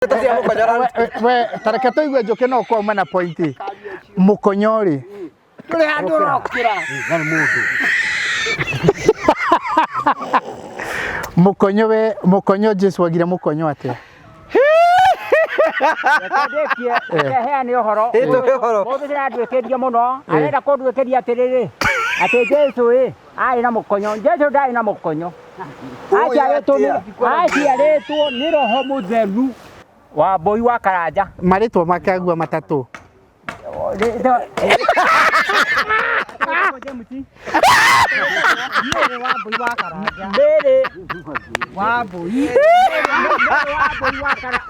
Ndeto cia mũkonyora. We tareke tũigue njũkĩ no kwauma na pointi. Mũkonyo rĩ. Ndũrĩ handũ ũrokĩra. Ndarĩ mũndũ. Mũkonyo we mũkonyo Jesu agire mũkonyo atĩa? Reke ndĩkie, reke heane ũhoro. Ĩ, tũhe ũhoro. Mũndũ ndĩranduĩkĩria mũno, arenda kũnduĩkĩria atĩrĩrĩ, atĩ Jesu ĩ, arĩ na mũkonyo. Jesu ndarĩ na mũkonyo. Aciarĩtwo nĩ aciarĩtwo nĩ Roho Mũtheru wa Mbũi wa Karanja. Marĩtwa make agua matatũ. Mary Wambũi. Mary wa Mbũi wa Karanja.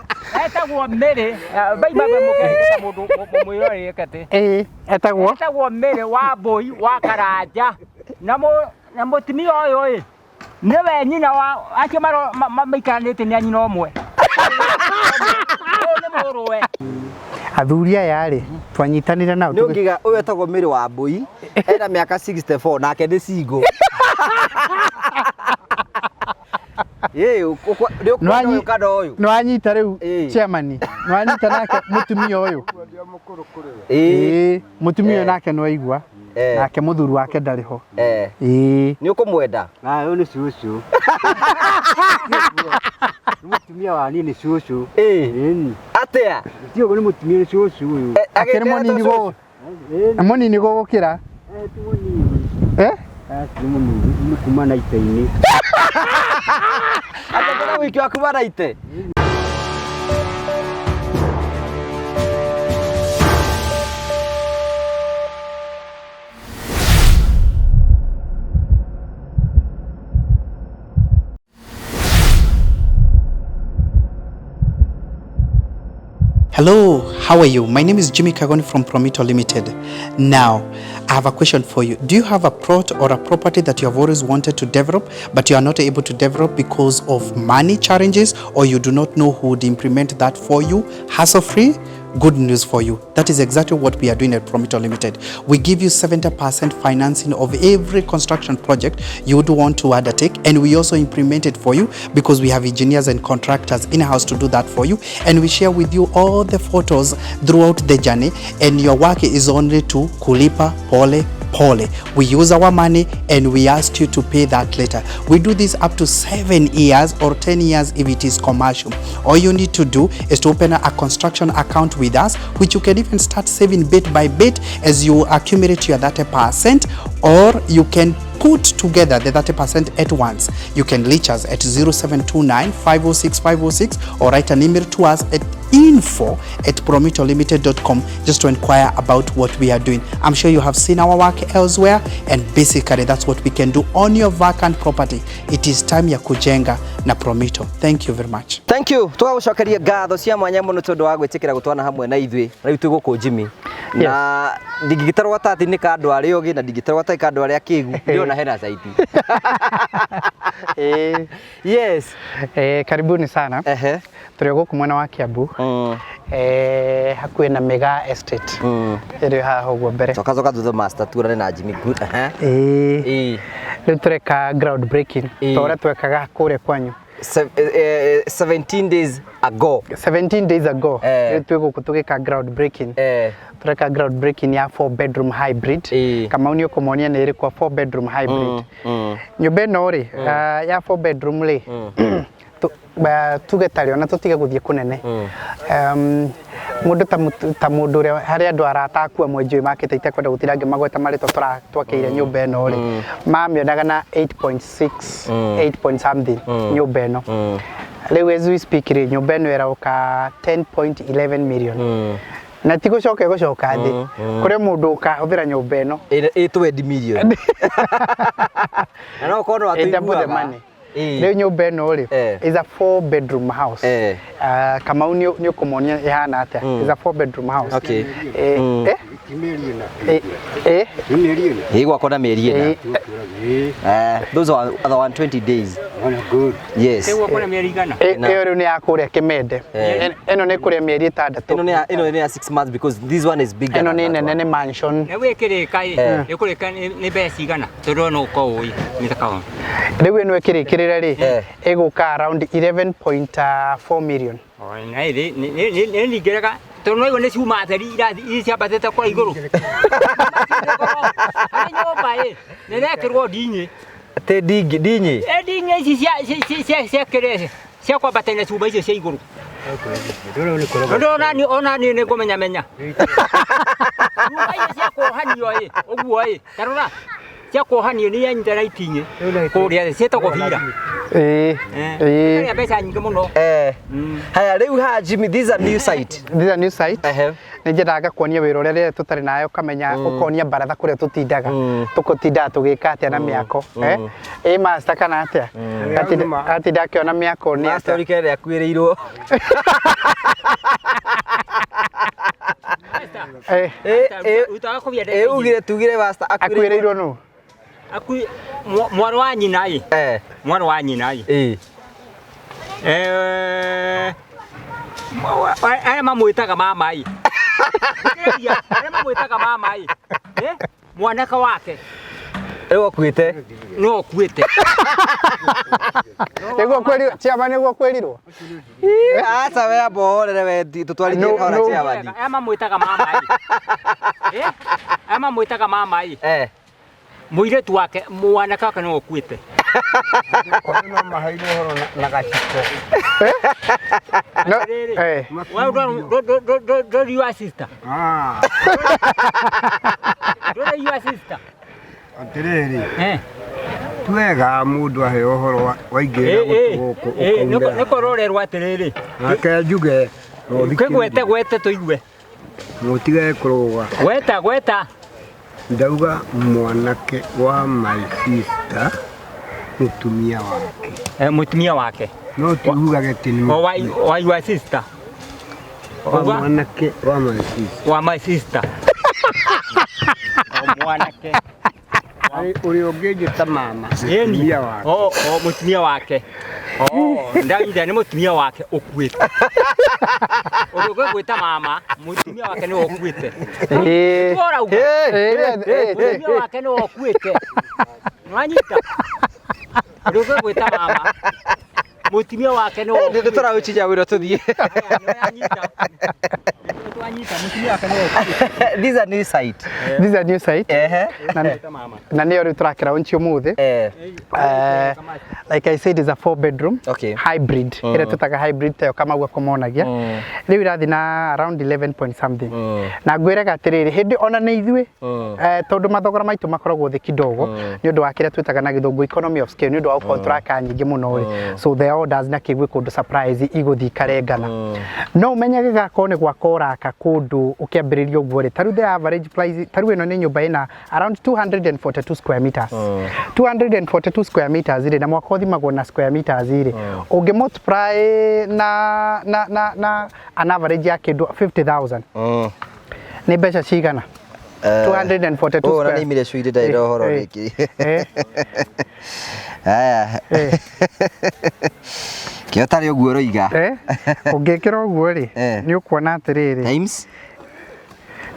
Etagwo Mary, baima mũkehĩta mũndũ mũmwĩrorere atĩ. Ĩĩ, etagwo Etagwo Mary wa Mbũi wa Karanja. Na na mũtumia ũyũ ĩ, nĩwe nyina wa acio maikaranĩtie nĩ a nyina ũmwe. Ũyũ nĩ mũrũwe. Athuri aya rĩ, twanyitanire nao. Nĩ ũngiga ũyũ etagwo Mary wa Mbũi, ena mĩaka 64 nake nĩ single. Ĩ, nĩ ũkuona ũyũ kana ũyũ? Nĩwanyita rĩu Ĩĩ. chairman, nĩwanyita nake mũtumia ũyũ. Ĩĩ. Ĩĩ, mũtumia ũyũ nake nĩwaigua. Nake mũthuri wake ndarĩ ho. Ĩĩ. Nĩ ũkũmwenda? Ah, ũyũ nĩ cũcũ. Nĩ mũtumia wa niĩ nĩ cũcũ. Ĩĩ. Ĩni. Atĩa? Ti ũguo nĩ mũtumia nĩ cũcũ ũyũ. Akĩrĩ mũnini gũ Ĩni. mũnini gũgũkĩra. Ti mũnini. Eh? Ti mũnini, nĩ kuma na ite-inĩ. Atĩ kwĩna wiki wa kuma na ite? Hello, how are you? My name is Jimmy Kagoni from Promito Limited. Now, I have a question for you. Do you have a plot or a property that you have always wanted to develop, but you are not able to develop because of money challenges, or you do not know who would implement that for you hassle-free? Good news for you. That is exactly what we are doing at Promito Limited. We give you 70% financing of every construction project you would want to undertake, and we also implement it for you because we have engineers and contractors in-house to do that for you, and we share with you all the photos throughout the journey, and your work is only to kulipa pole pole. We use our money and we ask you to pay that later. We do this up to 7 years or 10 years if it is commercial. All you need to do is to open a construction account with us, which you can even start saving bit by bit as you accumulate your 30%, or you can put together the 30% at once. You can reach us at 0729 506 506 or write an email to us at info@promitolimited.com just to inquire about what we are doing. I'm sure you have seen our work elsewhere, and basically that's what we can do on your vacant property. It is time ya kujenga na Promito. Thank you very much. Thank you. Tũgagũcokeria ngatho cia mwanya mũno tondũ wa gwĩtĩkĩra gũtwana hamwe na ithuĩ. Rĩu twĩ gũkũ Jimmy. Na ndingĩgĩtarwo gatagatĩ-inĩ ka andũ arĩa ogĩ na ndingĩtarwo gatagatĩ ka andũ arĩa akĩgu. Ndĩrona hena zaidi. Ĩĩ. Yes. Karibuni sana. Ehe. Tũrĩ o gũkũ mwena wa Kiambu. Hakuhĩ na Mega Estate. Ĩrĩ haha ũguo mbere. Coka coka thutha master tuonane na Jimmy. Good. Ehe. Ĩĩ. Ĩĩ. Rĩu tũreka ground breaking. Ĩĩ. Ta ũrĩa twekaga kũrĩa kwanyu. 17 days ago. 17 days ago. Eh. Rĩu twĩ gũkũ tũgĩka ground breaking. Eh. Tũreka ground breaking ya 4 bedroom hybrid. Ĩĩ. Kamau nĩ ũkũmonia nĩ ĩrĩkũ 4 bedroom hybrid. Nyũmba ĩno rĩ, ya 4 bedroom rĩ, tuge tarĩ ona tũtige gũthiĩ kũnene. Mũndũ ta mũndũ ũrĩa harĩ andũ arata aku amwe njũĩ makĩte itekwenda gũtinda ngĩmagweta marĩtwa twakĩire nyũmba ĩno rĩ, mamĩonaga na 8.6, 8 point something nyũmba ĩno. Rĩu as we speak rĩ, nyũmba ĩno ĩroka 10.11 million. Na ti gũcoka ĩgũcoka thĩ. Kũrĩ mũndũ ũkahũthĩra nyũmba ĩno. Ĩ 20 million. Na no ũkorwo no Ĩ double the atũiguaga. money. Ĩĩ. Rĩu nyũmba ĩno rĩ, Eh. is a 4 bedroom house. Eh. Kamau nĩ ũkũmonia ĩhana atĩa. Is a 4 bedroom house. Okay. Eh, eh? Ti mĩeri ĩna. Eh, eh? Nĩ mĩeri ĩna. Ĩ gwakwa na mĩeri ĩna. Eh, Ĩĩ. Those are other 120 days. Ona good. Yes. Rĩu ũkona mĩeri igana. Ĩyo rĩu nĩ ya kũrĩa Kĩmende. Ĩno nĩ kũrĩa mĩeri ĩtandatũ. Ĩno nĩ ya ĩno nĩ ya 6 months because this one is bigger. Ĩno than nĩ that nene one. nĩ mansion. Rĩu ĩkĩrĩka ĩ, ĩkũrĩka nĩ mbeca igana tondũ no ũkorwo ũĩ nĩ ta kaũndũ. Rĩu ĩno ĩkĩrĩkĩrĩra rĩ, Eh. ĩgũka around 11.4 million. Na ĩrĩ nĩ ningĩrega tondũ no igua nĩ ciuma theri irathi ciambatĩte kwa igũrũ. Harĩ nyũmba ĩ nĩ rekĩrwo ndinyi. Atĩ ndingi ndinyi. Ĩ ndinyi ici cia kĩrĩa cia kwambatania cuma icio cia igũrũ. Tondũ ona niĩ nĩ ngũmenya menya. Cuma icio cia kuohanio ĩ ũguo ĩ ta rora cia kuohanio nĩ yanyita na itingĩ kũrĩa thĩ ciĩtagwo bira. Ĩĩ. Ĩĩ. Ĩĩ mbeca nyingĩ mũno. Haya rĩu haha Jimmy, this is a new site. This is a new site. Ehe. Nĩ nyendaga ngakuonia wĩra ũrĩa rĩrĩa tũtarĩ nayo ũkamenya ũkonia baratha kũrĩa tũtindaga tũkũtindaga tũgĩka atĩa na mĩako ĩ master kana atĩa atinda akĩona mĩako nĩ Master atĩa ũrikere akuĩrĩirwo. Utaga kũbia Ĩ ugire tugire master akuĩrĩirwo nũ? Akui mwarĩ wa nyina ĩ. Mwarĩ wa nyina ĩ. Arĩa mamwĩtaga mama ĩ. Thikĩrĩria, arĩa mamwĩtaga mama ĩ. Mwanake wake Rĩu akuĩte. No akuĩte. Nĩguo kwĩrirwo chiama, nĩguo kwĩrirwo. Aca we amba ũhorere we tũtwarithie kahora chairman. Arĩa mamwĩtaga mama ĩ. Arĩa mamwĩtaga mama ĩ. Mũirĩtu wake mwanake wake no akuĩte. No maheirwo ũhoro na gaciko. No. Atĩrĩrĩ. Wewe ndũrĩ your sister. Ah, Ndũrĩ your sister. Atĩrĩrĩ, Eh. twega mũndũ aheo ũhoro waingĩrĩra gũtũ gũkũ ũkaumĩra. Nĩ kũrorerwo atĩrĩrĩ. Nake njuge no Kĩgwete gwete tũigue. Mũtige kũrũga. Gweta gweta. Ndauga mwanake wa my sister mũtumia wake. Mũtumia wake. No tiugage atĩ nĩ O wa your sister. Wa mwanake wa my sister. Wa my sister. O mwanake. Ũrĩa ũngĩnjĩta mama Ĩni. mũtumia wake. O mũtumia wake. O ndaigua nĩ mũtumia wake ũkuĩte. Ũrĩa ũngĩgwĩta mama, mũtumia wake nĩwe ũkuĩte. Ĩĩ. Tũrauga. Ĩĩ, ĩĩ, ĩĩ. Mũtumia wake nĩwe ũkuĩte. Nĩwanyita? Ũrĩa ũngĩgwĩta mama, mũtumia wake nĩwe Nĩ tũraũchinya wĩra tũthiĩ. Nĩwanyita. Nĩwanyita, mũtumia wake nĩwe ũkuĩte. This is a new site. This is a new site. Ehe. Na nĩyo rĩu tũrakĩra launch ũmũthĩ. Like I said, is a four bedroom hybrid ĩrĩa tũtaga hybrid tayo kama kumonagia rĩu ĩrathiĩ na around 11 point something na ngwĩraga atĩrĩrĩ hĩndĩ ona nĩ ithuĩ tondũ mathogora maitũ makoragwo thĩ kidogo nĩ ũndũ wa kĩrĩa twĩtaga na gĩthũngũ economy of scale, nĩ ũndũ wa gũkorwo tũraka nyingĩ mũno rĩ, so the orders na kĩgwĩ kũndũ surprise igũthiĩ ikarengana no ũmenye gĩgakorwo nĩ gwaka ũraka kũndũ ũkĩambĩrĩria ũguo rĩ, tarĩu the average price tarĩu ĩno nĩ nyũmba ĩna around 242 square meters, 242 square meters rĩ, na mwaka ũthimagwo na square meters rĩ, ũngĩ multiply na an average ya kĩndũ 50,000 nĩ mbeca cigana? 242 Ũũ ona square. nĩ imire cuire ndarĩ na ũhoro rĩngĩ. Haya. Kĩo tarĩ ũguo ũroiga. Ũngĩkĩra ũguo rĩ, nĩ ũkuona atĩrĩrĩ times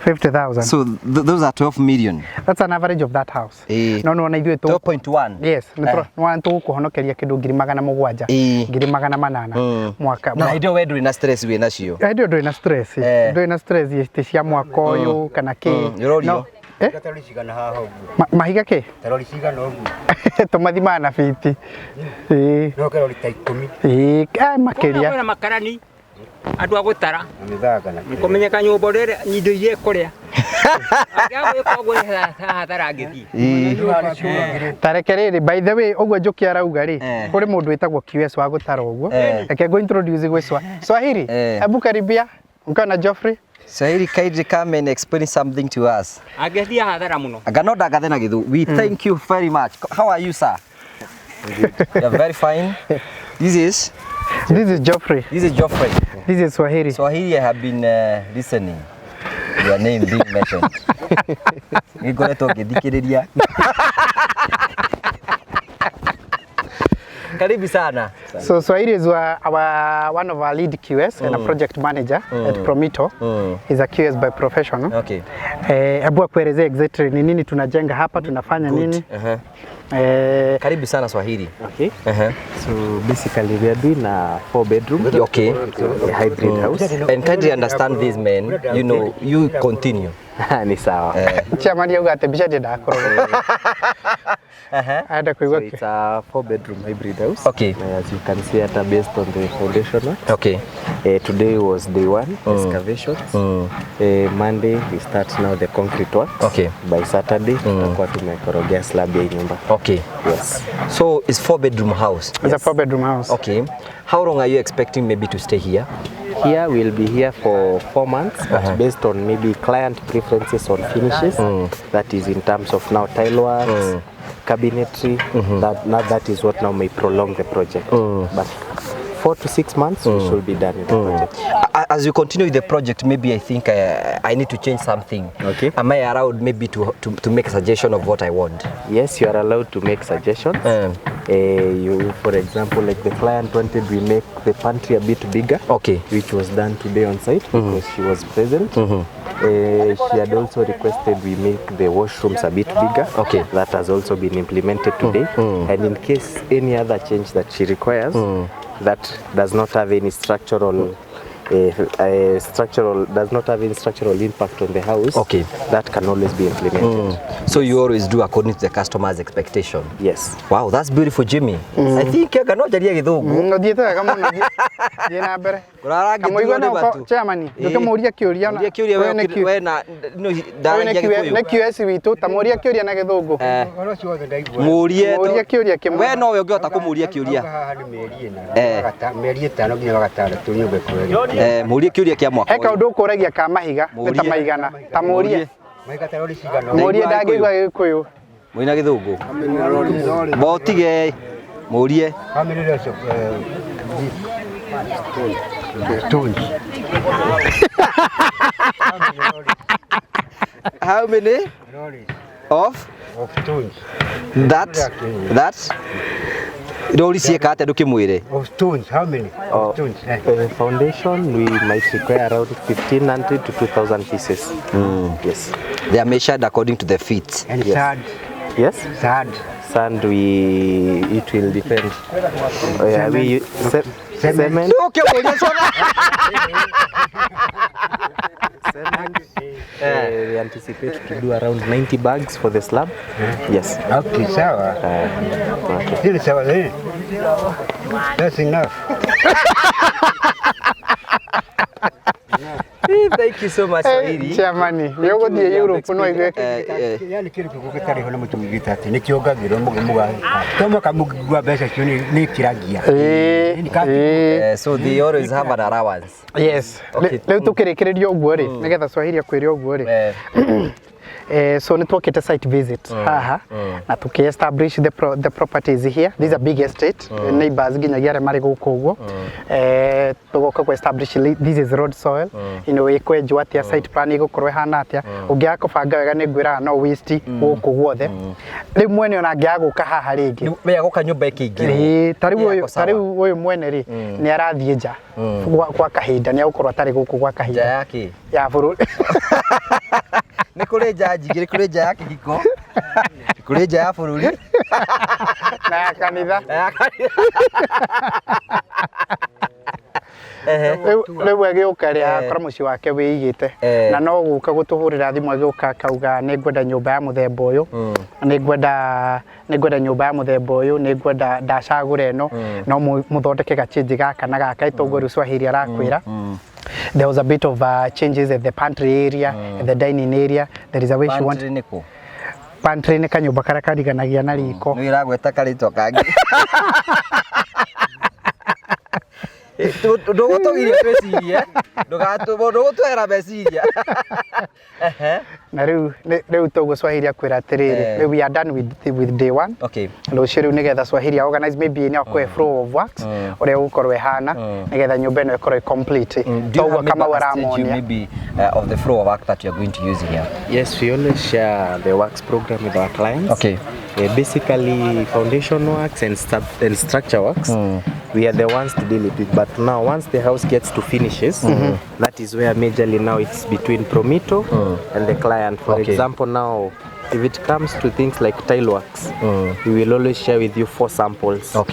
50,000. So those are 12 million. That's an average of that house. No nĩwona ithuĩ 12.1. Yes, nĩ tũgũkũhonokeria kĩndũ 700,000, 800,000 mwaka. Na hĩndĩ ĩyo we ndũrĩ na stress wĩ nacio. Hĩndĩ ĩyo ndũrĩ na stress, ndũrĩ na stress atĩ cia mwaka ũyũ kana kĩ. Ũrorio. No, eh? Tarori cigana haha ũguo? Mahiga kĩ? Tarori cigana ũguo? Tũmathimaga na biti. Ĩĩ. No karori ta 10. Ĩĩ, makĩria. Kwĩna makarani andũ a gũtara Na mĩthanga na kĩrĩa. kũmenyeka nyũmba rĩrĩa indo iria ĩkũrĩa angĩaga gwĩka ũguo nĩ hathara angĩthiĩ. Tareke rĩrĩ, by the way, ũguo Njoki arauga rĩ, kũrĩ mũndũ wĩtagwo QS wa gũtara ũguo. Reke ngũ introduce gwĩ Swahili. Hebu karibia mkiwa na Geoffrey. Swahili, kindly come and explain something to us. Angĩthiĩ hathara mũno. Anga no ndangathe na gĩthũ. We thank you very much. How are you, sir? You're very fine. This is This is Geoffrey. This is Geoffrey. This is Swahili. Swahili, I have been listening. Your name being mentioned. Nĩngoretwo ngĩthikĩrĩria. Karibu sana. So Swahili is our one of our lead QS and a project manager at Promito. He's a QS by profession. Okay. Hebu akuelezee exactly ni nini tunajenga hapa, tunafanya nini. Eh, Karibu sana Swahili. Okay. Uh-huh. So basically we are doing a four bedroom Okay. a hybrid house. And kindly understand this man, you know, you continue. Ni sawa. Chairman yauga atĩ mbica ndĩendaga kũrorwo. Arenda So kũigua it's a four bedroom hybrid house. Okay. As you can see at based on the foundation work. Okay. Today was day one excavations. Monday we start now the concrete work. Okay. By Saturday tutakuwa tumekorogea slab ya hii nyumba. Okay. Yes. So it's four bedroom house. It's a four bedroom house. Okay. How long are you expecting maybe to stay here? Here we'll be here for 4 months, but based on maybe client preferences on finishes, that is in terms of now tile works, cabinetry, that now that is what now may prolong the project. But 4 to 6 months we should be done with the project. As you continue with the project, maybe I think I need to change something. Okay. Am I allowed maybe to make a suggestion of what I want? Yes, you are allowed to make suggestions. You, for example, like the client wanted we make the pantry a bit bigger. Okay. Which was done today on site because she was present. She had also requested we make the washrooms a bit bigger. Okay. That has also been implemented today. And in case any other change that she requires that does not have any structural structural does not have any structural impact on the house. Okay. That can always be implemented. So you always do according to the customer's expectation. Yes. Wow, that's beautiful, Jimmy. I think anga no njarie gĩthũngũ. Ũthiĩte wega mũno, thiĩ na mbere. Kamũigua Ũrarangĩtwo nĩ no matu. Chairman, ndũkĩmũrie kĩũria Mũrie kĩũria we ũyũ nĩ we na no ũyũ ndaragia nĩ gĩkũyũ. QS witũ, ta mũrie kĩũria na gĩthũngũ. Ũhoro ũcio wothe ndaigua. Mũrie. Mũrie kĩũria kĩmwe. We nowe ũngĩhota kũmũria kĩũria. Haha nĩ mĩeri ĩna. Eh. Mĩeri 5 nginya wa gatandatũ nyũmba ĩkorwo ĩrĩ. Eh, mũrie kĩũria kĩa mwaka He kaũndũ ũkũragia ka mahiga nĩ ta Mũrie. maigana ta mũrie. Mahiga ta rori cigana. Mũrie Ndaigua ndangĩigua gĩkũyũ. Mũina gĩthũngũ. Botige mũrie. How many rows of this stones? How many Lorries of of stones. that rori ciĩka atĩa ndũkĩmwĩre. Of stones, how many? Of stones. Eh. Foundation, we might require around 1500 to 2000 pieces. Yes. They are measured according to the feet. And Yes. sand, Yes. sand. Sand, we it will depend. Oh, yeah, we cement. Ndũkĩmũria cona. Cement. We anticipate to do around 90 bags for the slab. Yes. Okay, sawa. Okay. Hili sawa, eh? That's enough. Thank you so much, Swahili. Chairman, nĩ ũgũthiĩ Europe no igue. Eh, eh. Yani kĩndũ kĩu gĩtarĩ ho na mũtu mũgĩta atĩ nĩkĩongagĩrwo mũga to mwaka mũngĩgua mbeca icio nĩ ikĩragia. Ĩĩ, ĩĩ. So they always have an allowance. Yes. Okay. Rĩu tũkĩrĩkĩrĩria ũguo rĩ, nĩgetha Swahili akwĩre ũguo rĩ. Eh, So nĩ twokĩte site visit haha na tũkĩ establish the properties here. This is a big estate. Neighbors nginyagia arĩa marĩ gũkũ ũguo. Tũgoka kũ establish this is road soil. Ĩkwenjwo atĩa, site plan ĩgũkorwo ĩhana atĩa. Ũngĩaga kũbanga wega nĩ ngwĩraga no waste gũkũ guothe. Rĩu mwene ona angĩaga gũka haha rĩngĩ. We agoka nyũmba ĩkĩingĩrwo. Ĩĩ, ta rĩu Ĩ, ũyũ ako ta sawa. rĩu ũyũ mwene rĩ nĩ arathiĩ nja kwa kahinda, nĩ egũkorwo atarĩ gũkũ gwa Nja kahinda ya kĩ? ya bũrũri. Nĩ kũrĩ nja njigĩ, kũrĩ nja ya kĩhiko, kũrĩ nja ya bũrũri na ya kanitha. Na ya kanitha. Ehe. Rĩu agĩũka rĩ akora mũciĩ wake wĩigĩte na no gũka gũtũhũrĩra thimũ agĩũka akauga nĩ ngwenda nyũmba ya mũthemba ũyũ, nĩ ngwenda nyũmba ya mũthemba ũyũ, nĩ ngwenda ndacagũra ĩno no mũthondeke gachange gaka na gaka itoguo rĩu Swahili arakwĩra. There was a bit of changes at the pantry area, at the dining area. There is a way she want Pantry nĩ kũ? Pantry nĩ kanyũmba karĩa kariganagia na riko. Nĩ ĩragweta karĩtwa kangĩ. Ndũgũtũgiria twĩcirie, ndũgũtwehera meciria. Ehe. Na rĩu rĩu toguo Swahili akwĩra atĩrĩrĩ, rĩu we are done with day one. Rũciũ rĩu nĩgetha Swahili organize maybe nĩ akũhe flow of works ũrĩa ũgũkorwo ĩhana nĩgetha nyũmba ĩno ĩkorwo ĩ complete. Do you Toguo have maybe Kamau a schedule aramonia. maybe of the flow of work that you are going to use here? Yes, we always share the works program with our clients. Okay. Basically, foundation works and structure works. We are the ones to deal with it. But now, once the house gets to finishes, that is where majorly now it's between Promito and the client. For example, now, if it comes to things like tile works, we will always share with you 4 samples of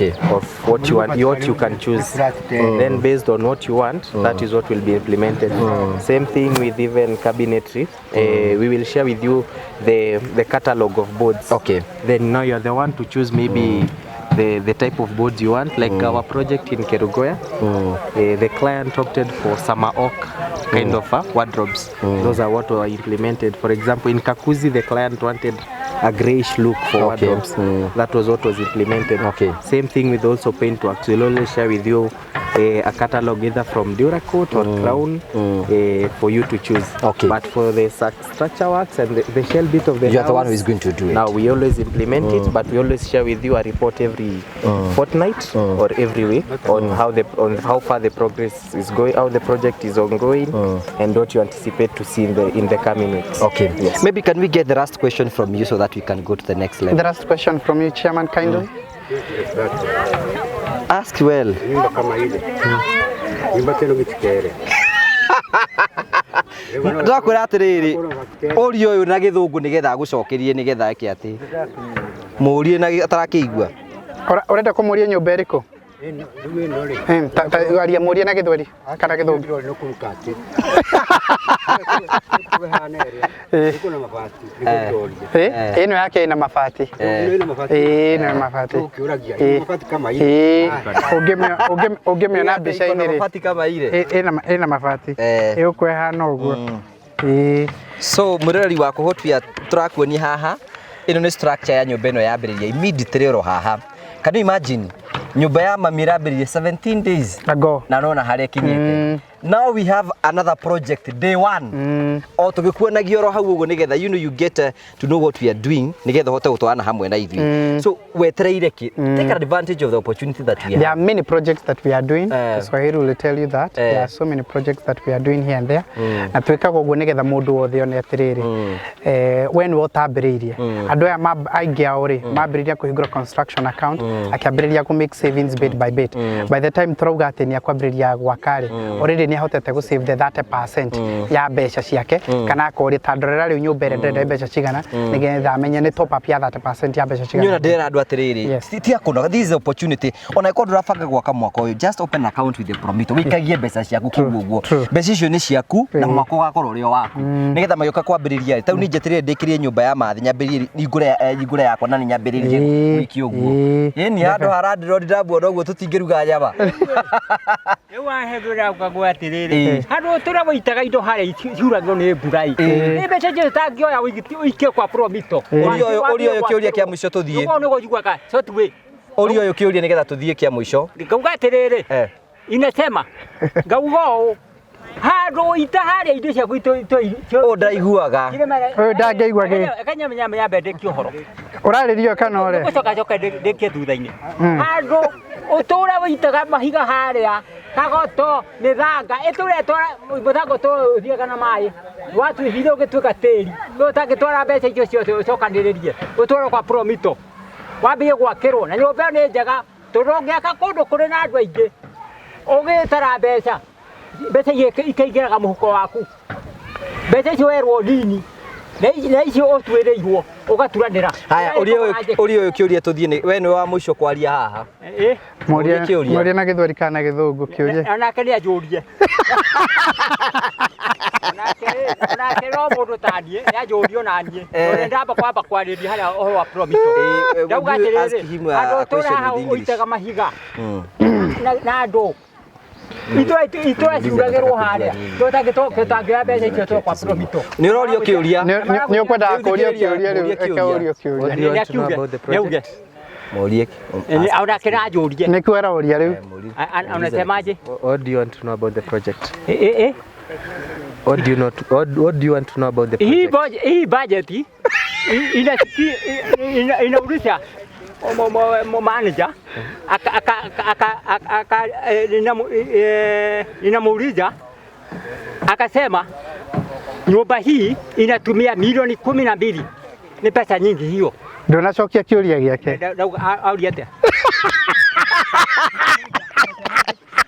what you want, what you can choose. Then based on what you want, that is what will be implemented. Same thing with even cabinetry. We will share with you the catalog of boards. Then now you are the one to choose maybe the type of boards you want. Like our project in Kerugoya, the client opted for summer oak kind of wardrobes. Those are what were implemented. For example, in Kakuzi, the client wanted a grayish look for wardrobes. That was what was implemented. Same thing with also paintworks. We'll always share with you a catalog either from Duracoat or Crown for you to choose. But for the structure works and the shell bit of the You are the one house, who is going to do it. Now we always implement it, but we always share with you a report every fortnight or every week on how far the progress is going, how the project is ongoing, and what you anticipate to see in the coming weeks. Yes. Maybe can we get the last question from you so that we can go to the next level? The last question from you, Chairman, kindly. Ask well. Nyumba kama ile. Nyumba tena gitikere. Ndakwĩra atĩrĩrĩ, ũria ũyũ na gĩthũngũ nĩgetha agũcokerie nĩgetha eke atĩ mũrie na atarakĩigua. Ũrenda kũmũria nyũmba ĩrĩkũ? Aria mũrie na gĩthweri kana gĩthũngũ. Ĩno yake ĩna mabati. Ĩno mabati. Ũngĩmĩona mbica-inĩ rĩ, ĩna mabati. Ĩgũkorwo ĩhana ũguo. So mwĩroreri wakwa what we are tũrakuonia haha, ĩno nĩ structure ya nyũmba ĩno yambĩrĩria immediately oro haha. Can you imagine? Nyũmba ya mami ĩrambĩrĩria 17 days ago na nona harĩa ĩkinyĩte. Now we have another project day one. O tũgĩkuonagia oro hau ũguo nĩgetha you know you get to know what we are doing nĩgetha ũhote gũtwarana hamwe na ithuĩ. So wetereire kĩ? Take advantage of the opportunity that we There have. are many projects that we are doing. Swahili will tell you that. There are so many projects that we are doing here and there. Na twĩkaga ũguo nĩgetha mũndũ wothe one atĩrĩrĩ, we nĩwe ũtambĩrĩirie. Andũ aya aingĩ ao rĩ, mambĩrĩria kũhingũra construction account, akĩambĩrĩria kũ make savings bit by bit. By the time tũrauga atĩ nĩ akwambĩrĩria gwaka rĩ, already nĩ ahotete gũ save the 30% ya mbeca ciake, kana akoria ta ndorera rĩu nyũmba ĩrĩa ndĩrenda mbeca cigana, nĩgetha amenye nĩ top up ya 30% ya mbeca cigana. Nyona ndĩrera andũ atĩrĩrĩ, tiga kũnoga, this is the opportunity. Ona ĩkorwo ndũrabanga gwaka mwaka ũyũ, just open account with the Promito, wĩikagie mbeca ciaku kũu ũguo. Mbeca icio nĩ ciaku na mwaka ũgakorwo ũrĩ o waku. Nĩgetha magĩũka kwambĩrĩria rĩ, ta rĩu niĩ njeterere ndĩkĩrie nyũmba ya mathi, nyambĩrĩrie hingũre yakwa na nĩ nyambĩrĩrie wiki ũguo. Ĩni handũ ha landlord ndamuona ũguo tũtingĩruga nyama. Rĩu wahethũra ũkagwa atĩrĩrĩ, handũ tũrĩa waitaga indo harĩa ciuragio nĩ mbura ĩ, nĩ mbeca icio ũtangĩoya ũikie kwa Promito. Ũria ũyũ kĩũria kĩa mũico tũthiĩ. Ũguo nĩguo njiguaga, so tuwe. Ũria ũyũ kĩũria nĩgetha tũthiĩ kĩa mũico. Ngauga atĩrĩrĩ, inasema ngauga ũũ, handũ ita harĩa indo ciaku Ũũ ndaiguaga. Ũyũ ndangĩigua kĩ. Kanyambe ndĩkie ũhoro. Ũrarĩrio kana ũre? Gũcoka njoke ndĩkie thutha-inĩ. Handũ ũtũra wĩitaga mahiga harĩa, kagoto, mĩthanga, ĩtũre twara mũthanga ũthiaga na maĩ. Watuihire ũgĩtuĩka tĩri. Rĩu ũtangĩtwara mbeca icio ciothe ũcokanĩrĩrie, ũtware kwa Promito. Wambie gwakĩrwo na nyũmba ĩyo nĩ njega, tondũ ũngĩaka kũndũ kũrĩ na andũ aingĩ, ũgĩtara mbeca, mbeca ikaingĩraga mũhuko waku. Mbeca icio werwo nini, na icio ũtuĩrĩirwo ũgaturanĩra. Haya, ũria ũyũ kĩũria tũthiĩ nĩ we nĩwe wa mũico kwaria haha. Mũrie na gĩthweri kana gĩthũngũ kĩũria. Onake nĩ anjũrie. Onake no mũndũ ta niĩ, nĩ anjũrie ona niĩ. Tondũ ndamba kwamba kwarĩria harĩa ũhoro wa Promito. Ndauga atĩrĩrĩ, handũ ũtũraga hau ũitaga mahiga na andũ. Itũra ciuragĩrwo harĩa. Tũtangĩoya mbeca icio tũre kwa Promito. Nĩ ũrorio kĩũria. Nĩ ũkwendaga kũũrio kĩũria rĩu, reke ũrio kĩũria. Nĩ akiuge, nĩ auge. Mũrie. Onake nĩ anjũrie. Nĩkĩo aroria rĩu. Unasemaje? What do you want to know about the project? What do you not? What do you want to know about the project? Hii budget inauliza manager ninamuuliza akasema nyumba hii inatumia milioni 12. Ni pesa nyingi hiyo. Ndonacokia kĩũria gĩake. Auria atĩa?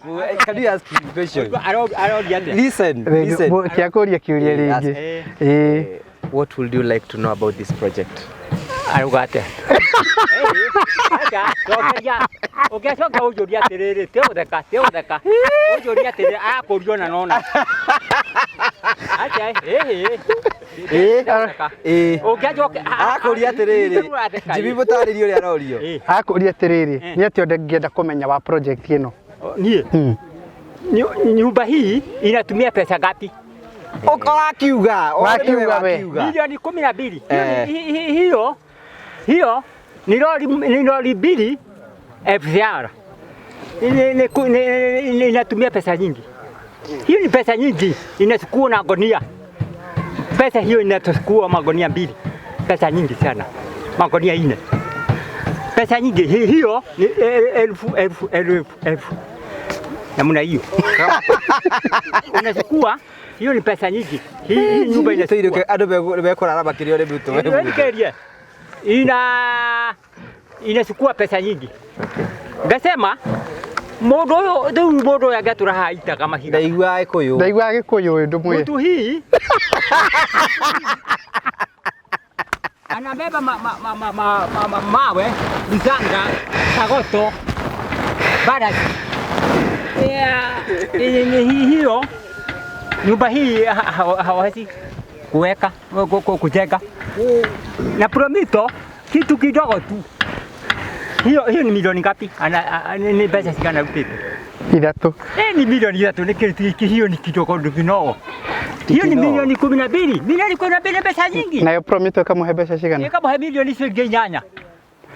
Can you ask him question? Aroria atĩa? Listen, listen. Kĩakũria kĩũria rĩngĩ. Ĩĩ. What would you like to know about this project? Arauga atĩa? Aca, cokeria. Ũngĩacoka ũnjũrie atĩrĩrĩ, tigũtheka, tigũtheka. Ũnjũrie atĩrĩrĩ, arakũria ona nona. Aca, ĩhĩ. Ĩĩ. Ĩĩ. Ũngĩacoka Arakũria atĩrĩrĩ, Jimmy mũtarĩrie ũrĩa arorio. Akũria atĩrĩrĩ, nĩ atĩa ũngĩenda kũmenya wa project ĩno? Niĩ nyumba hii inatumia pesa ngapi? Ũrakiuga, Wakiuga we. Milioni 12. Eh. Hiyo hiyo ni lori, ni lori mbili FCR. Ni inatumia pesa nyingi. Hiyo ni pesa nyingi, inachukua na gunia. Pesa hiyo inachukua magunia mbili. Pesa nyingi sana. Magunia 4. Pesa nyingi hiyo ni elfu elfu elfu elfu. Namna hiyo. Unachukua hiyo ni pesa nyingi. Hii nyumba inachukua. Andũ mekũrara makĩria ũrĩmi ũtũe. Nikerie. Inachukua pesa nyingi. Ngasema mũndũ ũyũ rĩu mũndũ ũyũ angĩatũra haha itaga mahiga. Ndaigua Gĩkũyũ. Ndaigua Gĩkũyũ ũyũ ndũmwĩre. Mtu hii anabeba mawe, mchanga, kagoto, barasi. Hiyo nyumba hii hawezi kuweka kujenga. Na Promito kitu kidogo tu. Hiyo hiyo ni milioni ngapi? Ni pesa cigana rutĩte? 3. Ni milioni 3 nĩ kĩndũ hiyo ni kidogo kinogo. Hiyo ni milioni 12. Milioni 12 ni pesa nyingi. Nayo Promito ĩkamũhe mbeca cigana? Ĩkamũhe milioni icio ingĩ 8.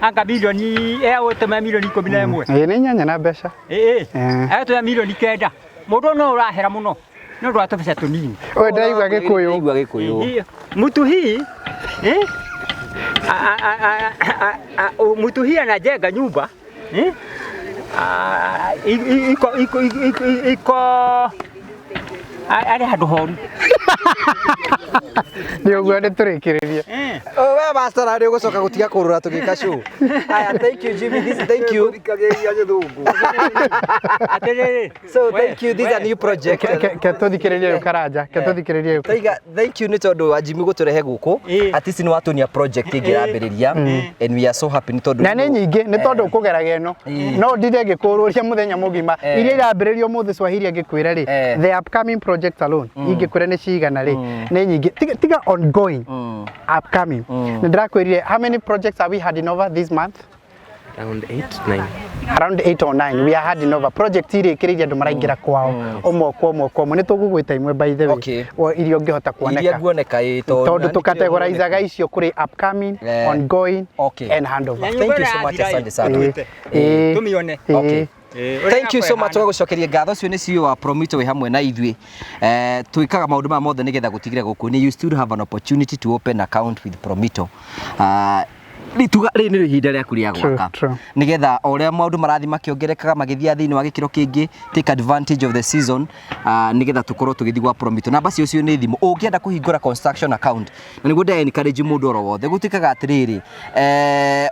Anga milioni egũtũma milioni 11. Ĩĩ nĩ 8 na mbeca. Ĩĩ. Egũtũma milioni 9. Mũndũ no ũrahera mũno. Nĩ ũndũ wa tũbeca tũnini. Ũyũ ndĩraigua Gĩkũyũ. Ndaigua Gĩkũyũ. Mtu hii mtu hii anajenga nyumba iko arĩ handũ horu. Nĩ ũguo nĩ tũrĩkĩrĩrie. We master nĩ ũgũcoka gũtiga kũrũra tũgĩka show. Aya, thank you Jimmy, this thank you. Atĩrĩrĩ. So thank you, this is a new project. Ke tũthikĩrĩrie rĩu Karanja, ke tũthikĩrĩrie rĩu. Taiga, thank you nĩ tondũ wa Jimmy gũtũrehe gũkũ. At least nĩ watuonia project ĩngĩ ĩrambĩrĩria and we are so happy nĩ tondũ Na nĩ nyingĩ nĩ tondũ ũkũgeraga ĩno no ndinde ngĩkũrũria mũthenya mũgima iria irambĩrĩrio ũmũthĩ Swahili angĩkwĩra rĩ, the upcoming project alone ingĩkwĩra nĩ cigana rĩ, nĩ nyingĩ. Tiga ongoing, upcoming. Nĩ ndĩrakwĩrire how many projects are we handing over this month? Around 8, 9. Around 8 or 9 we are handing over project irĩkĩrĩirie andũ maraingĩra kwao ũmwe kwa ũmwe kwa ũmwe. Nĩ tũgũgwĩta imwe by the way iria ũngĩhota kuoneka. Iria nguoneka ĩ tondũ tũkategoraizaga icio kũrĩ upcoming, ongoing and handover. Thank you so much, asante sana. Tũmĩone. Okay. Thank you so much tũgagũcokeria ngatho. Ũcio nĩ CEO wa Promito wĩ hamwe na ithuĩ. Twĩkaga maũndũ maya mothe nĩgetha gũtigĩra gũkũ nĩ you still have an opportunity to open account with Promito. Rĩu nĩ ihinda rĩaku rĩa gwaka nĩgetha o ũrĩa maũndũ marathiĩ makĩongerekaga magĩthiaga thĩinĩ wa gĩkĩro kĩngĩ, take advantage of the season nĩgetha tũkorwo tũgĩthiĩ gwa Promito. Namba cio cio nĩ thimũ ũngĩenda kũhingũra construction account, na nĩguo ndĩ encourage mũndũ oro wothe gũtuĩkaga atĩrĩrĩ,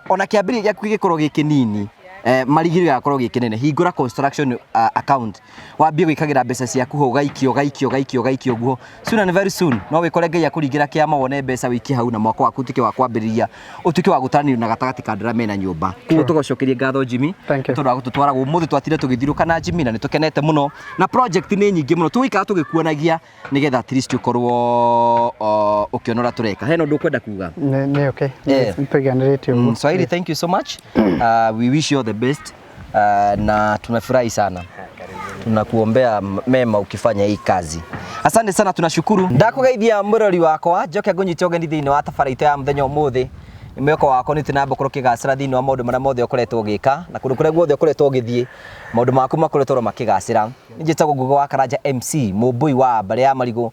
ona kĩambĩrĩria gĩaku gĩgĩkorwo gĩ kĩnini, marigĩrĩrio gagakorwo gĩ kĩnene. Hingũra construction account, wambie gwĩkagĩra mbeca ciaku ho, ũgaikio ũgaikio ũgaikio ũgaikio ũguo, soon and very soon no wĩkore Ngai akũringĩra kĩama wone mbeca wĩikie hau na mwaka waku ũtuĩke wa kwambĩrĩria, ũtuĩke wa gũtaranĩrio na gatagatĩ ka andũ arĩa mena nyũmba. Koguo tũgacokeria ngatho Jimmy tondũ wa gũtũtwara ũmũthĩ twatire tũgĩthiũrũka na Jimmy na nĩ tũkenete mũno, na project nĩ nyingĩ mũno tũgũikara tũgĩkuonagia nĩgetha at least ũkorwo ũkĩona ũrĩa tũreka. Hena ũndũ ũkwenda kuga? Nĩ okay. Nĩ tũiganĩrĩte ũguo. Swahili, thank you so much. We wish you all the best. Na tunafurahi sana, tunakuombea mema ukifanya hii kazi. Asante sana, tunashukuru. Ndakugeithia mwirori wakwa, njoke ngunyite ũgeni thĩinĩ wa tabara itũ ya mũthenya ũmũthĩ. Mwĩhoko wakwa nĩ tũnamba ũkorwo ũkĩgacĩra thĩinĩ wa maũndũ marĩa mothe ũkoretwo ũgĩka na kũndũ kũrĩa guothe ũkoretwo ũgĩthiĩ, maũndũ maku makoretwo makĩgacĩra. Niĩ njĩtagwo Ngugi wa Karanja MC, mũmbũi wa mbarĩ ya marigũ,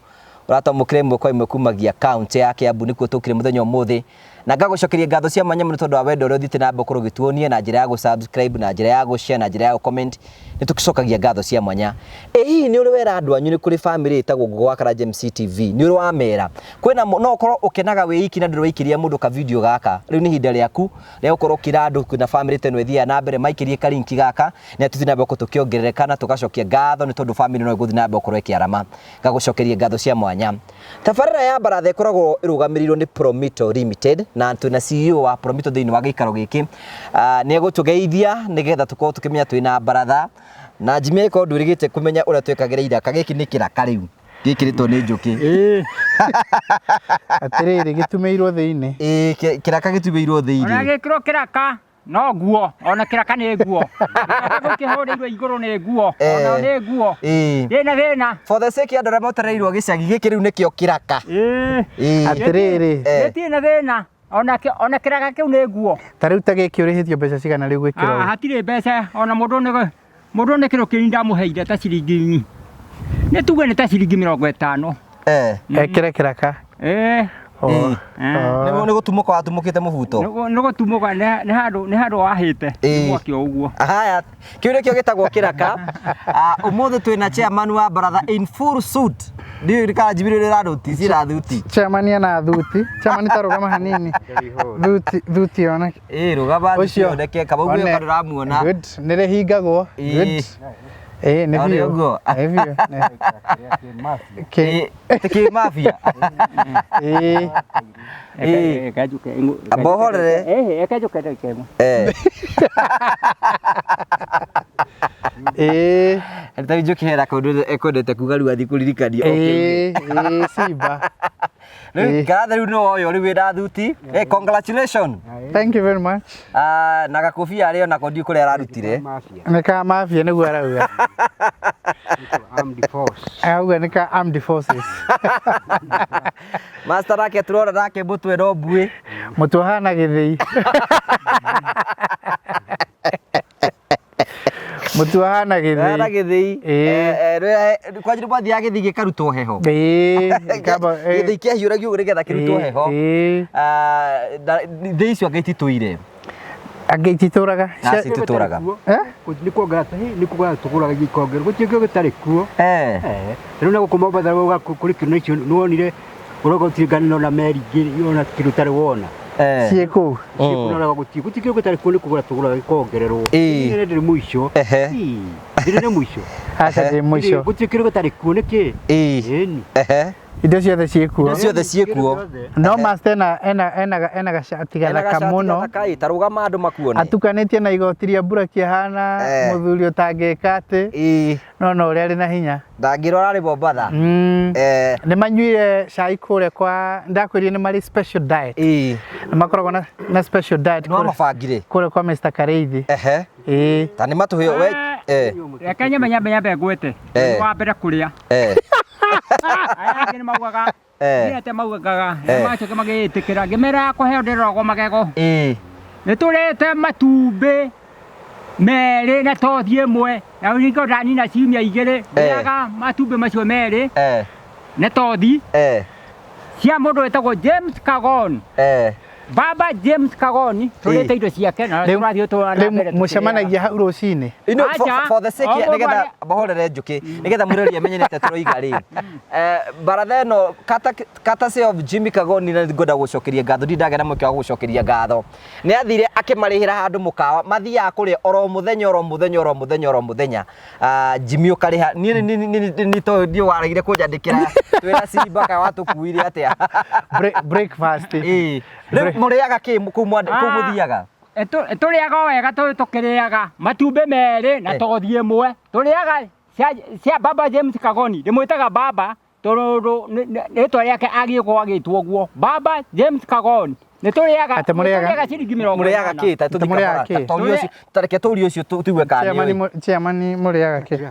ũratwamũkĩra ĩmwe kwa ĩmwe kumagia kaunti ya Kiambu, nĩkuo tũkire mũthenya ũmũthĩ. Na ngagũcokeria ngatho cia mwanya mũno tondũ wa wendo ũrĩa ũthiĩte na mbere gũkorwo ũgĩtuonia na njĩra ya gũ-subscribe, na njĩra ya gũ-share, na njĩra ya gũ-comment. Nĩ tũgĩcokagia ngatho cia mwanya. Ĩ hihi nĩ ũrĩ wera andũ anyu nĩ kũrĩ famĩlĩ ĩtagwo Ngũgũ wa Karanja MC TV? Nĩ ũrĩ wamera? Kwĩna no ũkorwo ũkenaga wĩ iki na ndũrĩ waikĩria mũndũ ka video gaka. Rĩu nĩ ihinda rĩaku rĩa gũkorwo ũkĩra andũ kwĩna famĩlĩ ta ĩno ĩthiaga na mbere maikĩrie ka link gaka nĩ tũthiĩ na mbere gũkorwo tũkĩongerereka na tũgacokia ngatho nĩ tondũ famĩlĩ no ĩgũthiĩ na mbere gũkorwo ĩkĩarama. Ngagũcokeria ngatho cia mwanya. Tabarĩra ya Baratha ĩkoragwo ĩrũgamĩrĩirwo nĩ Promito Limited na twĩna CEO wa Promito thĩinĩ wa gĩikaro gĩkĩ. Nĩ egũtũgeithia nĩgetha tũkorwo tũkĩmenya twĩna baratha na Jimmy angĩkorwo ndwĩrĩgĩte kũmenya ũrĩa twĩkagĩra iraka, gĩkĩ nĩ kĩraka rĩu gĩkĩrĩtwo nĩ njũkĩ. Atĩrĩrĩ, gĩtumĩirwo thĩinĩ. Ĩĩ, kĩraka gĩtumĩirwo Ona thĩinĩ. gĩkĩrwo kĩraka no nguo, ona kĩraka nĩ nguo. Kĩraka gũkĩhũrĩirwo igũrũ nĩ nguo, ona nĩ nguo. Ndĩna thĩna. For the sake ya andũ arĩa motereirwo gĩcagi, gĩkĩ rĩu nĩkĩo kĩraka. Ĩĩ. Atĩrĩrĩ. Gĩtirĩ na thĩna. Ona ona kĩraka kĩu nĩ nguo. Ta rĩu ta gĩkĩ ũrĩhĩtio mbeca cigana rĩu gwĩkĩra ũũ? Hatirĩ mbeca, ona mũndũ nĩ mũndũ nĩ kĩro kĩnini ndamũheire ta ciringi, nĩ tuge nĩ ta ciringi 50. Ekĩre kĩraka. Nĩ gũtumũka watumũkĩte mũbuto. Nĩ gũtumũka, nĩ handũ, nĩ handũ wahĩte. Nĩ mwaki o ũguo. Haya, kĩu nĩkĩo gĩtagwo kĩraka. Ũmũthĩ twĩna chairman wa baratha in full suit. Ndiũĩ kana Jimmy nĩ ũranuti, ciĩna thuti. Chairman ena thuti. Chairman ta rũgama hanini. Thuti, thuti yoneke. Ĩĩ, rũgama thuti yoneke, Kamau ũyũ kana ndũramuona. Good, nĩ rĩhingagwo. Good. Ĩĩ, nĩ Arĩ biũ. ũguo. Nĩ biũ. Ĩĩ, ti kĩmafia. Ĩĩ. Ĩĩ. Amba ũhorere. Ĩĩ, reke njũke ndagĩka ĩmwe. Ĩĩ. Ta rĩu njũkĩ hena kaũndũ ekwendete kuga rĩu athiĩ kũririkania o kĩu. Ĩĩ, ĩĩ, Simba. Rĩu Ngaratha rĩu nĩwe ũyũ rĩu wĩna thuti. Hey, congratulations. Thank you very much. Na gakobia arĩ onako ndiũĩ kũrĩa ararutire. Nĩ ka mafia nĩguo arauga. Armed force. Arauga nĩ ka armed forces. Master nake tũrona nake mũtwe no mbuĩ. Mũtwe ũhana gĩthĩi. Mũtwe ũhana gĩthĩi. Ũhana gĩthĩi. Kwanjiri mwathiaga gĩthĩi gĩkarutwo heho. Ĩĩ, kaba, ĩĩ. Gĩthĩi kĩahiũragio ũguo nĩgetha kĩrutwo heho. Ĩĩ. Thĩ icio anga ititũire. Angĩ ititũraga. Na cititũraga. Nĩ kuongerera nĩ kũgũra tũgũraga ikongero gũtirĩ kĩndũ gĩtarĩ kuo. Rĩu na gũkũ Mombatha kũrĩ kĩndũ icio nĩwonire ũroga gũtirĩ ngano na meri ingĩ ona kĩndũ ũtarĩ wona. Ciĩ kũu. Ciĩ kũu na gũtirĩ gũtirĩ kĩndũ gĩtarĩ kuo nĩ kũgũra tũgũraga gĩkongererwo. Niĩ ndĩrĩ mũico. Ndĩrĩ na mũico. Aca ndĩ mũico. Gũtirĩ kĩndũ gĩtarĩ kuo nĩkĩ? Ĩni. Indo ciothe ciĩ kuo. Indo ciothe ciĩ kuo. No master ena gacati gathaka mũno. Ta rũgama andũ makuone. Atukanĩtie na igoti rĩa mburaki ahana mũthuri ũtangĩka atĩ. No no ũrĩa arĩ na hinya. Ndangĩrwara arĩ Mombatha. Nĩ manyuire cai kũrĩa kwa ndakwĩrire nĩ marĩ special diet. Nĩ makoragwo na special diet. Nĩ wamabangire? Kũrĩa kwa Mr. Kareithi. Ta nĩ matũhe we. Reke nyambe nyambe nyambe ngwĩte. Wa mbere kũrĩa. Aya angĩ nĩ maugaga. Nĩ maugaga. Nĩ macoka magĩĩtĩkĩra. Ngĩmera ya kũheo ndĩroragwo magego. Nĩ tũrĩte matumbĩ merĩ na tothi ĩmwe. Na ningĩ ndanina ciumia igĩrĩ. Ndĩaga matumbĩ macio merĩ na tothi. Cia mũndũ wĩtagwo James Kagon. Baba James Kagoni tũrĩte indo ciake na tũrathiĩ tũrathiĩ na mbere Rĩu mũcemanagia hau rũcinĩ. Ino, for the sake nĩgetha mahorere njũkĩ nĩgetha mũrori amenye nĩ atĩa tũroiga rĩ. Baratha ĩno courtesy of Jimmy Kagoni na ngwenda gũcokeria ngatho ndirĩ ndagĩa na mweke wa gũcokeria ngatho. Nĩ athire akĩmarĩhĩra handũ mũkawa mathiaga kũrĩa oro mũthenya oro mũthenya oro mũthenya oro mũthenya. Jimmy ũkarĩha niĩ nĩ toĩ ndiũ waregire kũnjandĩkĩra twĩna Simba kana watũkuire atĩa. Breakfast. Ĩĩ. Rĩu mũrĩaga kĩ kũu mũthiaga? Tũrĩaga o wega tũkĩrĩaga matumbĩ merĩ na tothi ĩmwe. Tũrĩaga cia Baba James Kagoni. Ndĩmwĩtaga baba tondũ rĩtwa rĩake agĩũka agĩtwo ũguo. Baba James Kagoni. Nĩ tũrĩaga tũrĩaga ciringi mĩrongo Mũrĩaga kĩ? Ta tũthiĩ Mũrĩaga kahora. kĩ? Ta tũrie ũcio ta reke tũrie ũcio tũigue kana nĩ ũĩ. Chairman mũrĩaga kĩ?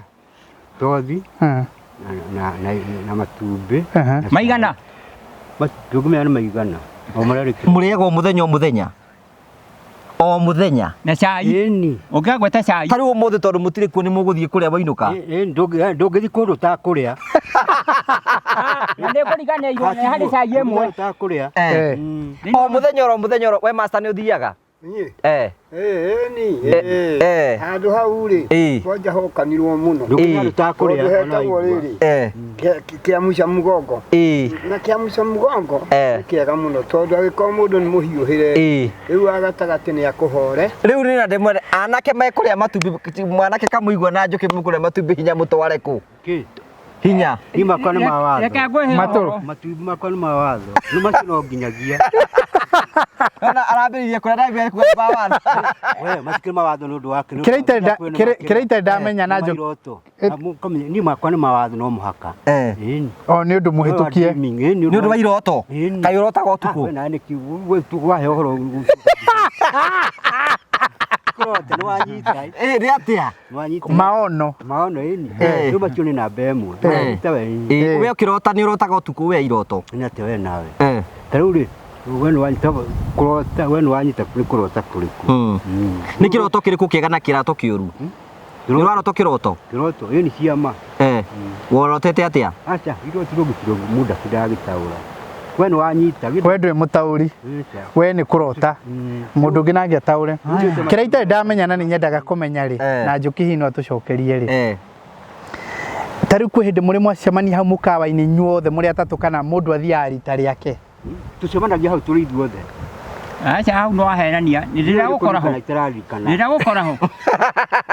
Tothi na matumbĩ. Maigana? Ndũngĩmenya nĩ maigana. O marĩa rĩ Mũrĩaga o mũthenya o mũthenya? O muthenya. Na cai. Ĩni. Ũngĩagweta cai. Ta rĩu ũmũthĩ tondũ mũtirĩ kuo nĩ mũgũthiĩ kũrĩa wainũka. Ĩni ndũngĩthiĩ kũndũ ũtakũrĩa. Na nĩ ngũriganĩirwo nĩ harĩ cai ĩmwe. Ũtakũrĩa. Eh. O muthenya oro muthenya oro we master nĩ ũthiaga? Niĩ? Eh. Ĩni. Eh, eh. Handũ hau rĩ, Ĩĩ. kwanja hokanirwo mũno. Ndũngĩthiĩ handũ ũtakũrĩa. Tondũ hetagwo rĩrĩ, Eh. kĩamuca mũgongo. Ĩĩ. Na kĩamuca mũgongo Eh. nĩ kĩega mũno tondũ angĩkorwo mũndũ nĩ mũhiũhĩre Ĩĩ. rĩu wa gatagatĩ nĩ akũhore. Rĩu nĩ na ndĩmwere anake mekũrĩa matumbĩ mwanake kamũigua na njũkĩ mũkũrĩa matumbĩ hinya mũtware kũ? Kĩ? Hinya. Niĩ makwa nĩ ma watho. Reke ngwĩhe Matũ. ũhoro. Matumbĩ makwa nĩ ma watho. Nĩ macio no nginyagia. Ona arambĩrĩirie kũrĩa ndambĩrĩria kuga ma watho. We matikĩrĩ ma watho nĩ ũndũ wa Kĩrĩa itarĩ kĩrĩa itarĩ ndamenya na njũ iroto. Niĩ makwa nĩ ma watho no mũhaka. Eh. Ĩni. O nĩ ũndũ mũhĩtũkie. Nĩ Nĩ ũndũ wa iroto. Ĩni. Kaĩ ũrotaga ũtukũ? We nawe nĩkĩ wahe ũhoro kũrota nĩ wanyita. Ĩ nĩ atĩa? Nĩ wanyita. Maono. Maono ĩni. Eh. Rĩu macio nĩ namba ĩmwe. Eh. Wanyita we. Ĩ we ũkĩrota nĩ ũrotaga ũtukũ we iroto. Nĩ atĩa we nawe. Eh. Ta rĩu rĩ we nĩ wanyita kũrota we nĩ wanyita nĩ kũrota kũrĩkũ. Nĩ kĩroto kĩrĩkũ kĩega na kĩroto kĩũru? Nĩ ũraroto kĩroto? Kĩroto ĩni ciama. Eh. Worotete atĩa? Aca iroto rũgĩtirwo mũndũ akĩndagĩtaũra. We nĩ wanyita. We ndũrĩ mũtaũri. We nĩ kũrota. Mũndũ ũngĩ nangĩ ataũre. Kĩrĩa itarĩ ndamenya na nĩ nyendaga kũmenya rĩ, Eh. na njũkĩ hihi no atũcokerie rĩ. Eh. Ta rĩu kwĩ hĩndĩ mũrĩ mwacemania hau mũkawa-inĩ inyuothe mũrĩ atatũ kana mũndũ athiaga rita rĩake. Tũcemanagia hau tũrĩ ithuothe. Aca hau no ahenania. Nĩ ndĩragũkora ho. Itararikana. Ndĩragũkora ho.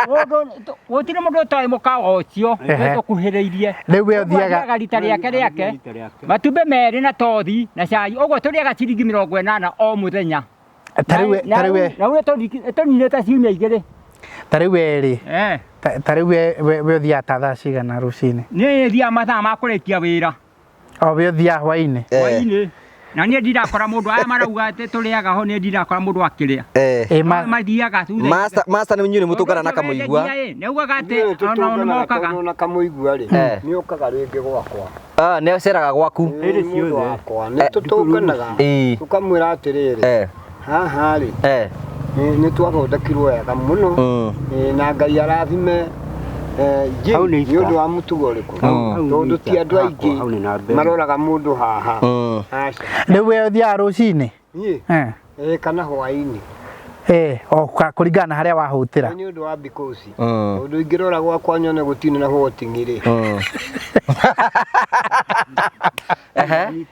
Mũndũ gũtirĩ mũndũ ũtoĩ mũkawa ũcio Ehe. tũkuhĩrĩirie. Rĩu we Ũguo ũthiaga athiaga rita rĩake rĩake. Rita rĩake. Matumbĩ merĩ na tothi na cai ũguo tũrĩaga ciringi 80 o mũthenya. ta rĩu we- ta rĩu we Na rĩu tũninĩte ciumia igĩrĩ. ta rĩu we rĩ Eh. ta rĩu we ũthiaga ta thaa cigana rũcinĩ? Niĩ thiaga mathaa ma kũrĩkia wĩra. O we ũthiaga hwainĩ? Hwainĩ. Na niĩ ndirakora mũndũ aya marauga atĩ tũrĩaga ho niĩ ndirakora mũndũ akĩrĩa. Eh. Ĩ ma Mathiaga thutha. Master master nĩ inyuĩ nĩ mũtũngana na kamũigua. Nĩ augaga atĩ Ithuĩ nĩ ona nĩ tũtũnganaga mokaga. tondũ na kamũigua rĩ, Eh. nĩ okaga rĩngĩ gwakwa. Ah, nĩ aceraga gwaku. Ĩ, mũndũ wakwa nĩ tũtũnganaga Ĩĩ. tũkamwĩra atĩrĩrĩ, Eh. haha rĩ Eh. nĩ twathondekirwo wega mũno. Ĩ, na Ngai arathime Jim Hau nĩ nĩ ita. ũndũ wa mũtugo ũrĩkũ Hau nĩ tondũ ita. ti andũ aingĩ Hau nĩ namba ĩmwe. maroraga mũndũ haha. Aca. Rĩu we ũthiaga rũcinĩ? Niĩ Eh. ĩ, kana hwainĩ. Eh, o kũringana na harĩa wahũtĩra. Nĩ ũndũ wa bikosi tondũ ingĩrora gwakwa nyone gũtirĩ na hwating'i rĩ. Ehe.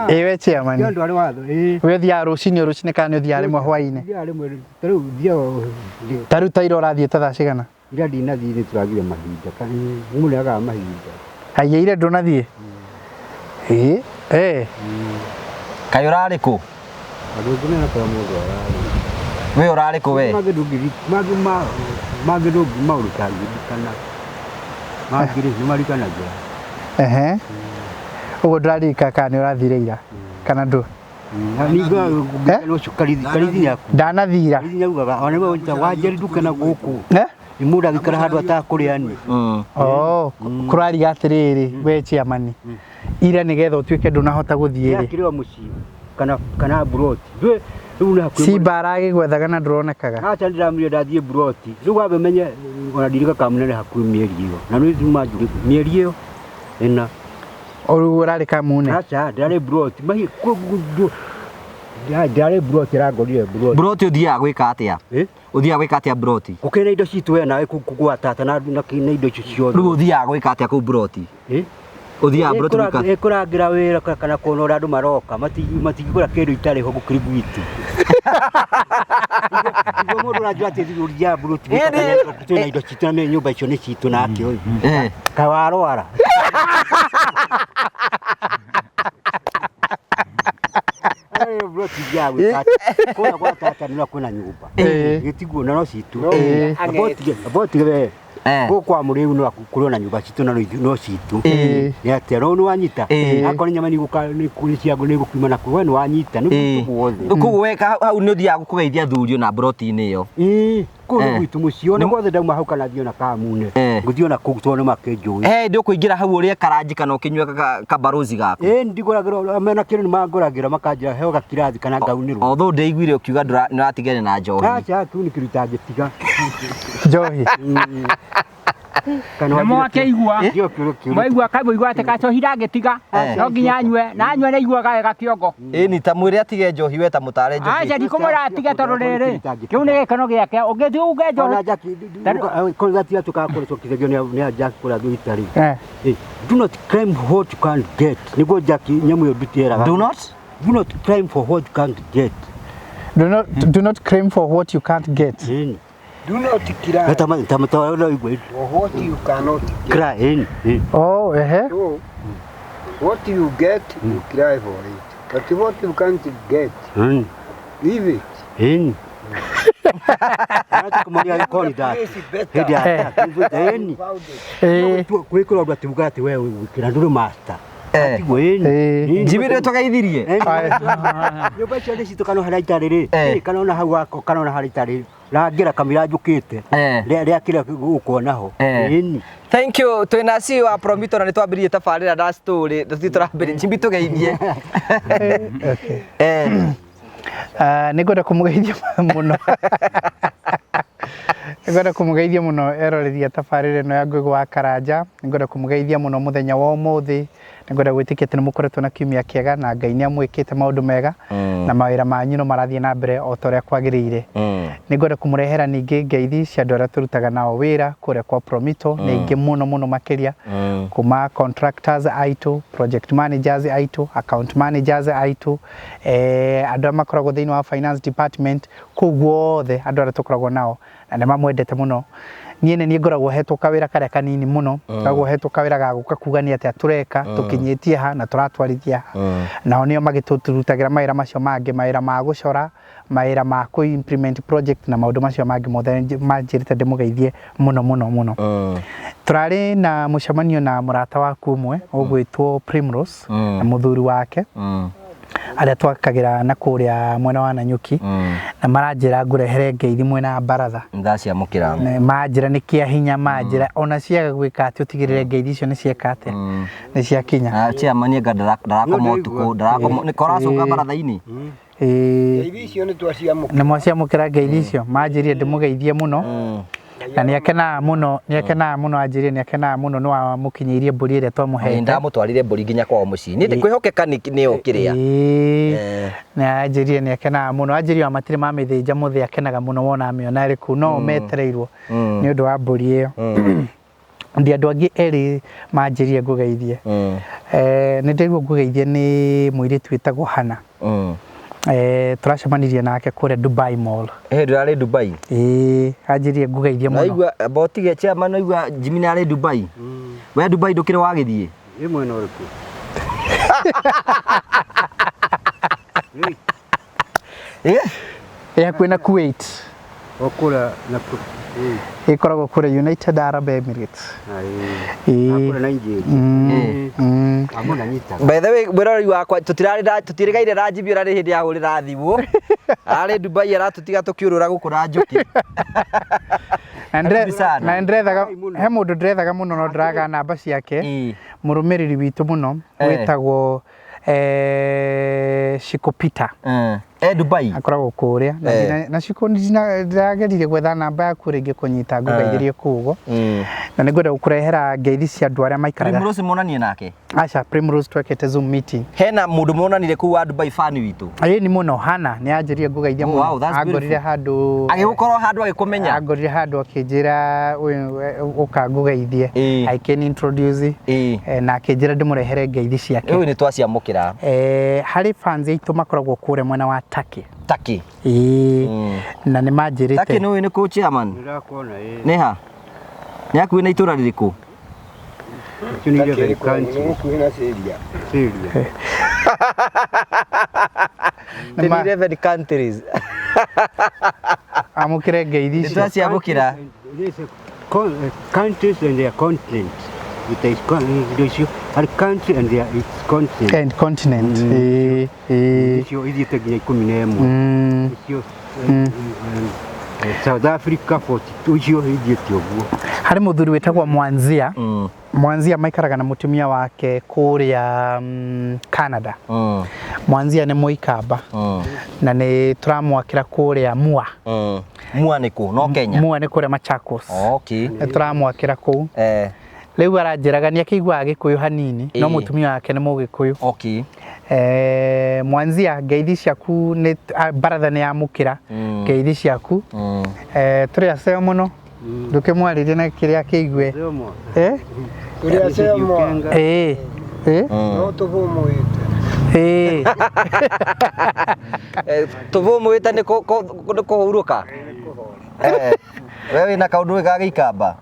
Ĩ we chairman. Andũ arĩ watho. Ĩ. We ũthiaga rũcinĩ o rũcinĩ kana nĩ ũthiaga rĩmwe hwainĩ? Thiaga rĩmwe ta rĩu thiaga Ta rĩu ta ira ũrathiĩ ta thaa cigana? ira ndinathiĩ nĩ tũragire mahinda. Mũndũ nĩagaga mahinda. Haiya ira ndũnathiĩ? Ĩ, eh. Kaĩ ũrarĩ kũ? Andũ aingĩ mena kũrĩa mũndũ ararĩ. We ũrarĩ kũ we? Mangĩ ndũngĩri mangĩ ma mangĩ ndũngĩ maũndũ ũtangĩririkana. Mangĩ rĩ nĩ marikanagia. Ehe. Ũguo ndũraririkana kana nĩ ũrathire ira kana ndũ? Na ningĩ ũcio Karithi Karithi nĩ aku. Ndanathira. Karithi nĩ augaga ona nĩwe wanjeri ndukena gũkũ. Eh? Nĩ mũndũ angĩikara handũ atakũrĩa ni. Oh, kũrariga atĩrĩrĩ we chairman. Ira nĩgetha ũtuĩke ndũnahota gũthiĩ rĩ. Yakĩrĩwa mũciĩ kana kana buroti. Ndũĩ rĩu nĩ hakuhĩ. Simba aragĩgwethaga na ndũronekaga. Acha ndĩramwĩrire ndathiĩ buroti. Rĩu wambe menye ona ndirika kamunene hakuhĩ mĩeri ĩyo. Na nĩ thuma njũrĩ mĩeri ĩyo ĩna. O rĩu ũrarĩ kamune. Acha ndĩrarĩ buroti. Mahi ndĩrarĩ buroti ĩrangorire buroti. Broti ũthiaga gwĩka atĩa? Eh? Ũthiaga gwĩka atĩa broti? Gũkĩrĩ na indo citũ we nawe gwa tata na na indo icio ciothe. Rĩu ũthiaga gwĩka atĩa kũu broti? Eh? Ũthiaga broti gwĩka atĩa? Ĩkũrangĩra wĩra kana kuona ũrĩa andũ maroka matingĩgũra kĩndũ itarĩ ho gũkĩrĩ gwitũ. Niguo mũndũ ũranjĩra atĩ ũthiaga buroti gwĩka atĩa, twĩna indo citũ na nyũmba icio nĩ citũ nake ũyũ. Eh. Kaĩ warwara? Buroti ithiaga gwĩka atĩa? Kũrĩa gwa tata nĩ kwĩna nyũmba. Ĩĩ. Gĩtiguo na no citũ. Ĩĩ. Amba ũtige we. Gũkũ kwa mũrĩu no kũrĩ ona nyũmba citũ na no citũ. Nĩ atĩa no nĩ wanyita. Akorwo nyama nĩ gũka nĩ kũrĩ cia nĩ gũkiuma na we nĩ wanyita nĩ gwitũ guothe. Koguo we hau nĩ ũthiaga kũgeithia athuri ona mburoti-inĩ ĩyo. Ĩĩ, kũu nĩ gwitũ mũciĩ ona guothe ndauma hau kana thiĩ ona Kamune. Ngũthiĩ ona kũu tondũ nĩ makĩnjũĩ. Ndĩ ũkũingĩra hau ũrĩe karanji kana ũkĩnyue kabarozi gaku. Ĩĩ ndigũragĩrwo mena kĩndũ nĩ mangũragĩra makanjĩra heo gakirathi kana ngaunĩrwo. Although ndĩiguire ũkiuga nĩũratigane na njohi. Aca kĩu nĩ kĩndũ itangĩtiga. Njohi. Kana Nĩ mwakĩigua. Ndio kĩũria kĩu. Mwaigua kamũigua atĩ gacohi ndangĩtiga no nginya anyue na anyue nĩ aiguaga wega kĩongo. Ĩni ta mwĩre atige njohi we ta mũtare njohi. Aca ndikũmwĩra atige tondũ rĩrĩ kĩu nĩ gĩkeno gĩake ũngĩthiĩ uge Ona njohi. Jackie, kũrĩa tiga tũkakorwo tũkithagio nĩ Jackie kũrĩa thibitarĩ. Do not claim what you can't get. Nĩguo Jackie nyamũ ĩyo ndutĩraga. Do not? Do not claim for what you can't get. Do not claim for what you can't get. Do not cry for what you cannot get. Cry in. Oh, ehe. So, what you get, you cry for it. But what you can't get, leave it. In. Kwĩkĩra ũndũ atiuga atĩ we wĩkĩra ndũrĩ master. Atiguo ĩni. Njibire tũgeithirie. Nyũmba icio nĩ citũ kana harĩa itarĩ rĩ, kana ona hau wako kana ona harĩa itarĩ rangĩra kamĩra njũkĩte rĩa kĩrĩa gũkuona ho. Ĩni. Thank you twina CEO wa Promito na nĩtwambĩrĩirie tabarĩra na story tũthiĩ tũrambĩrĩria Jimmy tũgeithie. Okay. Nĩ ngwenda kũmũgeithia mũno. Nĩ ngwenda kũmũgeithia mũno eroreria tabarĩra ĩno ya Ngũgĩ wa Karanja. Nĩ ngwenda kũmũgeithia mũno mũthenya wa ũmũthĩ. Nĩ ngwenda gwĩtĩkia atĩ nĩ mũkoretwo na kiumia kĩega na Ngai nĩ amwĩkĩte maũndũ mega na mawĩra manyu no marathiĩ na mbere o ta ũrĩa kwagĩrĩire. Nĩ ngwenda kũmũrehera ningĩ ngeithi cia andũ arĩa tũrutaga nao wĩra kũrĩa kwa Promito, nĩ aingĩ mũno mũno makĩria, kuma contractors aitũ, project managers aitũ, account managers aitũ, andũ arĩa makoragwo thĩinĩ wa finance department, kũu guothe andũ arĩa tũkoragwo nao na nĩ mamwendete mũno. Niĩ nĩ niĩ ngoragwo hetwo kawĩra karĩa kanini mũno, ngoragwo hetwo kawĩra ga gũka kuga nĩ atĩa tũreka, tũkinyĩtie ha na tũratwarithia ha. Nao nĩo magĩtũrutagĩra mawĩra macio mangĩ, mawĩra ma gũcora, mawĩra ma kũ implement project na maũndũ macio mangĩ mothe manjĩrĩte ndĩmũgeithie mũno mũno mũno. Tũrarĩ na mũcemanio na mũrata waku ũmwe ũgwĩtwo Primrose na mũthuri wake arĩa twakagĩra na kũrĩa mwena wa Nanyuki, na maranjĩra ngũrehere ngeithi mwena baratha. Ndaciamũkĩra. Manjĩra nĩ kĩa hinya, manjĩra ona ciaga gwĩka atĩ ũtigĩrĩre ngeithi icio nĩ cieka atĩa, nĩ ciakinya. Chairman anga ndarakoma ũtukũ, ndarakoma nĩ koracoka baratha-inĩ. Ngeithi icio nĩ twaciamũkĩra. Nĩ mwaciamũkĩra ngeithi icio, manjĩrire ndĩmũgeithie mũno. Na nĩ akenaga mũno, nĩ akenaga mũno, anjĩrire nĩ akenaga mũno nĩ wamũkinyĩirie mbũri ĩrĩa twamũhete. Ndamũtwarire mbũri nginya kwao mũciĩ. Niĩ kwĩhokeka nĩyo kĩrĩa. Na anjĩrire nĩ akenaga mũno, anjĩrire ona matirĩ mamĩthĩnja mũthĩ akenaga mũno wona amĩona ĩrĩ kũu, no metereirwo nĩ ũndũ wa mbũri ĩyo. Ndi andũ angĩ erĩ manjĩrire ngũgeithie. Nĩ ndĩrwo ngũgeithie nĩ mũirĩtu wĩtagwo Hannah. Tũracemanirie nake kũrĩa Dubai Mall. Ndũrarĩ Dubai? Anjĩrire ngũgeithie mũno. Naigua botige chairman, naigua Jimmy nĩ arĩ Dubai. We Dubai ndũkĩrĩ wagĩthiĩ? Ĩ mwena ũrĩkũ? Ĩ hakuhĩ na Kuwait. O kũrĩa na Ĩkoragwo kũrĩa United Arab Emirates. Kũrĩa Nigeria. Amuna nyitaga. By the way, mwĩroreri wakwa tũtirĩgaire na Jimmy ũrarĩ hĩndĩ ahũrĩra thimũ. Ararĩ Dubai aratũtiga tũkĩũrũra gũkũ na njũkĩ. Na ndĩrethaga, he mũndũ ndĩrethaga mũno no ndĩraga namba ciake. Mũrũmĩrĩri witũ mũno wĩtagwo Shiko Peter. Dubai. Akoragwo kũrĩa. Na Shiko ndĩrageririe gwetha namba yaku rĩngĩ kũnyita ngũgeithĩrie kũu ũguo. Na nĩngwenda gũkũrehera ngeithi cia andũ arĩa maikaraga. Primrose monanie nake? Aca, Primrose twekete Zoom meeting. Hena mũndũ monanire kũu wa Dubai fan witũ? Ĩĩ nĩ mũno, Hannah nĩ anjĩrire ngũgeithie mũno. Wow, that's Angorire beautiful. handũ. Agĩgũkorwo handũ agĩkũmenya? Angorire handũ akĩnjĩra ũyũ ũka ngũgeithie. I can introduce. Na akĩnjĩra ndĩmũrehere ngeithi ciake. Rĩu nĩ twaciamũkĩra. Harĩ fans aitũ makoragwo kũrĩa mwena wa Turkey. Turkey. Na nĩ manjĩrĩte. Turkey nĩ ũĩ nĩ kũ chairman? Nĩndakũona, ĩĩ. Nĩ ha? Nĩ hakuhĩ na itũra rĩrĩkũ? Nĩ gũkuhĩ na Syria. Syria. 11 countries. Amũkĩre ngeithi icio. Nĩtwaciamũkĩra. Countries and their continents. It is indo icio harĩ country and their its continent. And continent. Ĩĩ, ĩĩ. Icio ithiĩte nginya 11. Icio South Africa 42, icio ithiĩte ũguo. Harĩ mũthuri wĩtagwo Mwanzia. Mwanzia maikaraga na mũtumia wake kũrĩa Canada. Mwanzia nĩ Mũikamba na nĩ tũramwakĩra kũrĩa Mua. Mua nĩ kũ? No Kenya? Mua nĩ kũrĩa Machakos. Okay. Nĩ tũramwakĩra kũu. Rĩu aranjĩraga nĩ akĩiguaga Gĩkũyũ hanini, no mũtumia wake nĩ Mũgĩkũyũ. Okay. Mwanzia, ngeithi ciaku nĩ baratha nĩ yamũkĩra ngeithi ciaku. Tũrĩ aceo mũno, ndũkĩmwarĩrie na kĩrĩa akĩigue. Tũrĩ aceo mũno. No tũhũmũĩte. Tũhũmũĩte nĩ kũhurũka? We wĩna kaũndũ ga Gĩikamba?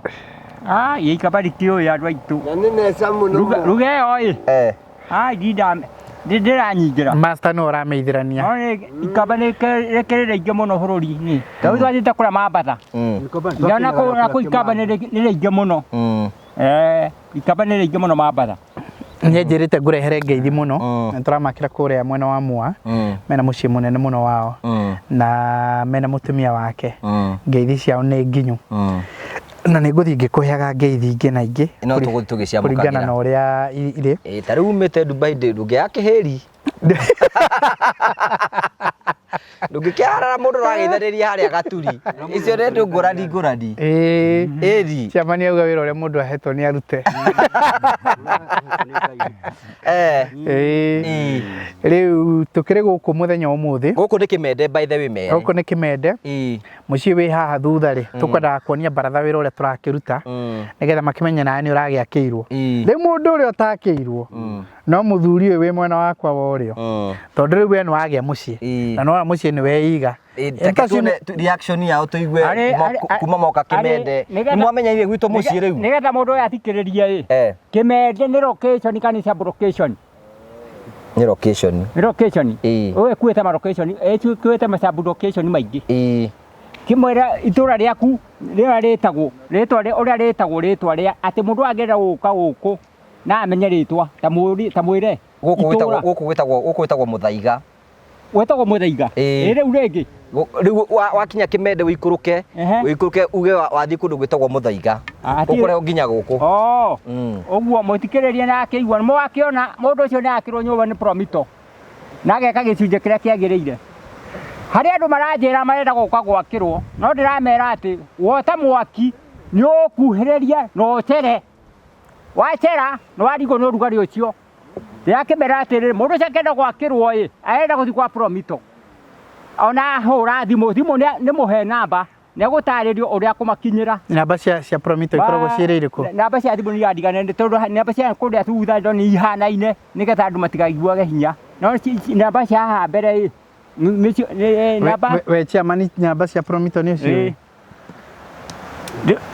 Ah, Gĩikamba ndikĩũĩ andũ aitũ. Na nĩ mbeca mũno. Ruga ĩyo ĩ. Ah, ndinda ndĩranyingĩra. Master nĩ ũrameithĩrania. No nĩ Ikamba nĩ rĩkĩrĩ rĩingĩ mũno bũrũri-inĩ. Tondũ twathiĩte kũrĩa Mambatha. Ndĩrona kũu Ikamba nĩ rĩingĩ mũno. Ikamba nĩ rĩingĩ mũno Mambatha. Nĩ njĩrĩte ngũrehere ngeithi mũno. Nĩ tũramakĩra kũrĩa mwena wa Mua. Mena mũciĩ mũnene mũno wao. Na mena mũtumia wake. Ngeithi ciao nĩ nginyu. Na nĩ ngũthiĩ ngĩkũheaga ngeithi ingĩ na ingĩ. No tũgũthiĩ tũgĩciamũkagĩra. Kũringana na ũrĩa irĩ. Ta rĩu umĩte Dubai ndũngĩaga kĩhĩri. Ndũngĩkĩarara mũndũ ũrageithanĩria harĩa gaturi. Icio nĩ andũ ngũrani ngũrani. Ĩni. Chairman auga wĩra ũrĩa mũndũ ahetwo nĩ arute. Rĩu tũkĩrĩ gũkũ mũthenya wa ũmũthĩ. Gũkũ nĩ Kĩmende by the way mere. Gũkũ nĩ Kĩmende. Mũciĩ wĩ haha thutha rĩ, tũkwendaga kuonia baratha wĩra ũrĩa tũrakĩruta, nĩgetha makĩmenye nawe nĩ ũragĩakĩirwo. Rĩu mũndũ ũrĩa ũtakĩirwo, no mũthuri ũyũ wĩ mwena wakwa wa ũrĩo, tondũ rĩu we nĩ wagĩa mũciĩ, na nĩwona mũciĩ nĩ weiga. Reke tuone reaction yao tũigue kuma moka Kĩmende. Nĩ mwamenyanire gwitũ mũciĩ rĩu? Nĩgetha mũndũ ũyũ athikĩrĩrie ĩ, Kĩmende nĩ location kana nĩ sub location? Nĩ location. Nĩ location. Ũyũ ĩkuĩte ma location, ĩkuĩte ma sub location maingĩ. Kĩmwĩra itũra rĩaku rĩrĩa rĩtagwo, rĩtwa ũrĩa rĩtagwo rĩtwa rĩa atĩ mũndũ angĩenda gũka gũkũ na amenye rĩtwa, ta mwĩre. Gũkũ gwĩtagwo Mũthaiga. Gwĩtagwo Mũthaiga? Ĩ rĩu rĩngĩ? Rĩu wakinya Kĩmende ũikũrũke, ũikũrũke uge wathiĩ kũndũ gwĩtagwo Mũthaiga. Ũkũrehwo nginya gũkũ. Ũguo mũthikĩrĩrie na akĩigua, nĩ mwakĩona mũndũ ũcio nĩ akĩrwo nyũmba nĩ Promito na ageka gĩcunjĩ kĩrĩa kĩagĩrĩire. Harĩ andũ maranjĩra marenda gũka gwakĩrwo, no ndĩramera atĩ wota mwaki nĩ ũgũkuhĩrĩria na ũcere. Wacera nĩ warigwo nĩ ũrugarĩ ũcio. Ndĩrakĩmera atĩrĩrĩ, mũndũ ũcio akĩenda gwakĩrwo ĩ, arenda gũthiĩ kwa Promito. Ona ahũra thimũ, thimũ nĩ mũhe namba, nĩ egũtarĩrio ũrĩa akũmakinyĩra. Namba cia Promito ikoragwo ciĩrĩ irĩkũ? Namba cia thimũ nĩ iradigana tondũ namba cia kũrĩa thutha ndo nĩ ihanaine nĩgetha andũ matikaiguage hinya. No namba cia haha mbere ĩ, nĩcio namba. We chairman, namba cia Promito nĩ ũcio?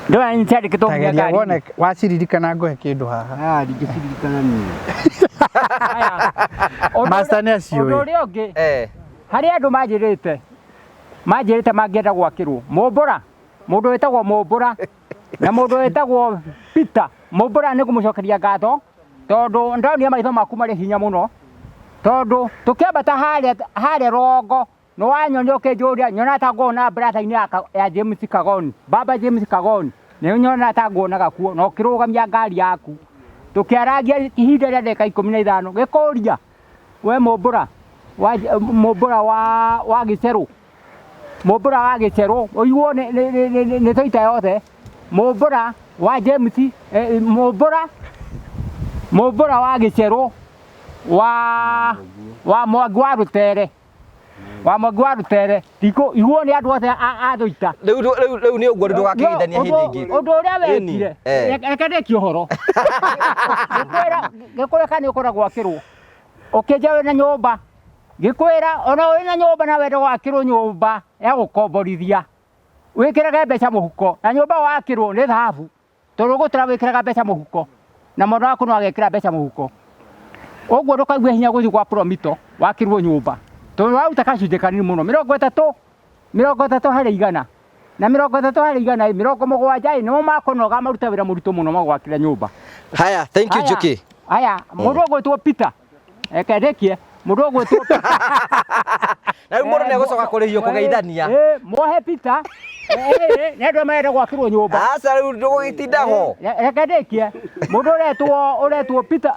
Ndona nĩ ciandĩkĩtwo nginya Tageria ngari-inĩ. wone waciririkana ngũhe kĩndũ haha. Ah, ndingĩciririkana niĩ. Master nĩ aciũĩ. Ũndũ ũrĩa ũngĩ, harĩ andũ manjĩrĩte mangĩenda gwakĩrwo Mũmbũra, mũndũ wĩtagwo Mũmbũra na mũndũ wĩtagwo Peter. Mũmbũra nĩ ngũmũcokeria ngatho tondũ ndonire maitho maku marĩ hinya mũno, tondũ tũkĩambata harĩa rũgongo nĩ wanyonire ũkĩnjũria, nyona ta nguona brother-inĩ ya James Kagoni, baba James Kagoni, nĩ nyona ta nguonaga kuo na ũkĩrũgamia ngari yaku. Tũkĩarangia ihinda rĩa ndagĩka 15, gĩkũria we Mũmbũra, wa Mũmbũra wa Gĩcerũ, Mũmbũra wa Gĩcerũ, ũiguo nĩ tũita yothe, Mũmbũra wa James, Mũmbũra wa Gĩcerũ, wa Mwangi wa Rũtere. Wa Mwangi wa Rũtere, iguo nĩ andũ othe a Thũita. Rĩu nĩ ũguo ndũgakĩgeithania hĩndĩ ĩngĩ. Ũndũ ũrĩa wekire, reke ndĩkie ũhoro. Ngĩkwĩra kana nĩ ũkwenda gwakĩrwo, ũkĩnja wĩna nyũmba, ngĩkwĩra ona wĩna nyũmba na wende gwakĩrwo nyũmba ya gũkomborithia, wĩkĩrage mbeca mũhuko, na nyũmba wakĩrwo nĩ thahabu, tondũ ũgũtũra wĩkĩraga mbeca mũhuko, na mwana waku no agekĩra mbeca mũhuko. Ũguo ndũkaigue hinya gũthiĩ gwa Promito wakĩrwo nyũmba, tondũ waruta gacunjĩ kanini mũno, 30 harĩ igana. Na 30 harĩ igana ĩ, 70 ĩ, nĩmo makũnoga maruta wĩra mũritũ mũno magwakĩre nyũmba. Haya, thank you. Haya, Njuki. Haya, mũndũ ũgwĩtwo Peter, reke ndĩkie, mũndũ ũgwĩtwo Peter. Na rĩu mũndũ nĩ egũcoka kũrĩhio kũgeithania. Muohe Peter, nĩ andũ marenda gwakĩrwo nyũmba. Aca, rĩu ndũgũgĩtinda ho. Reke ndĩkie, mũndũ ũretwo Peter,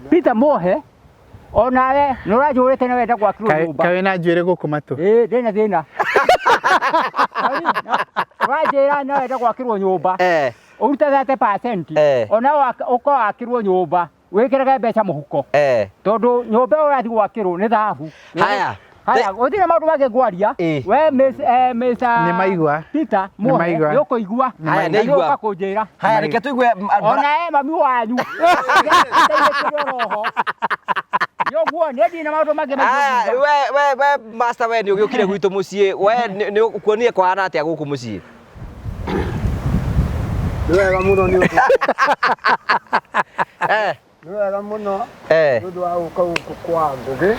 Peter Muohe, onawe nĩ ũranjũrĩte na wenda gwakĩrwo nyũmba. Kaĩ wĩna njuĩrĩ gũkũ matũ? Ĩĩ, ndĩna thĩna. Ũranjĩra no wenda gwakĩrwo nyũmba, ũrute 30%, ona ũkorwo wakĩrwo nyũmba wĩkĩrage mbeca mũhuko, tondũ nyũmba ĩyo ũrathiĩ gwakĩrwo nĩ thahabu. Haya. Haya, gũtirĩ maũndũ mangĩ ngwaria. We Mr. Nĩ maigua. Peter Nĩ Muohe, maigua. nĩ ũkũigua. Haya, Na nĩ nĩ aigua. ũka kũnjĩra. Haya, reke tũigue Ona e mami wanyu. Ateithĩkĩrio roho. Nĩ ũguo, niĩ ndirĩ na maũndũ mangĩ maingĩ Aya, nguga. we master, we nĩ ũgĩũkire gwitũ mũciĩ, we nĩ ũkuonire kũhana atĩa gũkũ mũciĩ? Nĩ wega mũno nĩ ũndũ nĩ wega mũno nĩ ũndũ wa gũka gũkũ kwa Ngũgĩ,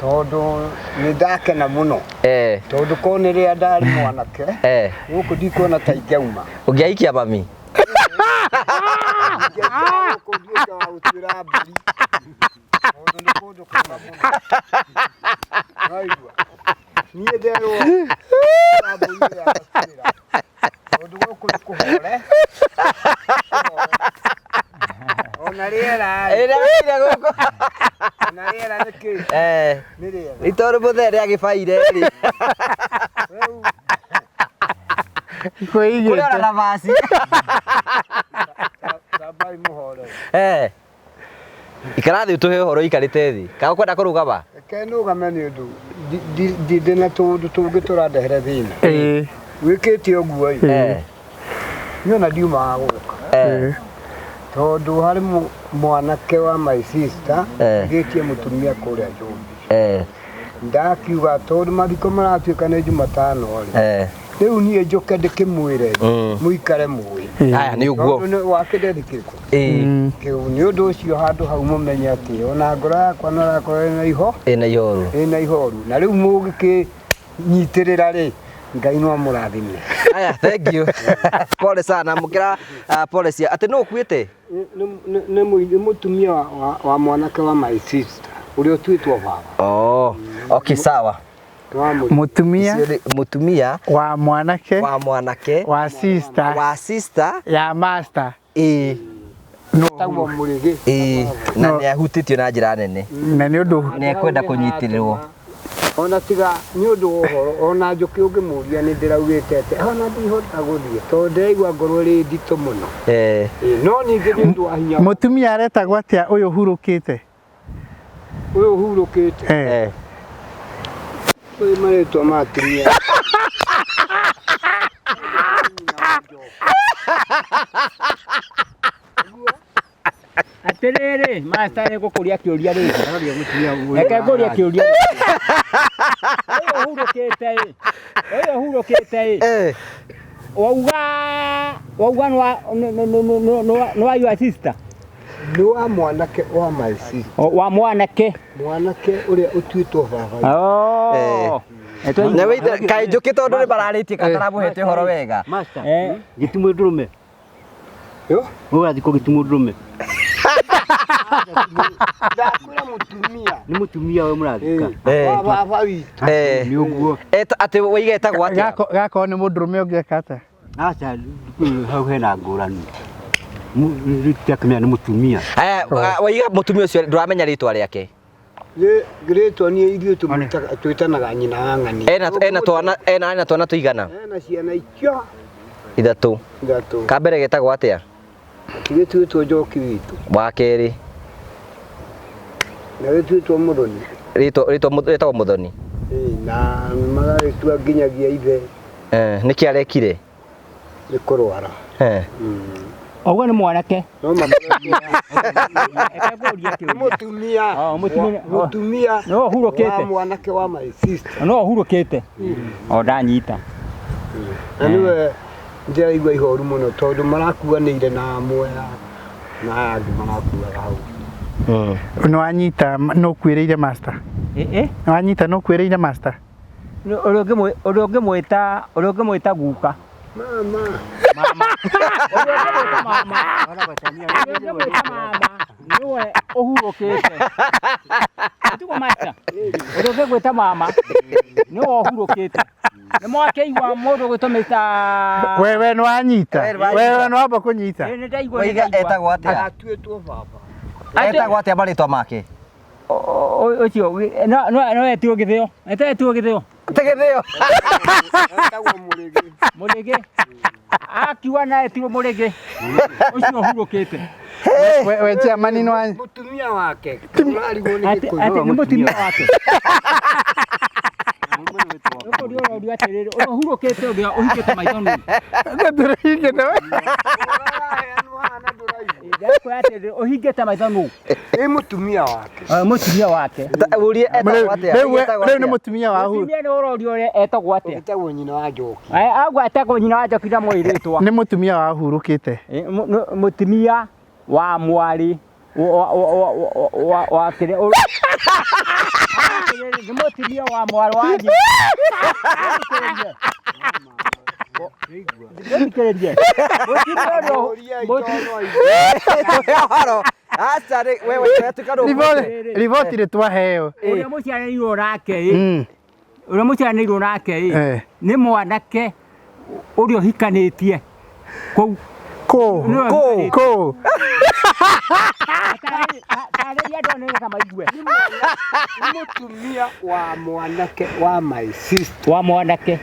tondũ nĩ ndakena mũno, tondũ korwo nĩ rĩrĩa ndarĩ mwanake gũkũ ndikuona ta ingĩauma. Ũngĩaikia mami? Ingĩaikia gũkũ nduĩke wa gũtuĩra mbũri, tondũ nĩ kũndũ kwega mũno. Waigua? Niĩ nderwo mbũri ĩrĩa ngatuĩra, tondũ gũkũ nĩ kũhore. Ona rĩera rĩ, Ĩrĩa wĩkire gũkũ. Ona rĩera nĩ kĩ? Nĩ rĩega. Nĩ tondũ mũthee nĩ agĩbaire rĩ. Rĩu Kũrĩ ona Kwĩigĩte. na baci. Tambai mũhorere. Ikara thĩ ũtũhe ũhoro ũikarĩte thĩ. Kana ũkwenda kũrũgama? Reke nũgame nĩ ũndũ ndĩ na tũũndũ tũngĩ tũrandehere thĩna. Wĩkĩte ũguo ĩ, niĩ ona ndiumaga gũka, tondũ harĩ mwanake wa my sister gĩtie mũtumia kũrĩa Njũmbi. Ndakiuga tondũ mathiko maratuĩka nĩ Jumatano rĩ, rĩu niĩ njũke ndĩkĩmwĩre mũikare mũĩ. Haya, nĩ ũguo. Tondũ wake ndethikĩtwo kĩu. Nĩ ũndũ ũcio handũ hau mũmenye atĩ ona ngoro yakwa no ĩrakorwo ĩna iho Ĩna ihoru. Ĩna ihoru, na rĩu mũgĩkĩnyitĩrĩra rĩ, Ngai no amũrathime. Haya, thank you. Pole sana, mũkĩra pole cia atĩ nũ ũkuĩte? Nĩ mũtumia wa mwanake wa my sister ũrĩa ũtuĩtwo baba. Oh, okay, sawa. Wa Mũtumia Icio mũtumia wa mwanake wa mwanake wa sister wa sister ya master. Ĩĩ. Tagwo Mũrĩgĩ. Ĩĩ, na nĩ ahutĩtio na njĩra nene. Na nĩ ũndũ Nĩ ekwenda kũnyitĩrĩrwo. Ona tiga nĩ ũndũ wa ũhoro, ona Njũkĩ ũngĩmũria nĩ ndĩraugĩte atĩ ona ndihota gũthiĩ tondũ ndĩraigua ngoro ĩrĩ nditũ mũno. Ĩĩ, no ningĩ nĩ ũndũ wa hinya. Mũtumia aretagwo atĩa ũyũ ũhurũkĩte? Ũyũ ũhurũkĩte? Ũyũ marĩtwa ma atumia. Atĩrĩrĩ, master, nĩ ngũkũria kĩũria rĩngĩ. Reke ngũrie kĩũria rĩngĩ. Ũyũ ũhurũkĩte ĩ, ũyũ ũhurũkĩte ĩ, wauga nĩ wa your sister? Nĩ wa mwanake wa my sister. Wa mwanake. Mwanake ũrĩa ũtuĩtwo baba. Oh. Na wĩite kaĩ Njũkĩ tondũ nĩ mararĩtie kataramũhete ũhoro wega. Master, gĩtimũ ndũrũme. Yo? Ũrathiĩ kũ gĩtimũ ndũrũme? Ndakwĩra mũtumia. Nĩ mũtumia we mũrathika. Wa baba witũ. Nĩ ũguo. Atĩ waiga etagwo atĩa? Gakorwo nĩ mũndũrũme ũngĩeka atĩa? Aca, hau hena ngũrani. Rĩtiakĩmenya nĩ mũtumia. Aya, waiga mũtumia ũcio ndũramenya rĩtwa rĩake. Rĩtwa niĩ ithuĩ twĩtanaga nyina wa ng'ani. Ena twana tũigana? Ena ciana icio Ithatũ. Ithatũ. Ka mbere getagwo atĩa? Gĩtuĩtwo Njoki witũ. Wa kerĩ? Na gĩtuĩtwo Mũthoni. Rĩtwa rĩtagwo Mũthoni. Ĩĩ, na magagĩtua nginyagia ithe. Nĩkĩ arekire? Nĩ kũrwara. Ũguo nĩ mwanake. No mũtumia. Mũtumia. Mũtumia. No ũhurũkĩte. Wa mwanake wa my sister. No ũhurũkĩte. O ndanyita. Na nĩwe ndĩraigua ihoru mũno tondũ marakuanĩire na amwe na aya angĩ marakuaga hau. Nĩ wanyita nĩ ũkuĩrĩire master? Ĩ Nĩ wanyita nĩ ũkuĩrĩire master? Ũrĩa ũngĩmwĩta, ũrĩa ũngĩmwĩta guka. Mama. Mama. Ũrĩa ũngĩmwĩta mama. Ũrĩa ũngĩmwĩta mama nĩwe ũhurũkĩte. Tiguo master? Ũrĩa ũngĩgwĩta mama nĩwe ũhurũkĩte. Nĩ mwakĩigua mũndũ ũgwĩtwo Mr. Wewe nĩ wanyita. We nĩ wanyita. Wewe nĩ wamba kũnyita. Ĩ, nĩ ndaigua, nĩ Waiga ndaigua. etagwo atĩa? Atuĩtwo baba. Etagwo atĩa marĩtwa make? Ũcio no etirwo gĩthĩo. Etirwo gĩthĩo. Tegetheo. Etagwo Mũrĩgĩ. Mũrĩgĩ. Akiuga na etirwo Mũrĩgĩ. Ũcio ũhurũkĩte. We chairman nĩ wanyita. Mũtumia wake. Ũrarigwo nĩ Atĩ Gĩkũyũ. atĩ nĩ mũtumia wake. Ũkũria ũrorio atĩrĩrĩ, ũrĩa ũhurũkĩte ũrĩa ũhingĩte maitho nũ? Ndũrahingĩte we. Ũraheanwo haha na ndũraigua. Ndakwĩra atĩrĩrĩ, ũhingĩte maitho nũ? Ĩ mũtumia wake. Mũtumia wake. Ũrie etagwo atĩa? Rĩu Etagwo rĩu nĩ atĩa? mũtumia wa huru. Mũtumia nĩ ũrorio ũrĩa etagwo atĩa? Etagwo nyina wa Njoki. Agwa etagwo nyina wa Njoki na mũĩ rĩtwa. Nĩ mũtumia wa hurũkĩte. Mũtumia wa mwarĩ wa kĩrĩa nĩ mũtumia wa mwarĩ wa nyina. Thikĩrĩria. Mũtumia ũrĩa Ũhoro. Aca rĩ, wewe wetuĩka ndũkũhĩtia. Riboti nĩ twaheo. Ũrĩa mũciaranĩirwo nake ĩ, ũrĩa mũciaranĩirwo nake ĩ, nĩ mwanake ũrĩa ũhikanĩtie kũu. Kũ? Nĩwe Kũ? ũhikanĩtie. Kũ? Tarĩria andũ nĩgetha maigue. Nĩ mũtumia wa mwanake wa my sister. Wa mwanake.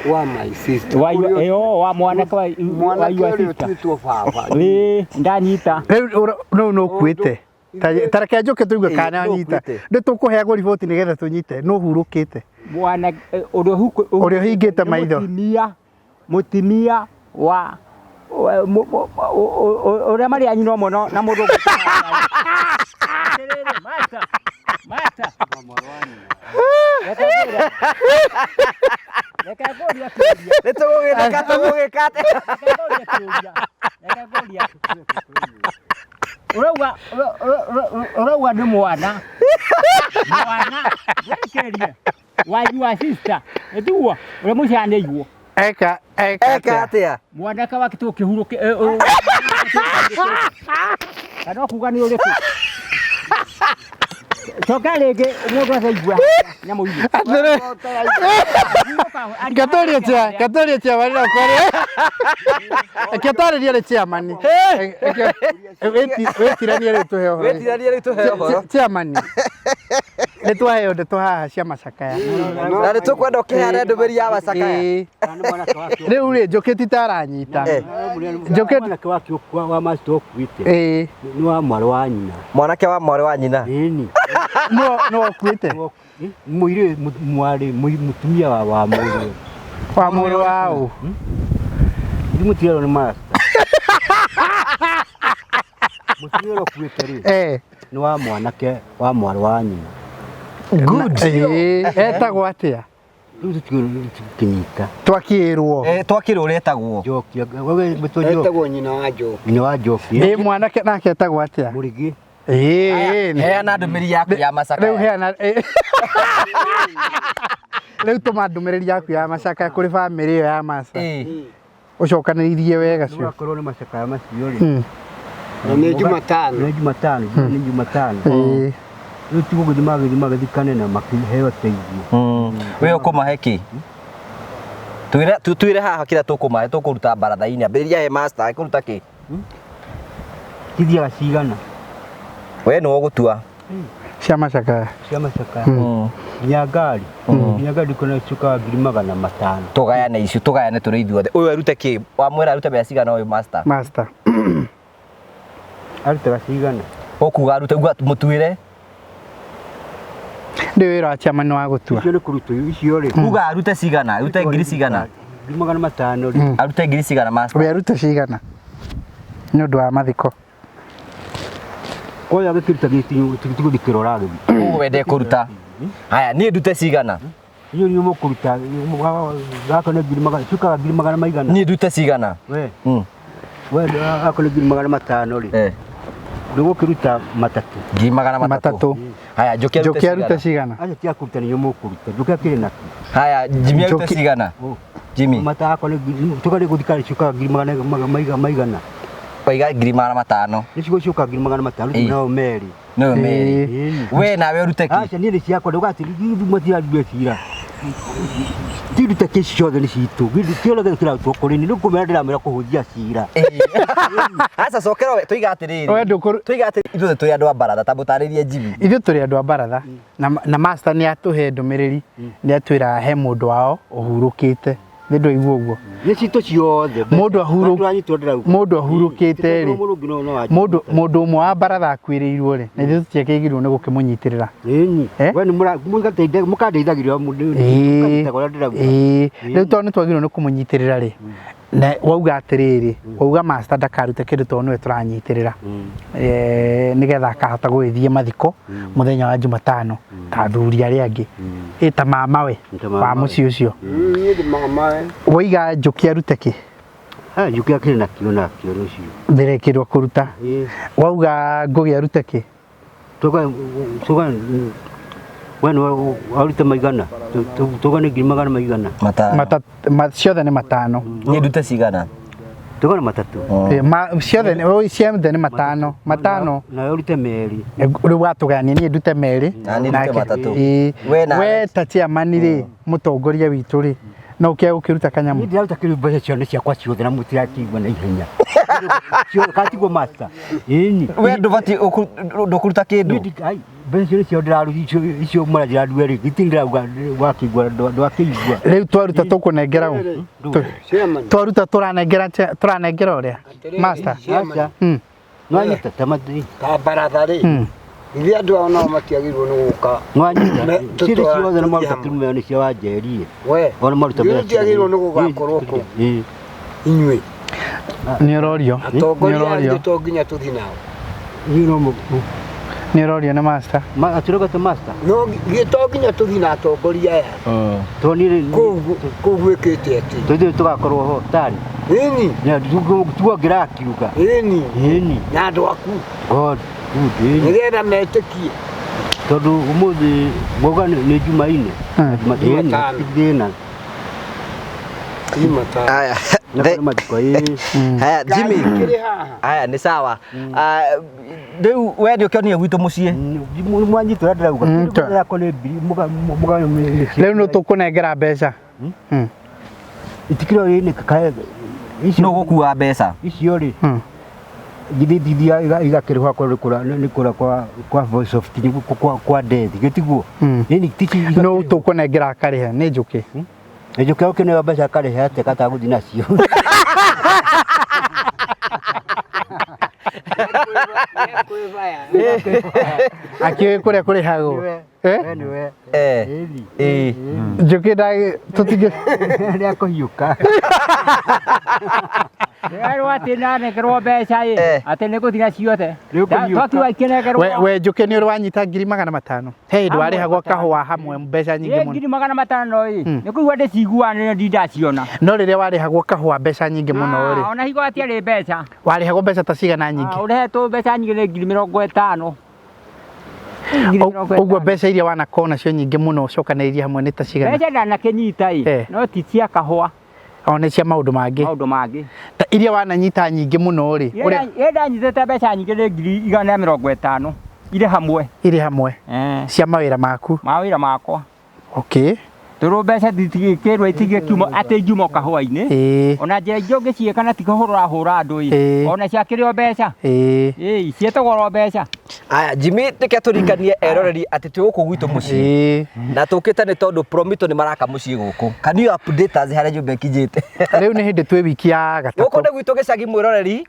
Wa my sister. Wa ĩyo wa mwanake wa Mwanake your ũrĩa sister. ũtuĩtwo baba. Ĩĩ, ndanyita. Rĩu rĩu nĩ ũkuĩte. Ta reke njũke tũigue kana Nũ anyita. ũkuĩte? Nĩ tũkũheagwo riboti nĩgetha tũnyite. Nũ ũhurũkĩte? Mwanake ũrĩa Ũrĩa ũhingĩte nĩ maitho. Mũtumia, mũtumia wa ũrĩa marĩ a nyina ũmwe na mũndũ ũngĩ. Atĩrĩrĩ, master, master. Reke ngũrie. Reke ngũrie kĩũria. Nĩ tũgũgĩtheka tũgũgĩka atĩa? Reke ngũrie kĩũria. Reke ngũrie. Ũrauga ũrauga nĩ mwana. Mwana. Thikĩrĩria. Wa your sister. Nĩtiguo ũrĩa mũciaranĩirwo. Eka eka Eka atĩa? Mwanake wake tu ũkĩhurũke kana ũkuga nĩ ũrĩkũ? Coka rĩngĩ mũndũ ataigua nyamũ iria. Atĩrĩ. Gatoria cha, gatoria chairman no kware. Gatoria rĩ chairman. Wĩtiranie rĩu tũhe ũhoro. Wĩtiranie rĩu tũhe ũhoro. Chairman. Nĩ twaheo ndeto haha cia macakaya. Na nĩ tũkwenda ũkĩheane ndũmĩrĩri ya macakaya. Ĩĩ. Rĩu rĩ Njũkĩ ti ta aranyita. Njũkĩ mwanake wake wa master ũkuĩte. Ĩĩ. Nĩ wa mwarĩ wa nyina. Mwanake wa mwarĩ wa nyina. Ĩni. No no ũkuĩte. Mũirĩ mwarĩ mũtumia wa mũrũ. Wa mũrũ wa ũ? Nĩ mũtumia nĩ master. Mũtumia ũrĩa ũkuĩte rĩ. Eh. Nĩ wa mwanake wa mwarĩ wa nyina. Good. Ĩĩ. Etagwo atĩa? Rĩu tũtikĩnyita. Twakĩrwo. Twakĩrwo ũrĩa etagwo. Njoki. Etagwo nyina wa Njoki. Nyina wa Njoki. Ĩ mwanake nake etagwo atĩa? Mũrĩgĩ. Ĩĩ. Heana ndũmĩrĩri yaku ya macakaya. Rĩu heana rĩu tũma ndũmĩrĩri yaku ya macakaya kũrĩ bamĩrĩ ĩyo ya maca. Ũcokanĩrĩirie wega cio. Wakorwo nĩ macakaya macio rĩ. Na nĩ Jumatano. Nĩ Jumatano, nĩ Jumatano. Ĩĩ. Rĩu ti gũgĩthiĩ magĩthiĩ magĩthikane na makĩheo ũteithio. We ũkũmahe kĩ? Twĩre twĩre haha kĩrĩa tũkũmahe tũkũruta baratha-inĩ. Ambĩrĩria he master ekũruta kĩ? Cithiaga cigana? We nĩwe ũgũtua. Cia macakaya. Cia macakaya. Nginya ngari. Nginya ngari ndikuona ciũkaga 500,000. Tũgayane icio, tũgayane tũrĩ ithuothe. Ũyũ arute kĩ? Wamwĩra arute mbeca cigana ũyũ master? Master. Arutaga cigana? Ũkuga arute, uga mũtuĩre. Ndĩ wĩra wa chairman wa gũtua. Icio nĩ kũrutwo icio rĩ. Uga arute cigana, arute ngiri cigana. 500,000 rĩ. Arute ngiri cigana master. We arute cigana? Nĩ ũndũ wa mathiko. Koya gĩkĩruta gĩtigũthikĩrwo ũragĩthiĩ. Ũguo we ndekũruta. Haya, niĩ ndute cigana? Inyuĩ nĩ mũkũruta gaka nĩ ngiri magana ciũkaga ngiri magana maigana. Niĩ ndute cigana? We. We gaka nĩ 500,000 rĩ. Ndũgũkĩruta matatũ. Ngiri magana matatũ. Matatũ. Haya, Njoki arute Njoki arute cigana? cigana? Acio ti akũruta nĩo mũkũruta. Njoki akĩrĩ nakĩ? Haya, Jimmy arute Njoki- cigana? Jimmy, Matakwa nĩ tũgarĩ gũthikari ciũkaga ngiri magana maigana. waiga ngiri magana matano. Nĩ ciugo ciũkaga ngiri magana matano Ĩĩ. nao merĩ. Nĩwe merĩ. Ĩĩ. We nawe ũrute kĩ? Aca niĩ nĩ ciakwa ndũgati matirarua cira. Tirute kĩ ciothe nĩ citũ. Kĩothe gĩothe kĩrarutwo kũrĩ niĩ. Nĩ kũmera ndĩramera kũhũthia cira. Aca cokera we tuiga atiriri. We ndũkũru- Tuiga atĩ ithuothe tũrĩ andũ a baratha ta mũtarĩrie Jimmy. Ithuĩ tũrĩ andũ a baratha na, na master nĩ atũhe ndũmĩrĩri nĩ atwĩra he mũndũ wao ũhurũkĩte nĩ ndwaigua ũguo Nĩ citũ ciothe. Mũndũ ahurũ- Ndũranyitwo ndĩrauga. mũndũ ahurũkĩte rĩ Mũndũ ũngĩ no mũndũ mũndũ ũmwe wa baratha akuĩrĩirwo rĩ na ithuĩ tũtiakĩgirwo nĩ gũkĩmũnyitĩrĩra Ĩni. Eh? We nĩ mũgateithia mũkandeithagĩrĩria mũndũ. Ĩĩ, Mũkandeithagĩrĩria ndĩrauga. ĩĩ. Rĩu tondũ nĩ twagĩrĩirwo nĩ kũmũnyitĩrĩra rĩ na wauga atĩrĩrĩ wauga master ndakarute kĩndũ tondũ nĩwe tũranyitĩrĩra Eh, nĩgetha akahota gũgĩthiĩ mathiko mũthenya wa Jumatano ta athuri arĩa angĩ ĩ ta mamawe Ta wa mamawe. mũciĩ ũcio Niĩ ndĩ mama waiga Njũkĩ arute kĩ Ah, Njũkĩ akĩrĩ nakĩo nakĩo rũciũ. mbere kĩndũ akũruta Ĩĩ. wauga Ngũgĩ arute kĩ Tuga tuga we nĩ warute maigana. Tuga nĩ ngiri magana maigana. Matano. Ciothe nĩ matano. Niĩ ndute cigana? Tuga nĩ matatũ. Eh, ciothe ciothe nĩ matano matano. Nawe ũrute merĩ. Rĩu watũgania niĩ ndute merĩ Na niĩ ndute nake- matatũ. Ĩĩ. We nawe. We ta chairman rĩ mũtongoria witũ rĩ no ũkĩage gũkĩruta kanyamũ Niĩ ndĩraruta kĩrĩ mbeca ciothe ciakwa ciothe na mũtirakĩigua na ihenya. Ciothe katigwo master. Ĩni. We ndũbatiĩ ndũkũruta kĩndũ. Niĩ ai, mbeca ciothe ciothe ndĩraruta icio icio mũranjĩra rĩ gĩtirĩ ndĩrauga wakĩigua ndwakĩigua. Rĩu twaruta tũkũnengera ũ? Chairman. Twaruta tũranengera tũranengera ũrĩa master. Aca. Nwanyita ta mathi. Ta baratha rĩ ithuĩ andũ ao nao matiagĩrĩirwo nĩ gũka. Nwanyita. Me- Cirĩ ciothe nĩ tũthiĩ maruta hamwe. kĩrume nĩ cia wanjerie. We Ona maruta ithuĩ tũtiagĩrĩirwo nĩ gũgakorwo kũu Ĩĩ. inyuĩ Nĩ ũrorio. Nĩ atongoria ũrorio. ithuĩ to nginya tũthiĩ nao. Inyuĩ no mũ- Nĩ ũrorio nĩ master. Ma atũrauga ta master. No githĩ to nginya tũthiĩ na atongoria aya Tuonire kũu kũu gwĩkĩte atĩ tũthiĩ tũgakorwo ho tani. ĩni Na tuo ngĩrakiuga. ĩni Ĩni. na andũ aku God good. Ĩni. nĩgetha metĩkie Tondũ ũmũthĩ mwauga nĩ Jumaine. Jumatano. Jumatano. Thĩna. Jumatano. Haya. Na kũrĩ mathiko ĩĩ. Haya, Jimmy. Ngari ikĩrĩ haha. Haya, nĩ sawa. Ah, Rĩu we nĩ ũkĩonire gwitũ mũciĩ. Mwanyitwo ũrĩa ndĩrauga. Yakwa nĩ mbiri mũga Rĩu nĩ tũkũnengera mbeca. Itikiro ĩĩ kae Nũ gũkua mbeca? Icio rĩ. Githĩ thithia igakĩrĩhwa kwa nĩ kũra kwa kwa voice of kwa kwa death gĩtiguo. Ĩni tici Nũ tũkũnengera akarĩhe nĩ Njũkĩ. Njũkĩ ũkĩneo mbeca akarĩhe atĩa katagũthiĩ nacio. Akĩũĩ kũrĩa kũrĩhagwo. Eh? Nĩwe. Eh. Ĩĩ. Njũkĩ tũtingĩ Nĩ akũhiũka. Ndĩrerwo atĩ nanengerwo mbeca ĩ atĩ nĩ gũthira ciothe. Nĩũkũhiũka. Twakiuga ikĩnengerwo. We Njũkĩ nĩ ũrĩ wanyita ngiri magana matano. He hĩndĩ Hamwe warĩhagwo matano. kahũa hamwe mbeca nyingĩ Ĩ mũno. ngiri magana matano ĩ nĩ kũigua ndĩciguaga nĩ ndindaciona. No rĩrĩa warĩhagwo kahũa mbeca nyingĩ mũno rĩ. Ona hingo hatiarĩ mbeca. Warĩhagwo mbeca ta cigana nyingĩ? Ũrehetwo mbeca nyingĩ nĩ ngiri mĩrongo ĩtano. Ngiri mĩrongo Ũguo ĩtano. mbeca iria wanakorwo nacio nyingĩ mũno ũcokanĩrĩirie hamwe nĩ ta cigana? Mbeca ndanakĩnyita ĩ no ti cia kahũa. O nĩ cia maũndũ mangĩ. Maũndũ mangĩ. Ta iria wananyita nyingĩ mũno rĩ. Ĩrĩa ndanyitĩte mbeca nyingĩ nĩ ngiri igana rĩa mĩrongo ĩtano irĩ hamwe. Irĩ hamwe. Cia mawĩra maku. Mawĩra makwa. Okay. Tondũ mbeca itingĩkĩrwo itingĩkiuma atĩ ingiuma kahũa-inĩ. Ona njĩra ingĩ ũngĩciĩka na ti kũhũra ũrahũra andũ ĩ. Ona ciakĩrĩ o mbeca. Ĩĩ ciĩtagwo oro mbeca. Aya, Jimmy reke tũririkanie eroreri atĩ twĩ gũkũ gwitũ mũciĩ na tũkĩte nĩ tondũ Promito nĩ maraka mũciĩ gũkũ. Can you update us harĩa nyũmba ĩkinyĩte? Rĩu nĩ hĩndĩ twĩ wiki ya gatatũ. Gũkũ nĩ gwitũ gĩcagi mwĩroreri.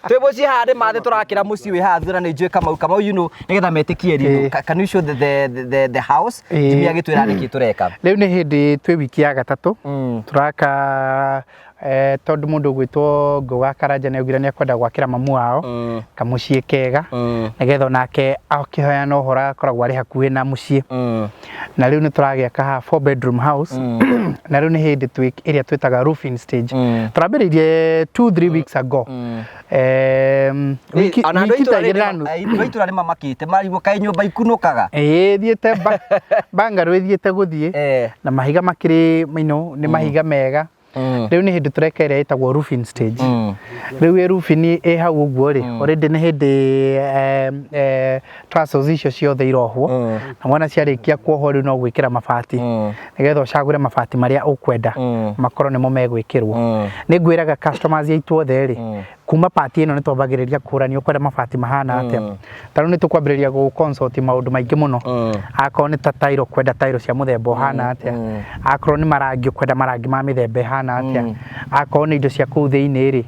Twĩ mũciĩ haha nĩ mathĩ tũrakĩra mũciĩ wĩ haha thutha na nĩ njũĩ Kamau. Kamau you know nĩgetha metĩkie rĩu. Can you show the house? Jimmy agĩtwĩra nĩkĩ tũreka. Rĩu nĩ hĩndĩ twĩ wiki ya gatatũ. Tũraka Tondũ mũndũ ũgwĩtwo Ngũga Karanja nĩ augire nĩ ekwenda gwakĩra mamu wao kamũciĩ kega, nĩgetha onake akĩheana ũhoro akoragwo arĩ hakuhĩ na mũciĩ. Na rĩu nĩ tũragĩaka haha four bedroom house, na rĩu nĩ hĩndĩ twĩ ĩrĩa twĩtaga roofing stage. Tũrambĩrĩirie 2-3 weeks ago. Wiki Ona andũ a wiki ta itũra igĩrĩ na rĩrĩ nuthu. Andũ a itũra nĩ mamakĩte marigwo kaĩ nyũmba ikunũkaga. Ĩĩ, ĩthiĩte bangarũ ĩthiĩte gũthiĩ, na mahiga makĩrĩ nĩ mahiga mega. Rĩu nĩ hĩndĩ tũreka ĩrĩa ĩtagwo roofing stage. Rĩu ĩ roofing ĩ hau ũguo rĩ, already nĩ hĩndĩ trusses icio ciothe irohwo, na wona ciarĩkia kuohwo rĩu no gwĩkĩra mabati, nĩgetha ũcagũre mabati marĩa ũkwenda makorwo nĩmo megwĩkĩrwo. Nĩ ngwĩraga customers aitũ othe rĩ, kuma part ĩno nĩ twambagĩrĩria kũrania ũkwenda mabati mahana atĩa. Ta rĩu nĩ tũkwambĩrĩria gũ consult maũndũ maingĩ mũno. Akorwo nĩ ta tairo, ũkwenda tairo cia mũthemba ũhana atĩa, akorwo nĩ marangi, ũkwenda marangi ma mĩthemba ĩhana atĩa, akorwo nĩ indo cia kũu thĩinĩ rĩ,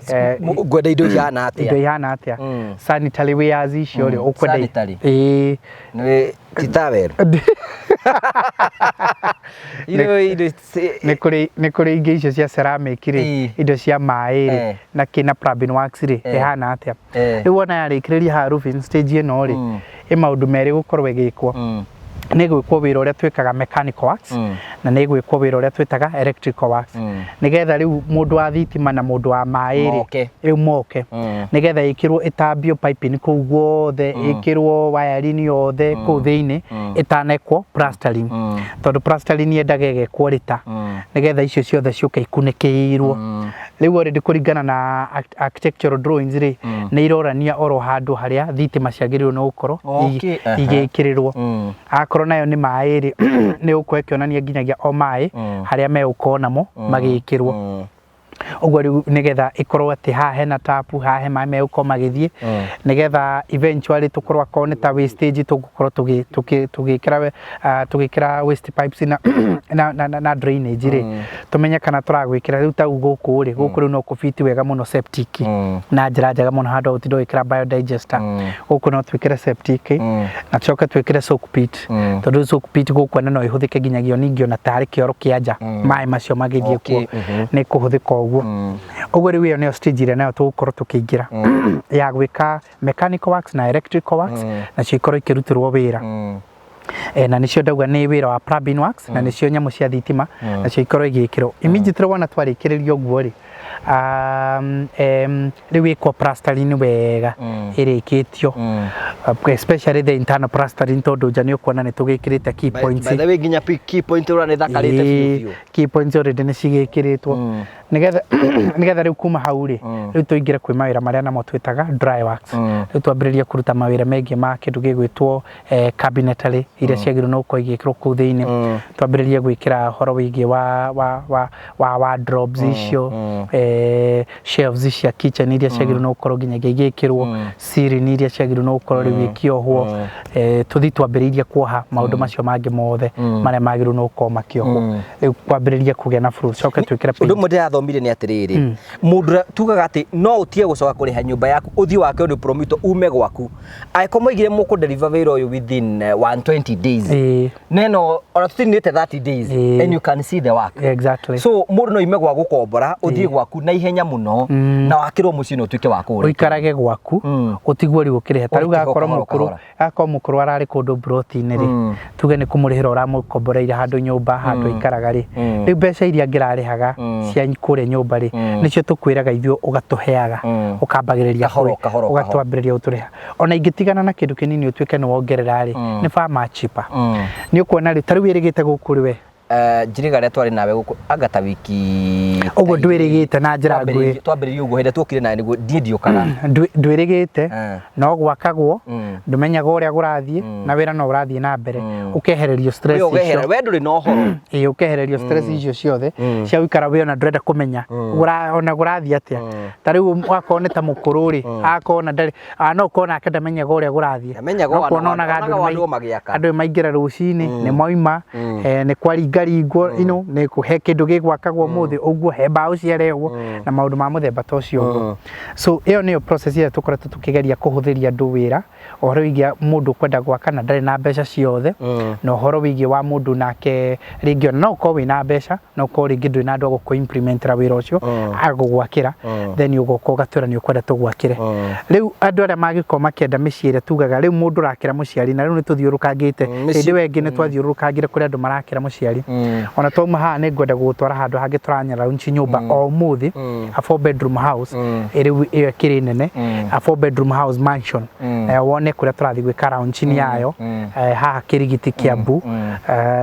Ngwenda indo ihana indo atĩa. Ihana atĩa, sanitary wares icio rĩ, ũkwenda Sanitary. Ĩĩ. Nĩ ti towel. Indo Nĩ kũrĩ ingĩ icio cia ceramic rĩ, indo cia maĩ rĩ, na kĩ na paraffin wax rĩ, ĩhana atĩa. Rĩu wona yarĩkĩrĩria haha roofing stage ĩno rĩ, ĩ maũndũ merĩ gũkorwo ĩgĩkwo. Nĩ gwĩkwo wĩra ũrĩa twĩkaga mechanical works, na nĩ gwĩkwo wĩra ũrĩa twĩtaga electrical works, nĩgetha rĩu mũndũ wa thitima na mũndũ wa maĩ rĩ, Moke. Rĩu moke, nĩgetha ĩkĩrwo ĩtambio piping kũu guothe, ĩkĩrwo wiring yothe kũu thĩinĩ ĩtanekwo plastering, tondũ plastering yendaga ĩgekwo rĩta, nĩgetha icio ciothe ciũke ikunĩkĩirwo. Rĩu already kũringana na architectural drawings rĩ, nĩ irorania oro handũ harĩa thitima ciagĩrĩirwo nĩ gũkorwo igĩkĩrĩrwo. Akorwo nayo nĩ maĩ rĩ, nĩ gũkorwo ĩkĩonania nginyagia o maĩ harĩa megũkorwo namo magĩkĩrwo. Ũguo rĩu nĩgetha ĩkorwo atĩ haha hena tap, haha he maĩ megũkorwo magĩthiĩ, nĩgetha eventually tũkorwo akorwo nĩ ta wastage tũgũkorwo tũgĩkĩra waste pipes na drainage rĩ, tũmenye kana tũragwĩkĩra rĩu tau gũkũ rĩ, gũkũ rĩu no kũbiti wega mũno septic na njĩra njega mũno, handũ ha gũtinda ũgĩkĩra biodigester. Gũkũ no twĩkĩre septic na tũcoke twĩkĩre soak pit, tondũ rĩu soak pit gũkũ ona no ĩhũthĩke nginyagia ningĩ ona tarĩ kĩoro kĩa nja, maĩ macio magĩthiĩ kuo nĩ kũhũthĩka ũguo. Ũguo rĩu ĩyo nĩyo stage ĩrĩa nayo tũgũkorwo tũkĩingĩra ya gwĩka mechanical works na electrical works, nacio ikorwo ikĩrutĩrwo wĩra. Na nĩcio ndauga nĩ wĩra wa plumbing works, na nĩcio nyamũ cia thitima nacio ikorwo igĩkĩrwo immediately. Wona twarĩkĩrĩria ũguo rĩ, rĩu ĩkwo plastering wega ĩrĩkĩtio, especially the internal plastering, tondũ nja nĩ ũkuona nĩ tũgĩkĩrĩte key points. By the way, nginya key point ũrĩa nĩ thakarĩte biũ biũ. Key points already nĩ cigĩkĩrĩtwo, nĩgetha rĩu kuma hau rĩ, rĩu tũingĩre kwĩ mawĩra marĩa namo twĩtaga dry works. Rĩu twambĩrĩrie kũruta mawĩra megiĩ ma kĩndũ gĩgwĩtwo cabinetry iria ciagĩrĩirwo nĩ gũkorwo igĩkĩrwo kũu thĩinĩ, twambĩrĩrie gwĩkĩra ũhoro wĩgiĩ wa wardrobes icio, shelves cia kitchen iria ciagĩrĩirwo nĩ gũkorwo nginyagia igĩkĩrwo, ceiling iria ciagĩrĩirwo nĩ gũkorwo rĩu ikĩohwo, tũthiĩ twambĩrĩirie kuoha maũndũ macio mangĩ mothe marĩa magĩrĩirwo nĩ gũkorwo makĩohwo, rĩu kwambĩrĩria kũgĩa na floor, coke twĩkĩre Ũndũ paint. Ũmwe ndĩrathomire nĩ atĩrĩrĩ, mũndũ ũrĩa tugaga atĩ no ũtige gũcoka kũrĩha nyũmba yaku ũthiĩ wake ũndũ Promito ume gwaku, angĩkorwo moigire mũkũ deliver wĩra ũyũ within 120 days, neno ona tũtinĩte 30 days, and you can see the work. So mũndũ no ime gwa gũkombora ũthiĩ gwaku na ihenya mũno, na wakĩrwo mũciĩ na ũtuĩke wa kũũrĩkia. Ũikarage gwaku, ũtigwo rĩu ũkĩrĩha. Ta rĩu Ũrĩkĩho gakorwo kahora, mũkũrũ kahora. Gakorwo mũkũrũ ararĩ kũndũ mburoti-inĩ rĩ, tuge nĩ kũmũrĩhĩra ũramũkomboreire handũ nyũmba handũ aikaraga rĩ, rĩu mbeca iria angĩrarĩhaga cia kũrĩa nyũmba rĩ, nĩcio tũkwĩraga ithuĩ ũgatũheaga, ũkambagĩrĩria Kahoro, kahoro, kahoro. Ũgatwambĩrĩria gũtũrĩha. Ona ingĩtigana na kĩndũ kĩnini ũtuĩke nĩ wongerera rĩ, nĩ far much cheaper. Nĩ ũkuona rĩ, ta rĩu wĩrĩgĩte gũkũ rĩ we? Njiriga rĩa twarĩ nawe gũkũ anga ta wiki Ũguo ndwĩrĩgĩte na njĩra nguhĩ. Twambĩrĩirie ũguo hĩndĩ ĩrĩa tuokire nawe nĩguo ndiĩ ndiũkaga. Ndwĩrĩgĩte no gwakagwo, ndũmenyaga ũrĩa kũrathiĩ, na wĩra no ũrathiĩ na mbere, ũkehererio stress We ũkeherera icio. We ndũrĩ na ũhoro. Ĩĩ, ũkehererio stress icio ciothe cia gũikara wĩ ona ndũrenda kũmenya ona kũrathiĩ atĩa. Ta rĩu wakorwo nĩ ta mũkũrũ rĩ, akorwo na ndarĩ no ũkorwo nake ndamenyaga ũrĩa kũrathiĩ. Ndamenyaga No kuona onaga onaga andũ andũ magĩaka. Andũ maingĩra rũcinĩ nĩ moima, nĩ kwaringaringa. ikaringwo, you know, nĩ he kĩndũ gĩgwakagwo ũmũthĩ ũguo, he mbaũ ciarehwo na maũndũ ma mũthemba ta ũcio ũguo. So ĩyo nĩyo process ĩrĩa tũkoretwo tũkĩgeria kũhũthĩria andũ wĩra, ũhoro wĩgiĩ mũndũ kwenda gwaka na ndarĩ na mbeca ciothe, na ũhoro wĩgiĩ wa mũndũ nake rĩngĩ ona no ũkorwo wĩna mbeca, no ũkorwo rĩngĩ ndũrĩ na andũ a gũkũ implementera wĩra ũcio agũgwakĩra, then ũgoka ũgatwĩra nĩ ũkwenda tũgwakĩre. Rĩu andũ arĩa mangĩkorwo makĩenda mĩciĩ ĩrĩa tugaga rĩu mũndũ ũrakĩra mũciari, na rĩu nĩ tũthiũrũkangĩte, hĩndĩ ĩyo ĩngĩ nĩ twathiũrũrũkangire kũrĩ andũ marakĩra mũciari. Ona twauma haha nĩ ngwenda gũgũtwara handũ hangĩ tũranya launch nyũmba o ũmũthĩ, a 4 bedroom house, rĩu ĩyo ĩkĩrĩ nene, a 4 bedroom house mansion. Wone kũrĩa tũrathiĩ gwĩka launching yayo, haha Kĩrigiti, Kiambu.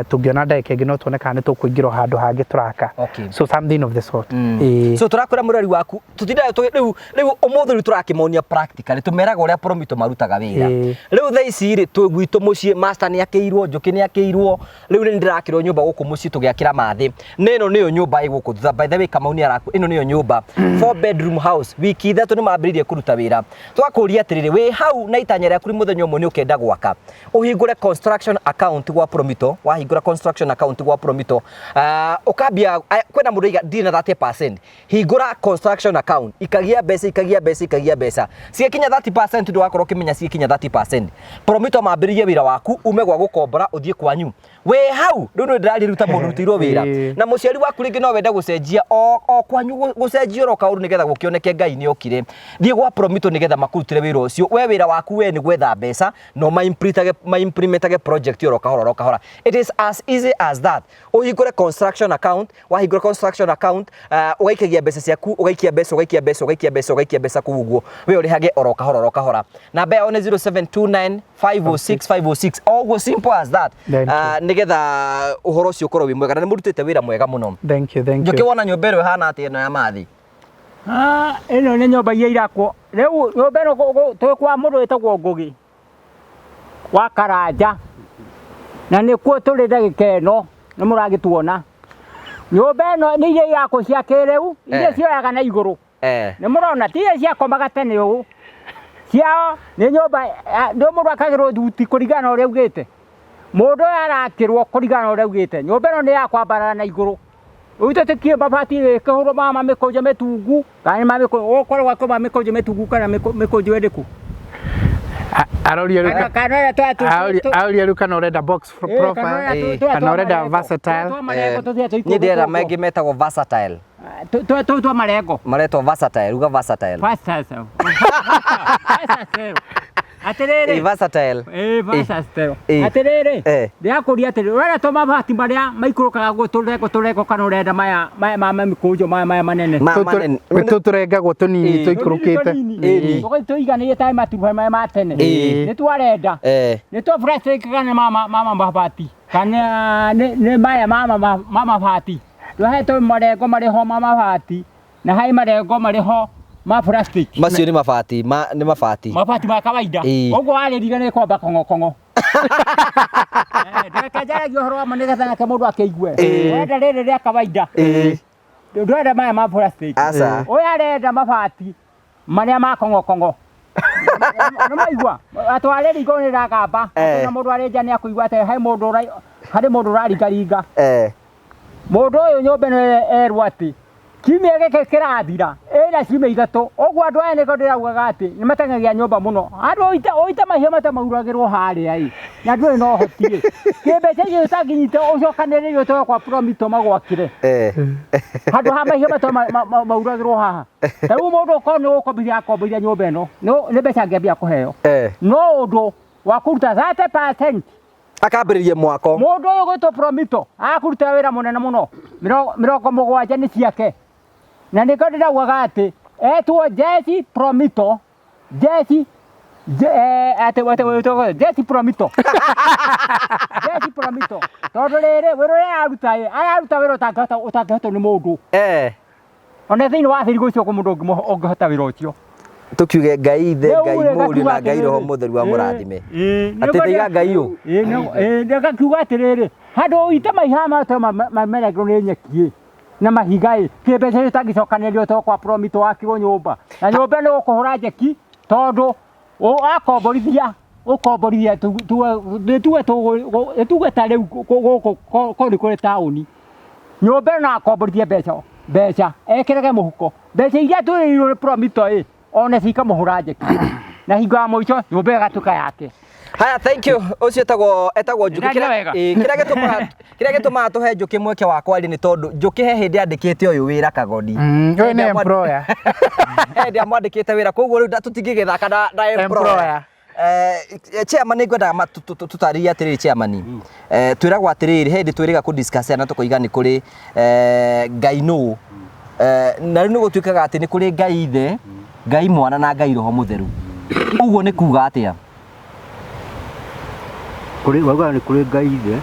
Tũngĩona ndagĩka ĩngĩ no tuone kana nĩ tũkũingĩra o handũ hangĩ tũraka. So something of the sort. Ĩĩ. So tũrakwĩra mũrori waku tũtindaga rĩu rĩu ũmũthĩ rĩu tũrakĩmonia practically, tũmeraga ũrĩa Promito marutaga wĩra. Rĩu thaa ici rĩ, twĩ gwitũ mũciĩ, master nĩ akĩirwo, njũkĩ nĩ akĩirwo, rĩu nĩ ndĩrakĩrwo nyũmba gũkũ mũciĩ tũgĩakĩra mathĩ. Na ĩno nĩyo nyũmba ĩ gũkũ thutha. By the way, Kamau nĩ araku, ĩno nĩyo nyũmba, 4 bedroom house. Wiki 3 nĩ mambĩrĩirie kũruta wĩra. Twakũria atĩrĩrĩ, wĩ hau na itanya rĩaku rĩ mũthenya ũmwe nĩ ũkenda gwaka, ũhingũre construction account gwa Promito. Wahingũra construction account gwa Promito, ũkambia kwĩna mũndũ aiga ndirĩ na 30%, hingũra construction account, ikagia mbeca, ikagia mbeca, ikagia mbeca, ciakinya 30%, ndũgakorwo ũkĩmenya ciĩkinya 30%. Promito mambĩrĩrie wĩra waku, ume gwa gũkombora ũthiĩ kwanyu. Wĩ hau rĩu nĩ ndĩraria ta mũndũ ũrutĩirwo wĩra na mũciari waku, rĩngĩ no wende gũcenjia o kwanyu, gũcenjia oro kaũndũ nĩgetha gũkĩoneke Ngai nĩ okire. Thiĩ gwa Promito nĩgetha makũrutĩre wĩra ũcio. We wĩra waku we nĩ gwetha mbeca no ma-implementage project oro kahora oro kahora. It is as easy as that. Ũhingũre construction account. Wahingũra construction account, ũgaikagia mbeca ciaku, ũgaikia mbeca, ũgaikia mbeca, ũgaikia mbeca, ũgaikia mbeca kũu ũguo, we ũrĩhage oro kahora oro kahora. Namba yao nĩ 0729 506 506, o ũguo, simple as that. Thank you. Nĩgetha ũhoro ũcio ũkorwo wĩ mwega, na nĩ mũrutĩte wĩra mwega mũno. Thank you, thank Njũkĩ, you. wona nyũmba ĩno ĩhana atĩa, ĩno ya mathi? Ah, ĩno nĩ nyũmba iria irakwo rĩu. Nyũmba ĩno twĩ kwa mũndũ wĩtagwo Ngũgĩ wa Karanja, na nĩkuo tũrĩ ndagĩka ĩno nĩ mũragĩtuona. Nyũmba ĩno nĩ iria irakwo cia kĩrĩu, iria cioyaga na igũrũ. Nĩ mũrona ti iria ciakomaga tene ũũ ciao. Nĩ nyũmba nĩ mũndũ akagĩrwo thuti kũringana na ũrĩa augĩte. Mũndũ ũyũ arakĩrwo kũringana na ũrĩa augĩte. Nyũmba ĩno nĩ ya kwambarara na igũrũ. Rĩu tũtikĩũĩ mabati ĩkĩhũrwo ma mĩkũnjo mĩtungu kana nĩ ma mĩkũnjo gũkorwo gwakwo ma mĩkũnjo mĩtungu kana mĩkũnjo ĩrĩkũ. Aroria rĩu Kana ũrĩa aroria rĩu kana ũrenda box profile kana ũrenda versatile. Niĩ ndĩrera mangĩ metagwo versatile. Tũu twa marengo. Maretwo versatile, uga versatile. Versatile. Atĩrĩrĩ. Versatile. Ĩ, versatile. Ĩ. Atĩrĩrĩ. Ndĩrakũria atĩrĩ, ũrenda twa mabati marĩa maikũrũkaga guo tũrengo tũrengo, kana ũrenda maya ma mĩkũnjo, maya manene? Manene. Tũtũ tũrengagwo tũnini tũikũrũkĩte. Ĩni. Tũgathiĩ tũiganĩire tarĩ matuba maya ma tene. Nĩ twarenda nĩ twa plastic kana ma mabati, kana nĩ maya ma mabati? Tũhetwo marengo marĩ ho ma mabati na harĩ marengo marĩ ho ma plastic. Macio nĩ mabati ma, nĩ mabati. Mabati ma kawaida. Ũguo warĩriga nĩ kwamba kong'okong'o. Ndũreke njaragie ũhoro wa ma nĩgetha nake mũndũ akĩigue. Ũrenda rĩrĩ rĩa kawaida, ndũrenda maya ma plastic? Aca. Ũyũ arenda mabati marĩa ma kong'okong'o. Nĩ maigua atware riko nĩ ragamba na mũndũ arĩ nja nĩ akũigua atĩ harĩ mũndũ ũraringaringa. Mũndũ ũyũ nyũmba ĩno erwo atĩ kiumia gĩkĩ kĩrathira ĩna ciumia 3 ũguo. Andũ aya nĩko ndĩraugaga atĩ nĩ mateng'agia nyũmba mũno. Andũ ũite mahiũ matamauragĩrwo harĩa ĩ, na ndũrĩ na ũhoti ĩ, kĩmbeca icio ũtangĩnyita ũcokanĩrĩrie ũtware kwa Promito magwakĩre handũ ha mahiũ mauragĩrwo haha. Ta rĩu mũndũ ũkorwo nĩ gũkombithia akombithia nyũmba ĩno, nĩ mbeca angĩambia kũheo no ũndũ wa kũruta 30%. Akambĩrĩrie mwako. Mũndũ ũyũ gwĩtwo Promito akũruta wĩra mũnene mũno. 70 nĩ ciake, na nĩkĩo ndĩraugaga atĩ etwo Jesi Promito, Jesi atĩ wĩtwo Jesi Promito, Jesi Promito, tondũ rĩrĩ wĩra ũrĩa araruta ĩ, araruta wĩra ũtangĩhotwo nĩ mũndũ ona thĩinĩ wa thĩ ũcio kwĩ mũndũ ũngĩhota wĩra ũcio. Tukiuge Ngai Ithe, Rĩu Ngai rĩ, Mũriũ ngakiuga na Ngai Roho atĩrĩrĩ, Mũtheru amũrathime. Atĩ Atĩ ndaiga Ngai ũ. Ngakiuga atĩrĩrĩ, handũ ũite mahiga matwe mameragĩrwo nĩ nyeki ĩ na mahiga ĩ, kĩmbeca gĩtangĩcokanĩrĩrio to kwa Promito wakirwo nyũmba, na nyũmba nĩ gũkũhũra njeki tondũ akomborithia. Ũkomborithia tuge tuge ta rĩu gũkũ korwo nĩ kũrĩ taũni, nyũmba ĩno no akomborithie mbeca mbeca ekĩrage mũhuko, mbeca iria atwĩrĩirwo nĩ Promito ĩ ona cikamũhũra njeki, na hingo ya mũico nyũmba ĩyo ĩgatuĩka yake. Haya, thank you. Ũcio etagwo etagwo Njũkĩ. Nĩndaria wega. Ĩĩ, kĩrĩa gĩtũmaga tũhe Njũkĩ mweke wa kwaria nĩ tondũ Njũkĩ he hĩndĩ andĩkĩte ũyũ wĩra Kagoni. Ũyũ nĩ employer. He hĩndĩ amwandĩkĩte wĩra, koguo rĩu tũtingĩgĩthaka na employer. Employer. Chairman, nĩ ngwendaga tũtarĩrie atĩrĩrĩ, chairman. Twĩragwo atĩrĩrĩ, he hĩndĩ twĩrĩga kũ discuss na tũkoiga nĩ kũrĩ Ngai nũ. Na rĩu nĩ gũtuĩkaga atĩ nĩ kũrĩ Ngai Ithe, Ngai Mwana na Ngai Roho Mũtheru. Ũguo nĩ kuga atĩa? Kũrĩ wauga nĩ kũrĩ Ngai Ithe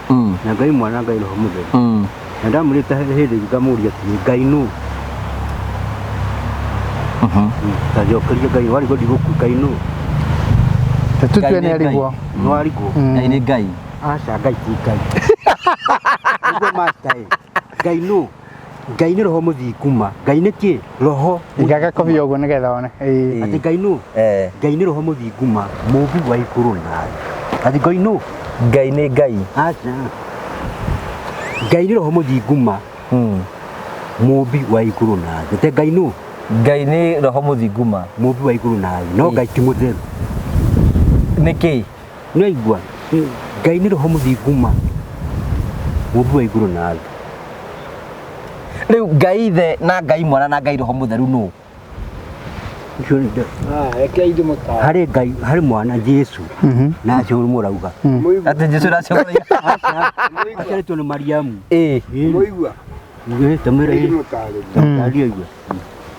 na Ngai Mwana na Ngai Roho Mũtheru. Na ndamwĩrĩte hĩndĩ ĩngĩ ngamũria atĩrĩ, Ngai nũ? Tajokeria Ngai warigwo ndigũku Ngai nũ? Tũtue nĩ arigwo. Nĩ warigwo. Ngai nĩ Ngai. Aca, Ngai ti Ngai. Nĩguo master ĩ. Ngai nũ? Ngai nĩ roho mũthingu ma. Ngai nĩ kĩ? Roho. Iga gakobia ũguo nĩgetha one. Ĩĩ. Atĩ Ngai nũ? Ngai nĩ roho mũthingu ma, mũmbi wa igũrũ na thĩ. Atĩ Ngai nũ? Ngai nĩ Ngai. Aca. Ngai nĩ roho mũthingu ma, mũmbi wa igũrũ na thĩ. Te Ngai nũ? Ngai nĩ roho mũthingu ma. Mũmbi wa igũrũ na thĩ. No Ngai ti mũtheru. Nĩ kĩ? Nĩ waigua? Ngai nĩ roho mũthingu ma, mũmbi wa igũrũ na thĩ. Rĩu Ngai Ithe na Ngai Mwana na Ngai Roho Mũtheru nũ? Ũcio nĩ- Ah, reke ithuĩ mũtaaro. Harĩ Ngai, harĩ mwana Jesu na acio mũrauga. Mũigua. Atĩ Jesu nacio? Aciarĩtwo nĩ Mariamu. Ĩĩ. Mũigua. Ĩĩ, tamwĩra Ithuĩ ĩĩ. mũtaarĩrie. Taarĩria igue.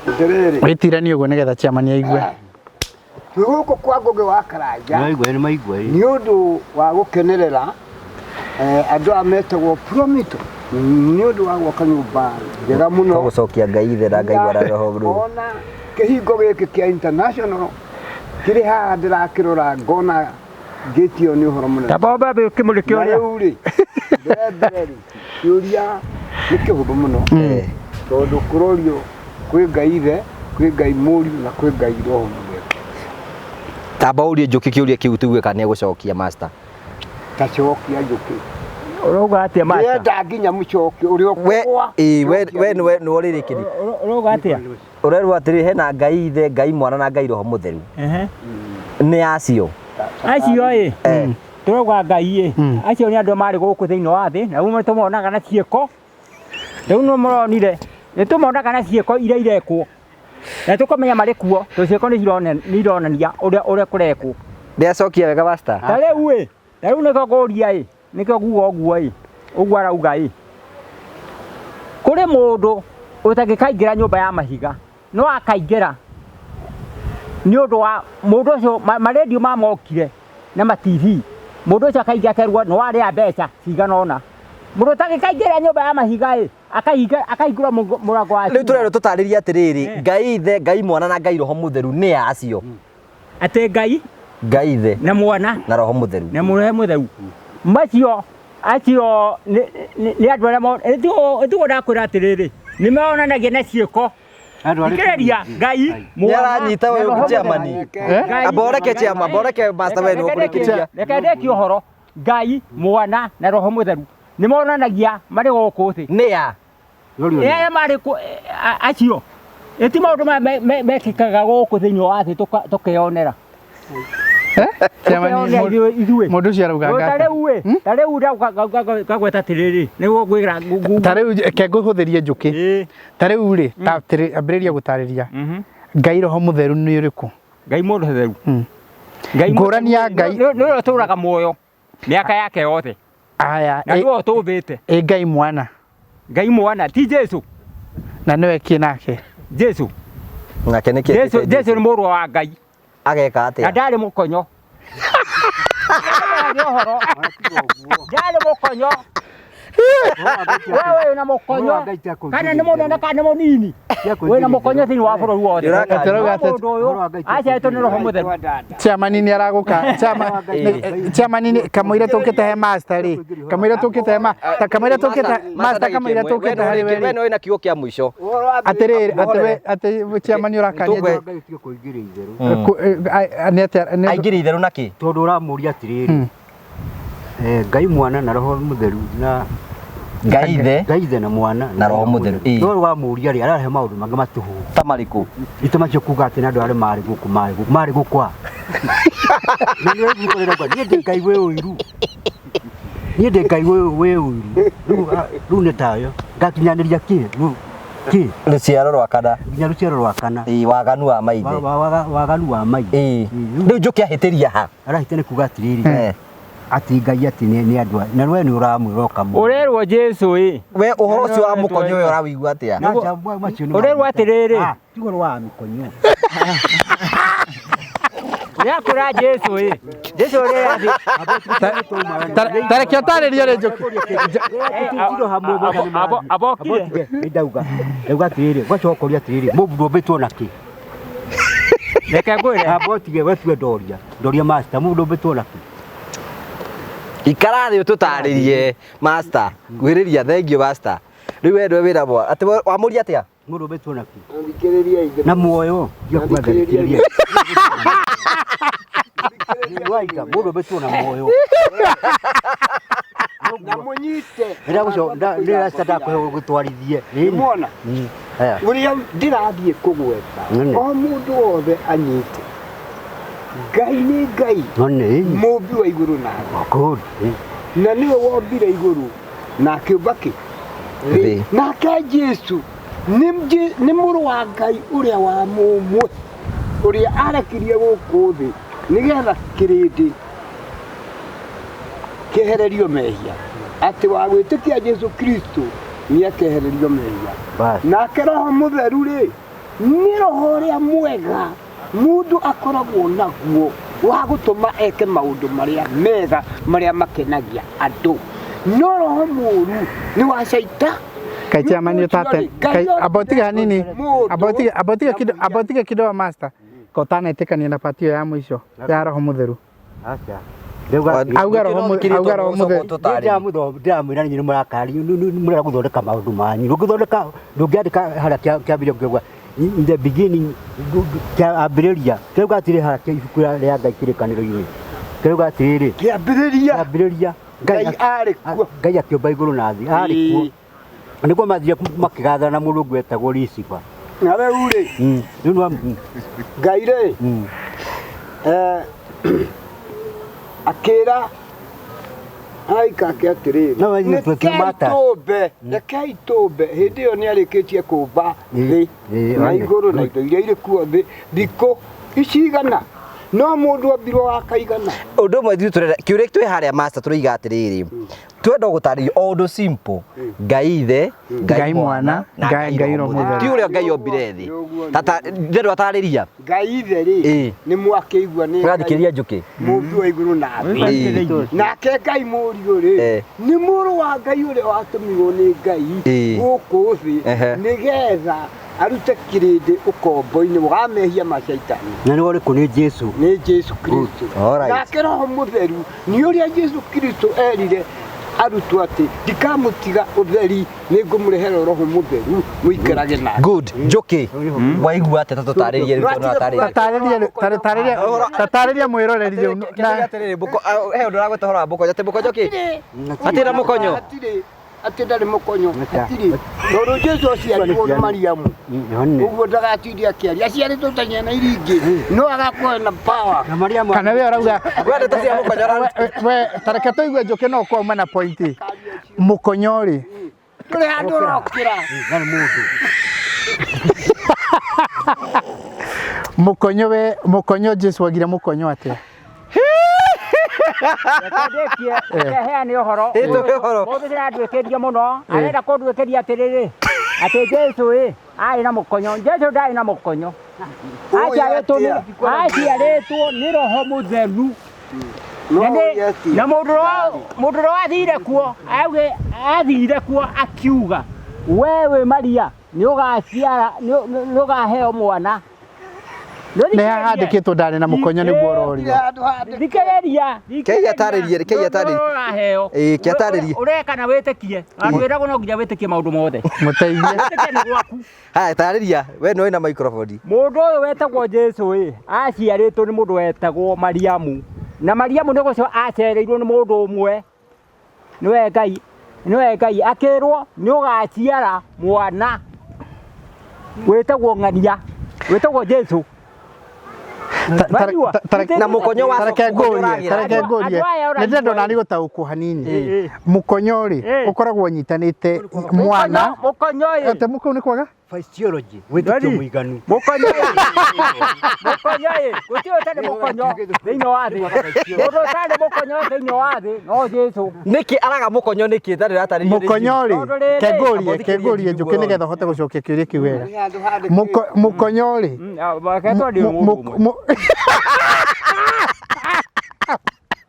Atĩrĩrĩ, Wĩtiranie ũguo nĩgetha chairman aigue. Twĩ gũkũ kwa Ngũgĩ wa Karanja Nĩmaigua nĩ maigua ĩĩ. Nĩ ũndũ wa gũkenerera andũ aya metagwo Promito nĩ ũndũ wa gwaka nyũmba njega mũno. Tũgũcokia Ngai Ithe na Ngai Mwana Roho Mũtheru. Ona kĩhingo gĩkĩ kĩa international kĩrĩ haha, ndĩrakĩrora ngona ngĩti ĩyo nĩ ũhoro mũnene. Ta bomba kĩmũrĩke Na ũrĩa. Rĩu rĩ, mbere mbere rĩ, kĩũria nĩ kĩhũthũ mũno tondũ kũrorio kwĩ Ngai Ithe, kwĩ Ngai Mũriũ na kwĩ Ngai Roho Mũtheru. Tamba ũrie Njũkĩ kĩũria kĩu tugue kana nĩegũcokia, master. Ta cokia, Njũkĩ. Ũrauga atĩa, master? Ndĩrenda nginya mũcokie ũrĩa We ũkũgwa. Ĩĩ, we nĩwe nĩwe ũrĩrĩkĩri. Ũrauga atĩa? Ũrerwo atĩrĩ, hena Ngai Ithe, Ngai Mwana na Ngai Roho Mũtheru. Nĩ acio? Acio ĩ tũrauga Ngai ĩ, acio nĩ andũ marĩ gũkũ thĩinĩ wa thĩ, na rĩu tũmonaga na ciĩko. Rĩu nĩ mũronire, nĩ tũmonaga na ciĩko iria irekwo na tũkamenya marĩ kuo, tondũ ciĩko nĩ ironania ũrĩa kũrekwo. Nĩacokia wega, master. Ta rĩu ĩ, ta rĩu nĩkĩo ngũria ĩ, nĩkĩo nguga ũguo ĩ, ũguo arauga ĩ, kũrĩ mũndũ ũtangĩkaingĩra nyũmba ya mahiga, no akaingĩra nĩ ũndũ wa mũndũ ũcio marendio mamokire na ma TV, mũndũ ũcio akaingĩra akerwo nĩ warĩa mbeca cigana ũna. Mũndũ ũtangĩkaingĩra nyũmba ya mahiga ĩ, akahinga akahingũra mũrango wa Rĩu cuma. tũrerwo tũtarĩrie atĩrĩrĩ, Ngai Ithe, Ngai Mwana na Ngai Roho Mũtheru nĩ acio? Atĩ Ngai Ngai Ithe na Mwana na Roho Mũtheru. Na Mũroho Mũtheru macio acio nĩ andũ arĩa nĩtiguo ndakwĩra atĩrĩrĩ, nĩ monanagia na ciĩko. Thikĩrĩria, Ngai Nĩ aranyita na ũyũ Roho chairman. Mũtheru. Ngai- Amba ũreke chairman, amba ũreke master, we nĩ ũkũrĩkĩria. Reke ndĩkie ũhoro. Ngai Mwana na Roho Mũtheru nĩ monanagia marĩ gũkũ thĩ. Nĩ a? Arĩa marĩ acio ĩti maũndũ maya mekĩkaga gũkũ thĩinĩ wa thĩ tũkeyonera. Chairman, Tũkeyonera ithuĩ. Mũndũ ũcio arauga Ta ngata. rĩu ĩ, ta rĩu ngagweta atĩrĩrĩ, nĩguo ngwĩra Ta rĩu reke ngũhũthĩrie Njũkĩ. Ta rĩu rĩ, ta ambĩrĩria gũtarĩria. Ngai Roho Mũtheru nĩ ũrĩkũ? Ngai mũndũ theru. Ngai Ngũrani ya Ngai. Nĩ ũrĩa ũtũraga muoyo mĩaka yake yothe. Aya. Na nĩwe ũtũmbĩte. Ĩ Ngai Mwana? Ngai Mwana ti Jesu. Na nĩwe kĩ nake? Jesu. Nake nĩ kĩ? Jesu nĩ mũrũ wa Ngai. Ageka Na atĩa? ndarĩ mũkonyo. Nĩ ũhoro. Ndarĩ mũkonyo. Wewe wĩna mũkonyo. Kana nĩ mũnene kana nĩ mũnini. Wĩna mũkonyo thĩinĩ wa bũrũri wothe. Tũrauga atĩ- Mũndũ ũyũ aciarĩtwo nĩ Roho Mũtheru. Chairman nĩ aragũka. Chairman nĩ kamũira tũkĩte he master rĩ. Kamũira tũkĩte he ma ta kamũira tũkĩte master kamũira tũkĩte harĩ we we rĩ. nĩ wĩna kiugo kĩa mũico. Atĩrĩrĩ atĩ we atĩ chairman ũrakania Tũkwe- Ngai ũtige kũingĩria itherũ. nĩ atĩa nĩ Aingĩria itherũ na kĩ? Tondũ ũramũria atĩrĩrĩ, Ngai mwana na Roho Mũtheru na Ngai ithe Ngai ithe na mwana Na Roho Mũtheru, ĩĩ. No wamũria rĩ, arahe maũndũ mangĩ matũhũ. Ta marĩkũ? Ito macio kuga atĩ na andũ arĩa marĩ gũkũ marĩ gũkũ marĩ gũkũ a. Na nĩ ũrĩa niĩ ndĩ Ngai wĩ ũiru. Niĩ ndĩ Ngai wĩ ũiru. Rĩu nĩ tayo. Ngakinyanĩria kĩ? Rĩu kĩ? Rũciaro rwa kana. Nginya rũciaro rwa kana. Ĩĩ, waganu wa maithe. Waganu wa maithe. Ĩĩ. Rĩu Njũkĩ ahĩtĩria ha? Arahĩtia nĩ kuga atĩrĩrĩ. Ati Ngai ati nĩ andũ na we nĩ ũramwĩra ũkamwĩra. Ũrerwo Jesu ĩ. We ũhoro ũcio wa mũkonyo ũyũ ũrawĩigua atĩa? Ũrerwo atĩrĩrĩ. Ti ũhoro wa mĩkonyo. Ũrakũra Jesu ĩ. Jesu ũrĩa athiĩ. Tareke ũtarĩrie rĩ Njũkĩ. Abokire. Ndauga. Ndauga atĩrĩrĩ, gwacoka ũria atĩrĩrĩ, mũndũ ũmbĩtwo na kĩ? Reke ngwĩre. Abotige we tue ndoria. Ndoria master, mũndũ ũmbĩtwo na kĩ? Ikara thĩ ũtũtarĩrie master. Ngwĩrĩria thank you master. Rĩu we ndwe wĩra mwa. Atĩ wamũria atĩa? Mũndũ ũmbĩtwo na kĩ? Thikĩrĩria ithe. Na muoyo. Tiga kuga thikĩrĩria. Waika, mũndũ ũmbĩtwo na muoyo. Na mũnyite. Ndĩra ndakũhe gũtwarithie. Nĩmuona? Ũrĩa ndĩrathiĩ kũgweta. O mũndũ wothe anyite. Ngai nĩ Ngai. Mũmbi wa igũrũ na thĩ. Na nĩwe wombire igũrũ na akĩũmba kĩ? Thĩ. Nake Jesu nĩ mũrũ wa Ngai ũrĩa wa mũmwe ũrĩa arekirie gũkũ thĩ nĩgetha kĩrĩndĩ kĩehererio mehia. Atĩ wa gwĩtĩkia Jesu Kristo nĩ akehererio mehia. Nake Roho Mũtheru rĩ nĩ roho ũrĩa mwega mũndũ akoragwo naguo wa gũtũma eke maũndũ marĩa mega marĩa makenagia andũ. No roho mũũru nĩ wa caita. Kai chairman ũtate kai abotiga hanini abotiga abotiga kidogo abotiga kidogo master. Kotanetĩkania na patio ya mũico ya Roho Mũtheru. Aca. Auga Roho Mũtheru. Ndĩramwĩra nĩ mũrakari nĩ mũrenda gũthondeka maũndũ manyu. Ndũngĩthondeka ndũngĩandĩka harĩa kĩambĩrĩria ũngĩuga in the beginning kĩambĩrĩria. Kĩrauga atĩrĩ harĩa ibuku rĩa Ngai kĩrĩkanĩro-inĩ. Kĩrauga atĩrĩrĩ. Kĩambĩrĩria. Kĩambĩrĩria. Ngai arĩ kuo. Ngai akĩũmba igũrũ na thĩ. Arĩ kuo. Nĩguo mathire makĩgathana na mũndũ ũngĩ wetagwo Lucifer. Na rĩu rĩ. Ngai rĩ. Akĩra araika ake atĩrĩrĩ, rekei tũmbe. Hĩndĩ ĩyo nĩarĩkĩtie kũmba thĩ na igũrũ na indo iria irĩ kuo thĩ thikũ ici igana no mũndũ ombirwo wa kaigana. Ũndũ ũmwe ithuĩ tũrenda kĩũria twĩ harĩa master tũroiga atĩrĩrĩ, twenda gũtarĩria o ũndũ simple. Ngai ithe, Ngai mwana, Ngai Roho Mũtheru. Ti ũrĩa Ngai ombire thĩ. Tata ndĩrenda ũtarĩria. Ngai ithe rĩ nĩ mwakĩigua nĩ Ũrathikĩrĩria Njũkĩ. Mũmbi wa igũrũ na thĩ. Nake Ngai mũriũ rĩ nĩ mũrũ wa Ngai ũrĩa watũmirwo nĩ Ngai gũkũ thĩ nĩgetha arute kĩrĩndĩ ũkombo-inĩ wa mehia ma caitani. Na nĩ ũrĩkũ? Nĩ Jesu. Nĩ Jesu Kristo. Nake Roho Mũtheru nĩ ũrĩa Jesu Kristo erire arutwo atĩ ndikamũtiga ũtheri nĩ ngũmũrehera Roho Mũtheru mũikarage nake. Good. Njũkĩ waigua atĩa? Tũtarĩrie rĩu tondũ atarĩria. Tatarĩria mwĩroreri rĩu. Atĩrĩrĩ, he ũndũ ũragweta ũhoro wa mũkonyo. Atĩ mũkonyo kĩ? Atĩ na mũkonyo. Atĩ ndarĩ mũkonyo. Hatirĩ. Tondũ Jesu aciarirwo nĩ Mariamu. Ũguo ndagatinde akĩaria. Aciarĩtwo ta ciana iria ingĩ. No agakorwo na power. Kana we ũrauga we tareke tũigue Njũkĩ no kwauma na pointi. Mũkonyo rĩ. Ndũrĩ handũ ũrokĩra. Mũkonyo we mũkonyo Jesu agire mũkonyo atĩa? Heane ũhoro. Mũndũ ndĩranduĩkĩria mũno. Arenda kũnduĩkĩria atĩrĩrĩ. Atĩ Jesu ĩ arĩ na mũkonyo. Jesu ndarĩ na mũkonyo. Aciarĩtwo nĩ Roho Mũtheru. Na mũndũ ũrĩa wathire kuo, athire kuo akiuga, we wĩ Maria. Nĩ ũgaciara, nĩ ũgaheo mwana. Nĩ hahandĩkĩtwo ndarĩ na mũkonyo nĩguo ũrorio. Thikĩrĩria. Kei atarĩrie, kei atarĩrie. Ũraheo. Ĩĩ, kĩ atarĩrie. Ũreka na wĩtĩkie. Andũ no nginya wĩtĩkie maũndũ mothe. Mũteithie. Wĩtĩkie nĩ gwaku. Haya, tarĩria. We nĩwe wĩna microphone. Mũndũ ũyũ wetagwo Jesu ĩ, aciarĩtwo nĩ mũndũ wetagwo Mariamu. Na Mariamu nĩ gũcio acereirwo nĩ mũndũ ũmwe. Nĩwe Ngai, nĩwe Ngai akĩrwo nĩ ũgaciara mwana wĩtagwo ng'ania, wĩtagwo Jesu. Waigua? Na mũkonyo wa Tareke mũkonyo ngũrie, ũragĩra. tareke Andũ- ngũrie. andũ aya Nĩ ndĩrenda ũraigua onani ĩ. gũtaũkwo hanini. Ĩ. Mũkonyo rĩ, Ĩ. ũkoragwo ũnyitanĩte mwana. Mũkonyo ĩ. Atĩ mũkũu nĩ kwaga? Physiology, wĩtĩkio Ndwari. mũiganu. Mũkonyo ĩ. Mũkonyo ĩ. Gũtirĩ ũtarĩ mũkonyo thĩinĩ wa thĩ. Mũndũ ũtarĩ mũkonyo thĩinĩ wa thĩ no Jesu. Nĩkĩ araga mũkonyo nĩkĩ tarĩ ũratarĩrio nĩ Mũkonyo rĩ, Tondũ rĩrĩ- kengũrie, Ambothikĩrie kengũrie Jimmy njũkĩ guo. nĩgetha ũhote gũcokia kĩũria kĩu wega. Mũkonyo rĩ, Reke mu- mu- mu-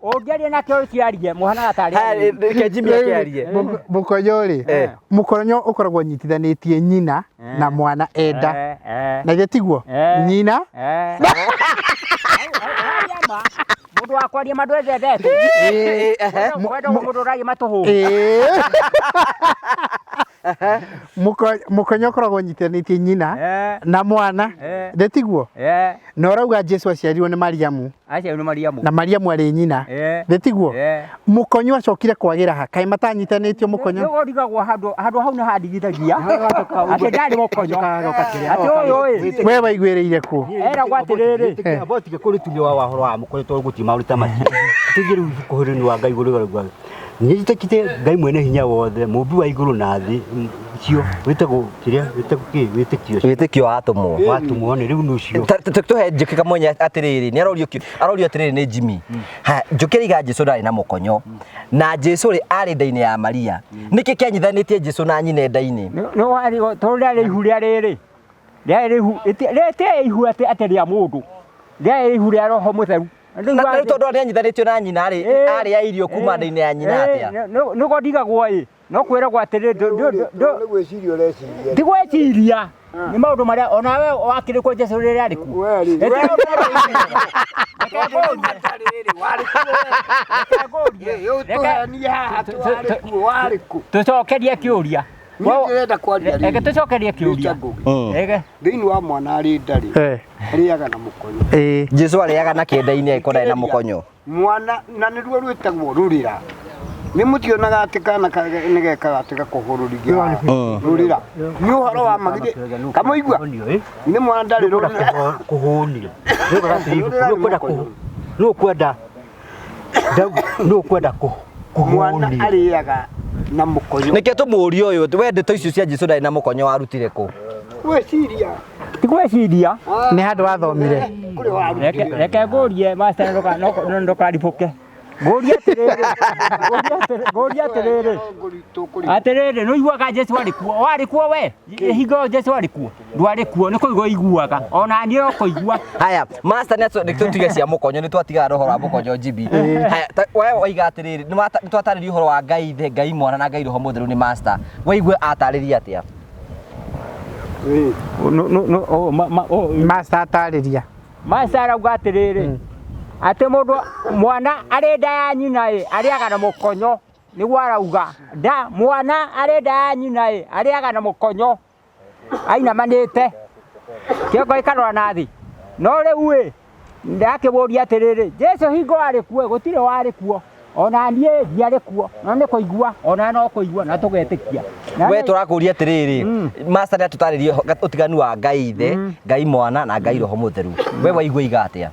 Ũngĩaria nake ũciarie mũhanaga tarĩ Haya, reke Jimmy akĩarie. Mũkonyo rĩ, Eh. mũkonyo ũkoragwo ũnyitithanĩtie nyina na mwana enda. Na githĩ tiguo? Nyina Mũndũ wa kwaria ma ndwendete. Wendagwo mũndũ ũraria matũhũhũ. Ĩĩ. Mũkonyo ũkoragwo ũnyitithanĩtie nyina na mwana. Githĩ tiguo? Na ũrauga Jesu aciarirwo nĩ Mariamu. Aciarirwo nĩ Mariamu. Na Mariamu arĩ nyina. Githĩ tiguo? Mũkonyo acokire kwagĩra ha? Kaĩ matanyitanĩtio mũkonyo? Nĩguo ndigagwo handũ handũ hau nĩ handigithagia atĩ ndarĩ mũkonyo atĩ ũyũ ĩ We waiguĩrĩire kũ? eragwo atĩrĩrĩ Amba ũtige kũrĩtunya wa ũhoro wa mũkonyo tondũ gũtirĩ maũndũ ta macio. Tũthiĩ rĩu ibuku ũhoro-inĩ wa Ngai ũrĩa ũrauga. Nĩnjĩtĩkĩtie Ngai mwene hinya wothe, mũmbi wa igũrũ na thĩ, cio wĩtagwo kĩrĩa wĩtagwo kĩ wĩtĩkio ũcio. Wĩtĩkio wa atũmwo. Wa atũmwo nĩ rĩu nĩ ũcio. Tũhe Njũkĩ kamwenya atĩrĩrĩ, nĩ arorio arorio atĩrĩrĩ nĩ Jimmy. Ha, Njũkĩ rĩiga Jesu ndarĩ na mũkonyo. Na Jesu rĩ arĩ nda-inĩ ya Maria. Nĩkĩ kĩanyithanĩtie Jesu na nyina nda-inĩ? Nĩ warĩ tondũ rĩarĩ ihu rĩa rĩrĩ rĩarĩ ihu rĩtirĩ ihu atĩ atĩ rĩa mũndũ rĩarĩ ihu rĩa roho mũtheru. Na rĩu tondũ nĩanyithanĩtio na nyina rĩ, arĩa irio kuma nda-inĩ ya nyina atĩa? Nĩguo ndigagwo ĩ no kwĩragwo atĩrĩ Nĩ gwĩciria ũreciria. ti gwĩciria nĩ maũndũ marĩa onawe wakĩrĩ kuo Jesu rĩrĩa arĩ kuo. We rĩ. Reke ngũrie. Ũtũhenie haha twarĩ kuo, warĩ kũ? Tũcokerie kĩũria. Niĩ ndĩrenda kwaria Reke rĩrĩ. tũcokerie kĩũria. Rita Ngũgĩ. Reke. Thĩinĩ wa mwana arĩ nda rĩ, arĩaga na mũkonyo. Jesu arĩaga na kĩenda-inĩ angĩkorwo ndarĩ na mũkonyo. Mwana na nĩruo rwĩtagwo rũrĩra. Nĩ mũtionaga atĩ kana nĩ gekaga atĩ gakũhũrũrithia rũrĩra. Nĩ ũhoro wa magithĩ. Kamũigua? Nĩ mwana ndarĩ rũrĩra. Kũhũnio. Nĩ ũkwenda nĩ ũkwenda Mwana kũhũnio. arĩaga na mũkonyo. Nĩkĩo tũmũũrie ũyũ, we ndeto icio cia Jesu ndarĩ na mũkonyo warutire kũ? Gwĩciria. Ti gwĩciria. Nĩ handũ wathomire. Kũrĩ warutire. Reke ngũrie master ndũkaribũke. Ngũrie atĩrĩrĩ, ngũrie atĩrĩrĩ. Atĩrĩrĩ, nĩ ũiguaga Jesu arĩ kuo? Warĩ kuo we? Hingo ĩyo Jesu arĩ kuo? Ndwarĩ kuo, nĩ kũigua ũiguaga. Ona niĩ no kũigua. Haya, master nĩ tũtige cia mũkonyo, nĩ twatigaga na ũhoro wa mũkonyo Jimmy. Haya, we waiga atĩrĩrĩ, nĩ twatarĩria ũhoro wa Ngai Ithe, Ngai Mwana na Ngai Roho Mũtheru nĩ master. Waigua atarĩria atĩa? Master atarĩria. Master arauga atĩrĩrĩ, atĩ mũndũ mwana arĩ nda ya nyina ĩ, arĩaga na mũkonyo. Nĩguo arauga. Nda mwana arĩ nda ya nyina ĩ, arĩaga na mũkonyo. Ainamanĩte. Kĩongo gĩkarora na thĩ. No rĩu ĩ, ndakĩmũria atĩrĩrĩ, Jesu hingo arĩ kuo, gũtirĩ warĩ kuo. Ona niĩ ndiarĩ kuo, no nĩ kũigua, ona no kũigua na tũgetĩkia. We tũrakũria atĩrĩrĩ, master nĩ atũtarĩrie ũtiganu wa Ngai Ithe, Ngai Mwana na Ngai Roho Mũtheru. We waigua iga atĩa?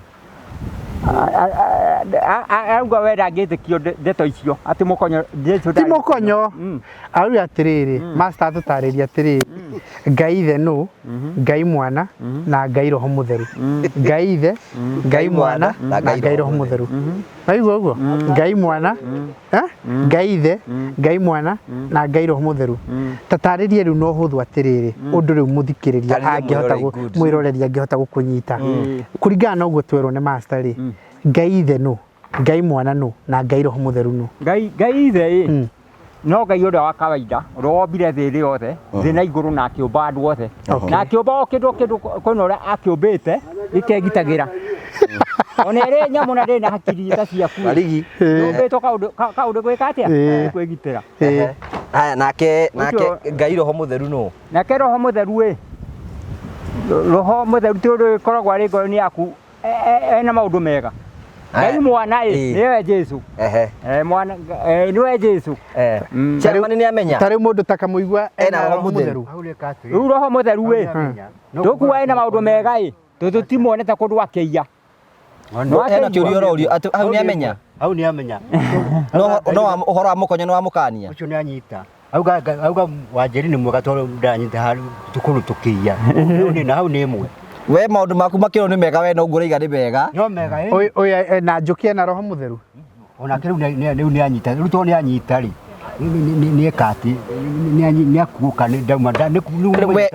Arauga we ndangĩtĩkio ndeto icio atĩ mũkonyo Jesu Ti mũkonyo. Arauga atĩrĩrĩ, master atũtarĩria atĩrĩrĩ, Ngai Ithe nũ, Ngai Mwana na Ngai Roho Mũtheru. Ngai Ithe, Ngai Mwana na Ngai Roho Mũtheru. Waigua ũguo? Ngai Mwana, Ngai Ithe, Ngai Mwana na Ngai Roho Mũtheru. Tatarĩrie rĩu na ũhũthũ atĩrĩrĩ, ũndũ rĩu mũthikĩrĩria angĩhota mwĩroreri angĩhota gũkũnyita. Kũringana na ũguo twerwo nĩ master rĩ, Ngai Ithe nũ, Ngai Mwana nũ na Ngai Roho Mũtheru nũ? Ngai Ithe ĩ, No Ngai ũrĩa wa kawaida ũrĩa wombire thĩ ĩrĩ yothe, thĩ na igũrũ na akĩũmba andũ othe, na akĩũmba o kĩndũ o kĩndũ, kwĩna ũrĩa akĩũmbĩte gĩkegitagĩra. Ona ĩrĩ nyamũ na ndĩrĩ na hakiri ta ciaku. Warigi. Yũmbĩtwo kaũndũ gwĩka atĩa? Kwĩgitĩra. Ehe. Haya, nake nake Ngai Roho Mũtheru nũ? Nake Roho Mũtheru ĩ, Roho Mũtheru ti ũndũ ũkoragwo arĩ ngoro-inĩ yaku ena maũndũ mega. Ngai mwana ĩ, nĩwe Jesu. Ehe. Mwana nĩwe Jesu. Chairman nĩ amenya. Ta rĩu mũndũ ta Kamũigua ena Roho Mũtheru. Rĩu Roho Mũtheru ĩ, tũkuga ena maũndũ mega ĩ, tondũ tũtimuonete kũndũ akĩiya. Hena kĩũria ũrorio atĩ hau nĩ amenya. Hau nĩ amenya. No no ũhoro wa mũkonyo nĩ wamũkania. Ũcio nĩ anyita. Auga auga Wanjeri nĩ mwega tondũ ndanyita handũ tũkũrũ tũkĩiya. Na hau nĩ ĩmwe. We maũndũ maku makĩrwo nĩ mega we no ũguo ũraiga nĩ mega. No mega ĩ. Ũyũ na Njũkĩ ena Roho Mũtheru. Onake rĩu rĩu nĩ anyita. Rĩu tondũ nĩ anyita rĩ. Nĩ eka atĩ nĩ akuũka nĩ ndauma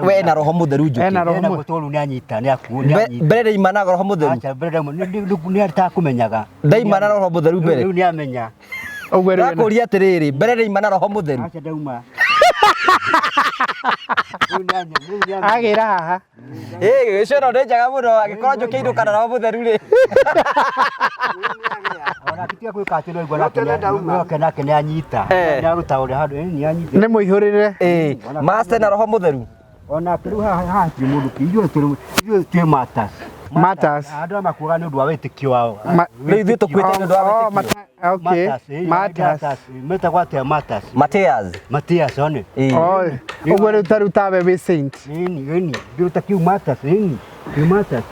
we ena Roho Mũtheru Njũkĩ. Ena Roho Mũtheru. Tondũ nĩ anyita nĩ akuũ nĩ anyita. Mbere ndaimanaga Roho Mũtheru. Acha mbere ndauma nĩ atakũmenyaga. Ndaimana Roho Mũtheru mbere. Rĩu nĩ amenya. Ũguo rĩu Ndakũria atĩrĩrĩ, mbere ndaimana Roho Mũtheru. Acha ndauma. Agĩra haha. Ĩ gĩco ĩno nĩ njega mũno angĩkorwo Njũkĩ ainũka na Roho Mũtheru rĩ. Ona tiga gwĩka atĩ no igua nake nake nĩ anyita. Nĩ aruta ũrĩa handũ nĩ anyita. Nĩ mũihũrĩre. Ĩ master na Roho Mũtheru. Ona rĩu haha hatirĩ mũndũ ithuĩ tũrĩ ithuĩ twĩ matters. Matters. Andũ aya makuaga nĩ ũndũ wa wĩtĩkio wao. Rĩu ithuĩ tũkuĩte nĩ ũndũ wa wĩtĩkio. Okay. Matters. Metagwo atĩa matters? Mateas. Mateas one. Oh, ũguo rĩu ta rĩu tawe wĩ saint. Nini, nini. Ndio takiu matters, nini. Nĩ matters.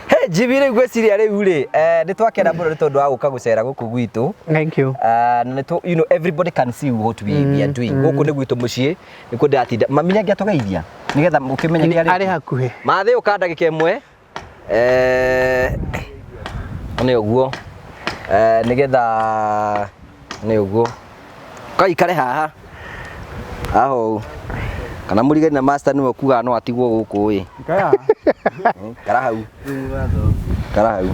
Hey, Jimmy rĩu ngwĩciria rĩu rĩ, nĩ twakena mũno nĩ tondũ wa gũka gũcera gũkũ gwitũ. Thank you. Na nĩ you know everybody can see what we are doing. Gũkũ nĩ gwitũ mũciĩ, nĩkuo ndĩratinda. Mami nĩ angĩatũgeithia nĩgetha ũkĩmenye kĩrĩa Arĩ hakuhĩ. Mathĩ ũka ndagĩka ĩmwe. Nĩ ũguo. Nĩgetha nĩ ũguo. Kaikare haha. Aho. Kana mũrigani na master nĩwe ũkugaga no atigwo gũkũ ĩ. Kara hau. Kara hau.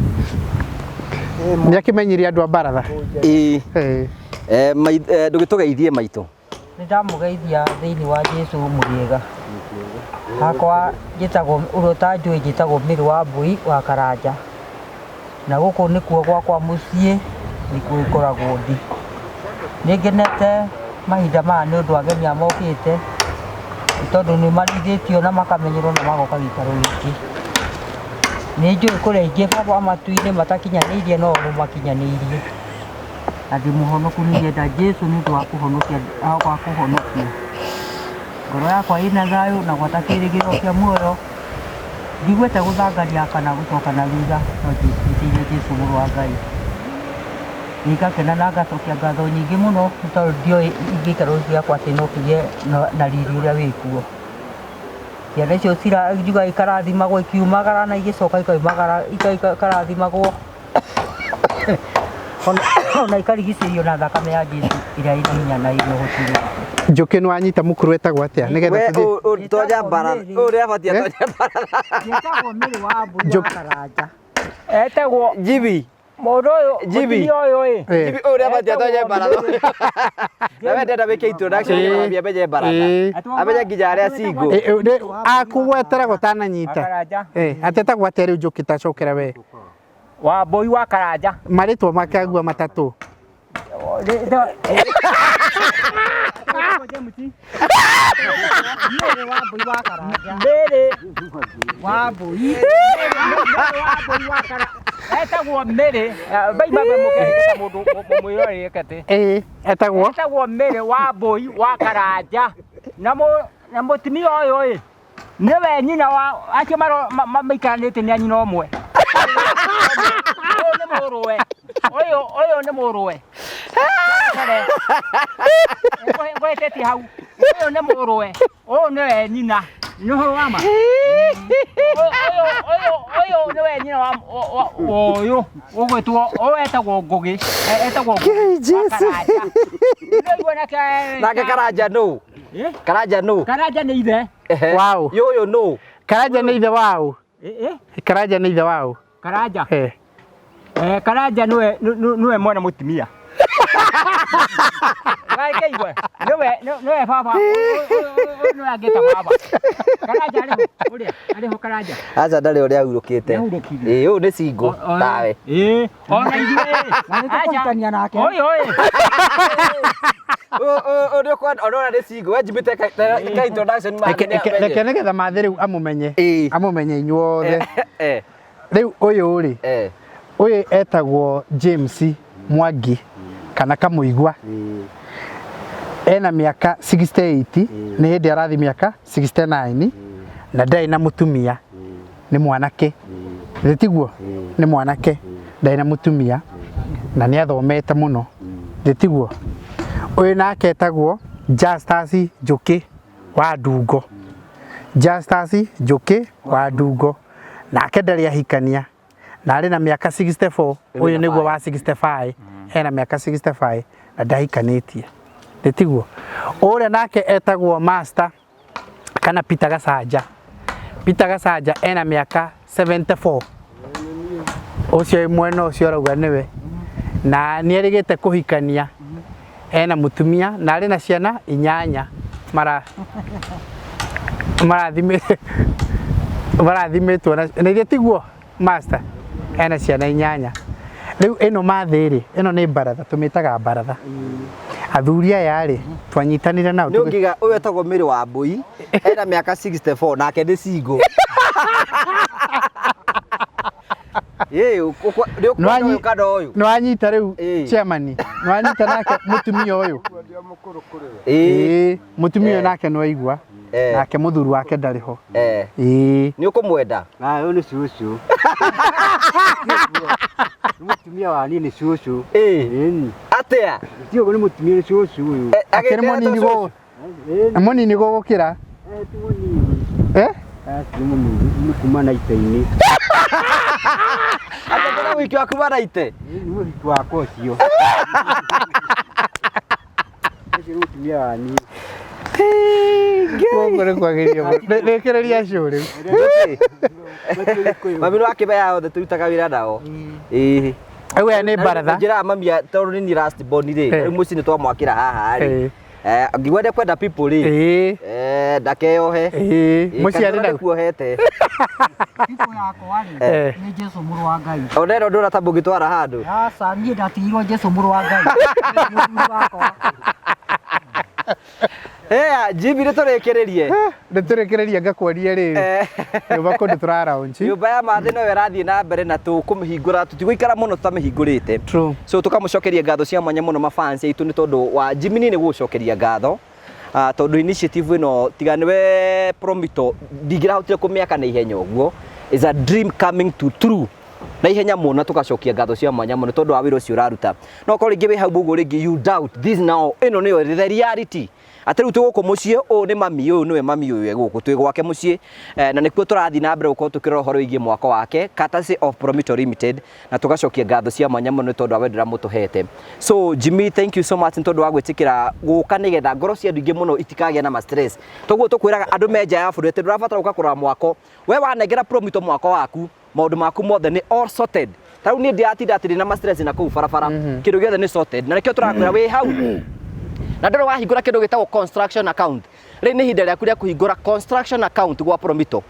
Nĩ akĩmenyirie andũ a baratha. Ĩ. Ndũgĩtũgeithie maitũ. Nĩ ndamũgeithia thĩinĩ wa Jesu mũrĩega. Hakwa njĩtagwo ũrĩa ũtanjũĩ njĩtagwo Mary wa Mbui wa Karanja. Na gũkũ nĩkuo gwakwa mũciĩ nĩkuo ngoragwo ndĩ. Nĩ ngenete mahinda maya nĩ ũndũ ageni aya mokĩte tondũ nĩ marĩithĩtio na makamenyerwo na magoka gĩikaro gĩkĩ. Nĩ njũĩ kũrĩ aingĩ baba matu-inĩ matakinyanĩirie no o makinyanĩirie. Na ndĩ mũhonoku nĩ ngenda Jesu nĩ ũndũ wa kũhonokia wa kũhonokia. Ngoro yakwa ĩna thayũ na gwata kĩrĩgĩrĩro kĩa muoyo. Ndigwete gũthangania kana gũcoka na thutha no njĩtĩirie Jesu mũrũ wa Ngai. Nĩngakena na ngacokia ngatho nyingĩ mũno nĩ tondũ ndioĩ gĩikaro gĩakwa atĩ no kĩgĩe na riri ũrĩa wĩkuo. Ciana icio njugaga ikarathimagwo ikiumagara na igĩcoka ikaumagara ikarathimagwo ona ikarigicĩrio na thakame ya Jesu ĩrĩa ĩna hinya na ĩna ũhoti. Njũkĩ nĩ wanyita mũkuru etagwo atĩa nĩgetha tũthiĩ. Tonya baratha. Ũrĩa abatie tonya baratha. Njĩtagwo Mary wa Mbui wa Karanja. Etagwo Jimmy. Mũndũ ũyũ Jimmy. mũtumia ũyũ ĩ. Jimmy ũrĩa abatie tonye baratha. Na we ndenda wĩke introduction nĩgetha mami amenye baratha. Amenye nginya arĩa single. Akũgwetera gũtananyita. Atetagwo atĩa rĩu Njũkĩ tacokera we. Wa Mbui wa Karanja. Marĩtwa make agua matatũ. Mary wa Mbui wa Karanja. Mary wa Mbui. Mary wa Karanja. Etagwo Mary. Bai baba mũkehĩta mũndũ mũmwĩrorere atĩ. Etagwo? Etagwo Mary wa Mbui wa Karanja. Na mũtumia ũyũ ĩ nĩwe nyina wa acio maikaranĩtie nĩ a nyina ũmwe. Ũyũ nĩ mũrũwe. Ũyũ nĩ mũrũwe. Ngwĩtĩtie hau. Ũyũ nĩ mũrũwe. Ũyũ nĩwe nyina. Nĩ ũhoro wa ma? Ũyũ nĩwe nyina wa ũyũ ũgwĩtwo ũyũ etagwo Ngũgĩ. Etagwo Ngũgĩ. Nake Karanja nũ? Karanja nũ? Karanja nĩ ithe. Wow. Ũyũ nũ? Karanja nĩ ithe waũ? Karanja nĩ ithe waũ? Karanja? Karanja nĩwe mwana mũtumia. Wakeigua nĩwe nĩwe baba ũyũ nĩwe angĩta baba. Karanja arĩ ho ũrĩa arĩ ho Karanja. Aca ndarĩ ũrĩa ahurũkĩte. Nĩahurũkire. Ĩĩ ũyũ nĩ single tawe. Ĩĩ ona ithuĩ. Na nĩtũkũhikania nake. Ũyũ ũyũ. Ũyũ nĩ ũkwenda ona nĩ single we njimĩte ka introduction ma. Reke nĩgetha mathĩ rĩu amũmenye. Ĩĩ. Amũmenye inyuothe. Eh Rĩu ũyũ rĩ, eh ũyũ etagwo James Mwangi kana Kamũigua. Ena mĩaka 68, nĩ hĩndĩ arathiĩ mĩaka 69 na ndarĩ na mũtumia, nĩ mwanake. Githĩ tiguo? Nĩ mwanake, ndarĩ na mũtumia na nĩ athomete mũno. Githĩ tiguo? Ũyũ nake etagwo Justus Njũkĩ wa Ndungo. Justus Njũkĩ wa Ndungo. Nake ndarĩ ahikania na arĩ na mĩaka 64, ũyũ nĩguo wa 65, ena mĩaka 65 na ndahikanĩtie. Nĩ tiguo? Ũrĩa nake etagwo Master kana Peter Gacanja. Peter Gacanja ena mĩaka 74. Ũcio wĩ mwena ũcio ũrauga nĩwe. Na nĩ erĩgĩte kũhikania. Ena mũtumia na arĩ na ciana inyanya marathimĩtwo na ithe tiguo Master ena ciana inyanya. Rĩu ĩno mathĩ rĩ, ĩno nĩ baratha, tũmĩtaga baratha. Athuri aya rĩ, twanyitanire nao. Nĩ ũngiga ũyũ etagwo Mary wa Mbui ena mĩaka 64 nake nĩ single. Ĩĩ nĩ ũkuona ũyũ kana ũyũ? Nĩwanyita rĩu chairman, nĩwanyita nake mũtumia ũyũ. Ĩĩ Ĩĩ, mũtumia ũyũ nake nĩwaigua. Nake mũthuri wake ndarĩ ho. Ĩĩ. Nĩ ũkũmwenda? Ũyũ nĩ cũcũ. Nĩ mũtumia wa niĩ nĩ cũcũ. Ĩĩ. Atĩa? Ti ũguo nĩ mũtumia nĩ cũcũ ũyũ. Akĩrĩ mũnini gũgũ. Nĩ mũnini gũgũkĩra. Ti mũnini. Eh? Ti mũnini, nĩ kuma na ite-inĩ. Atengera wiki waku maraite? Nĩ mũhiki wakwa ũcio. Ũcio nĩ mũtumia wa niĩ. Gũkũ nĩ kwagĩrĩire mũno. Rĩkĩrĩria show rĩu. Mami nĩ wakĩmenya othe tũrutaga wĩra nao. Ĩĩ. Rĩu aya nĩ baratha. Njĩraga mami tondũ nĩ niĩ last born rĩ, rĩu mũciĩ nĩ twamwakĩra haha rĩ. Angĩigua nĩ kwenda people rĩ, ndakeyohe. Mũciĩ arĩ na kuohete. People yakwa rĩ, nĩ Jesu mũrũ wa Ngai. Ona ĩno ndũra ta mũngĩtwara handũ. Aca niĩ ndatigirwo Jesu mũrũ wa Ngai. Mũthuri wakwa. Hea, Jimmy nĩ tũrĩkĩrĩrie. Nĩ tũrĩkĩrĩrie ngakwonie rĩrĩ. Nyũmba kũndũ tũra launch. Nyũmba ya mathĩ noyo ĩrathiĩ na mbere na tũkũmĩhingũra tũtigũikara mũno tũtamĩhingũrĩte. So tũkamũcokeria ngatho cia mwanya mũno mafans aitũ nĩ tondũ wa Jimmy niĩ nĩ gũgũcokeria ngatho. Tondũ initiative ĩno tiga nĩwe Promito ndingĩrahotire kũmĩaka na ihenya ũguo. Is a dream coming to true. Na ihenya mũno tũgacokia ngatho cia mwanya mũno tondũ wa wĩra ũcio ũraruta. No korwo rĩngĩ wĩ hau ũguo rĩngĩ you doubt this now ĩno nĩyo the reality. Atĩ rĩu twĩ gũkũ mũciĩ ũyũ nĩ mami ũyũ nĩwe mami ũyũ e gũkũ twĩ gwake mũciĩ na nĩkuo tũrathiĩ na mbere gũkorwo tũkĩrora ũhoro wĩgiĩ mwako wake courtesy of Promito Limited na tũgacokia ngatho cia mwanya mũno nĩ tondũ wa wendo ũrĩa mũtũhete. So Jimmy, thank you so much nĩ tondũ wa gwĩtĩkĩra gũka nĩgetha ngoro cia andũ aingĩ mũno itikagĩa na ma stress. Toguo tũkwĩraga andũ me nja ya bũrũri atĩ ndũrabatara gũka kũrora mwako. We wanengera Promito mwako waku maũndũ maku mothe nĩ all sorted. Ta rĩu niĩ ndiratinda atĩ ndĩna ma stress na kũu barabara. Kĩndũ gĩothe nĩ sorted. Na nĩkĩo tũrakwĩra wĩ hau. Na ndũrĩ wahingũra kĩndũ gĩtagwo construction account. Rĩu nĩ ihinda rĩaku rĩa kũhingũra construction account gwa Promito.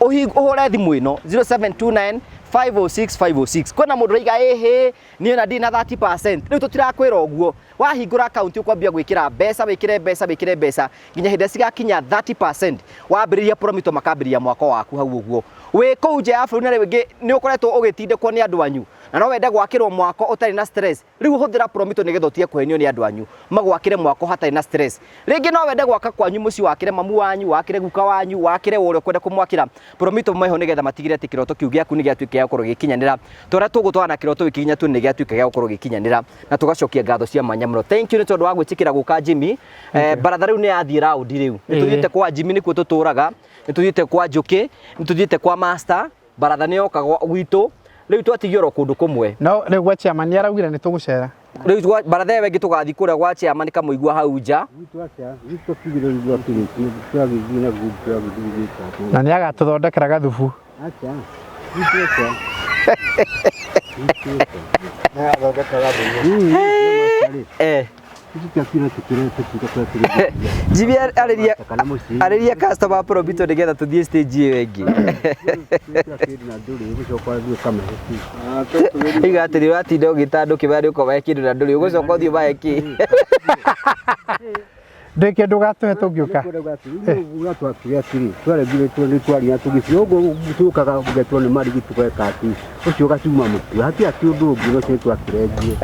Ũhũre thimũ ĩno 0729 506 506. Kwĩna mũndũ ũraiga ĩhĩ niĩ ona ndirĩ na 30%. Rĩu tũtirakwĩra ũguo. Wahingũra account ũkwambia gwĩkĩra mbeca, wĩkĩre mbeca, wĩkĩre mbeca nginya hĩndĩ ĩrĩa cigakinya 30%. Wambĩrĩria Promito makambĩrĩria mwako waku hau ũguo. Wĩ kũu nja ya bũrũri na rĩu ĩngĩ nĩ ũkoretwo ũgĩtindĩkwo nĩ andũ anyu na no wende gwakĩrwo mwako ũtarĩ na stress. Rĩu hũthĩra Promito nĩgetha ũtige kũhenio nĩ andũ anyu magwakĩre mwako hatarĩ na stress. Rĩngĩ no wende gwaka kwanyu mũciĩ wakĩre mamu wanyu, wakĩre guka wanyu, wakĩre ũrĩa ũkwenda kũmwakĩra. Promito meho nĩgetha matigĩrĩre atĩ kĩroto kĩu gĩaku nĩ gĩatuĩka gĩa gũkorwo gĩgĩkinyanĩra. Tũrĩa tũgũtwara na kĩroto gĩkĩ nginya tuone nĩ gĩatuĩka gĩa gũkorwo gĩgĩkinyanĩra na tũgacokia ngatho cia mwanya mũno. Thank you nĩ tondũ wa gwĩtĩkĩra gũka Jimmy. Baratha rĩu nĩ yathiĩ round rĩu. Nĩ tũthiĩte kwa Jimmy nĩkuo tũtũraga, nĩ tũthiĩte kwa Njũkĩ, nĩ tũthiĩte kwa Master, baratha nĩ yoka gwitũ. Rĩu twatigio oro kũndũ kũmwe. No rĩu gwa chairman nĩ araugire nĩ tũgũcera. Rĩu baratha ĩyo ĩngĩ tũgathiĩ kũrĩa gwa chairman kamũigua hau nja. Na nĩ agatũthondekera gathubu. Eh. Jimmy arĩria arĩria customer Promito nĩgetha tũthiĩ stage ĩyo ĩngĩ. Iga atĩrĩ ũratinda ũgĩta andũ kĩmera nĩ ũkomahe kĩndũ na ndũrĩ ũgũcoka ũthiĩ ũmahe kĩ. Ndĩ kĩndũ ũgatũhe tũngĩũka. Twakire atĩrĩ twaregire nĩ twaria tũgĩciĩ ũguo tũkaga ũgetwo nĩ marigi tũgeka atĩ ũcio ũgaciuma mũtwe hatirĩ atĩ ũndũ ũngĩ ũcio twakirengie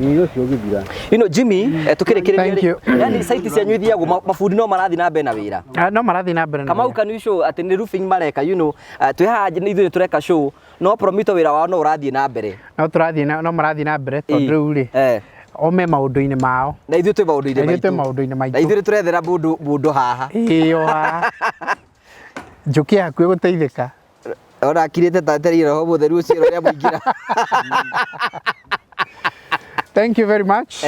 ĩĩ ũcio ũgĩthira. You know Jimmy, tukĩrĩkĩrĩria Thank you. yani site cianyu ithiagwo mabundi no marathiĩ na mbere na wĩra. Ah, no marathiĩ na mbere na Kamau wĩra. can you show atĩ nĩ roofing mareka you know twĩ haha ithuĩ nĩ tũreka show no Promito wĩra wao no ũrathiĩ na mbere. No tũrathiĩ na no marathiĩ na mbere tondũ rĩu rĩ o me maũndũ-inĩ mao. Na ithuĩ twĩ maũndũ-inĩ Na ithuĩ twĩ maitũ. maũndũ-inĩ Na ithuĩ maitũ. nĩ tũrethera mũndũ mũndũ haha. Ĩĩ o haha. Njũkĩ hakuhĩ gũteithĩka. Ona akirĩte ta etereire roho mũtheru ũcio ũrĩa mũingĩra. Thank you very much.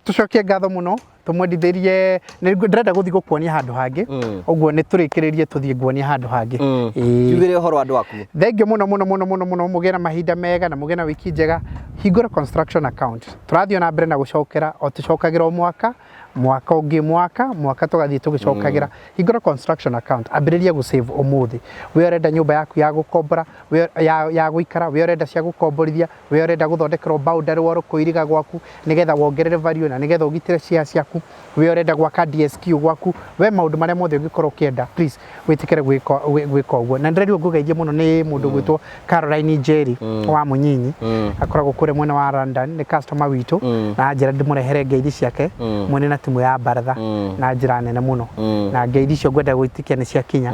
Tucokie ngatho mũno tumwendithĩrie nĩ ndĩrenda gũthiĩ gũkuonia handũ hangĩ ũguo nĩ tũrĩkĩrĩrie tũthiĩ nguonia handũ hangĩ. Ĩĩ. Tugĩre ũhoro andũ aku. Thank you mũno mũno mũno mũno mũno mũgĩe na mahinda mega na mũgĩe na wiki njega. Hingũra construction account. Tũrathiĩ na mbere na gũcokera o tũcokagĩra o mwaka mwaka ũngĩ mwaka mwaka tũgathiĩ tũgĩcokagĩra. Hingũra construction account, ambĩrĩria gũ save ũmũthĩ. We ũrenda nyũmba yaku ya gũkombora, we ya gũikara, we ũrenda cia gũkomborithia, we ũrenda gũthondekerwo boundary wall kũiriga gwaku nĩgetha wongerere value na nĩgetha ũgitĩre share ciaku, we ũrenda gwaka DSQ gwaku, we maũndũ marĩa mothe ũngĩkorwo ũkĩenda, please wĩtĩkĩre gwĩka gwĩka ũguo. Na ndĩrerirwo ngũgeithie mũno nĩ mũndũ ũgwĩtwo Caroline Njeri wa Mũnyinyi, akoragwo kũrĩa mwena wa London, nĩ customer witũ na anjĩra ndĩmũrehere ngeithi ciake mwene na timu ya Baratha na njĩra nene mũno, na ngeithi icio ngwenda gwĩtĩkia nĩ ciakinya.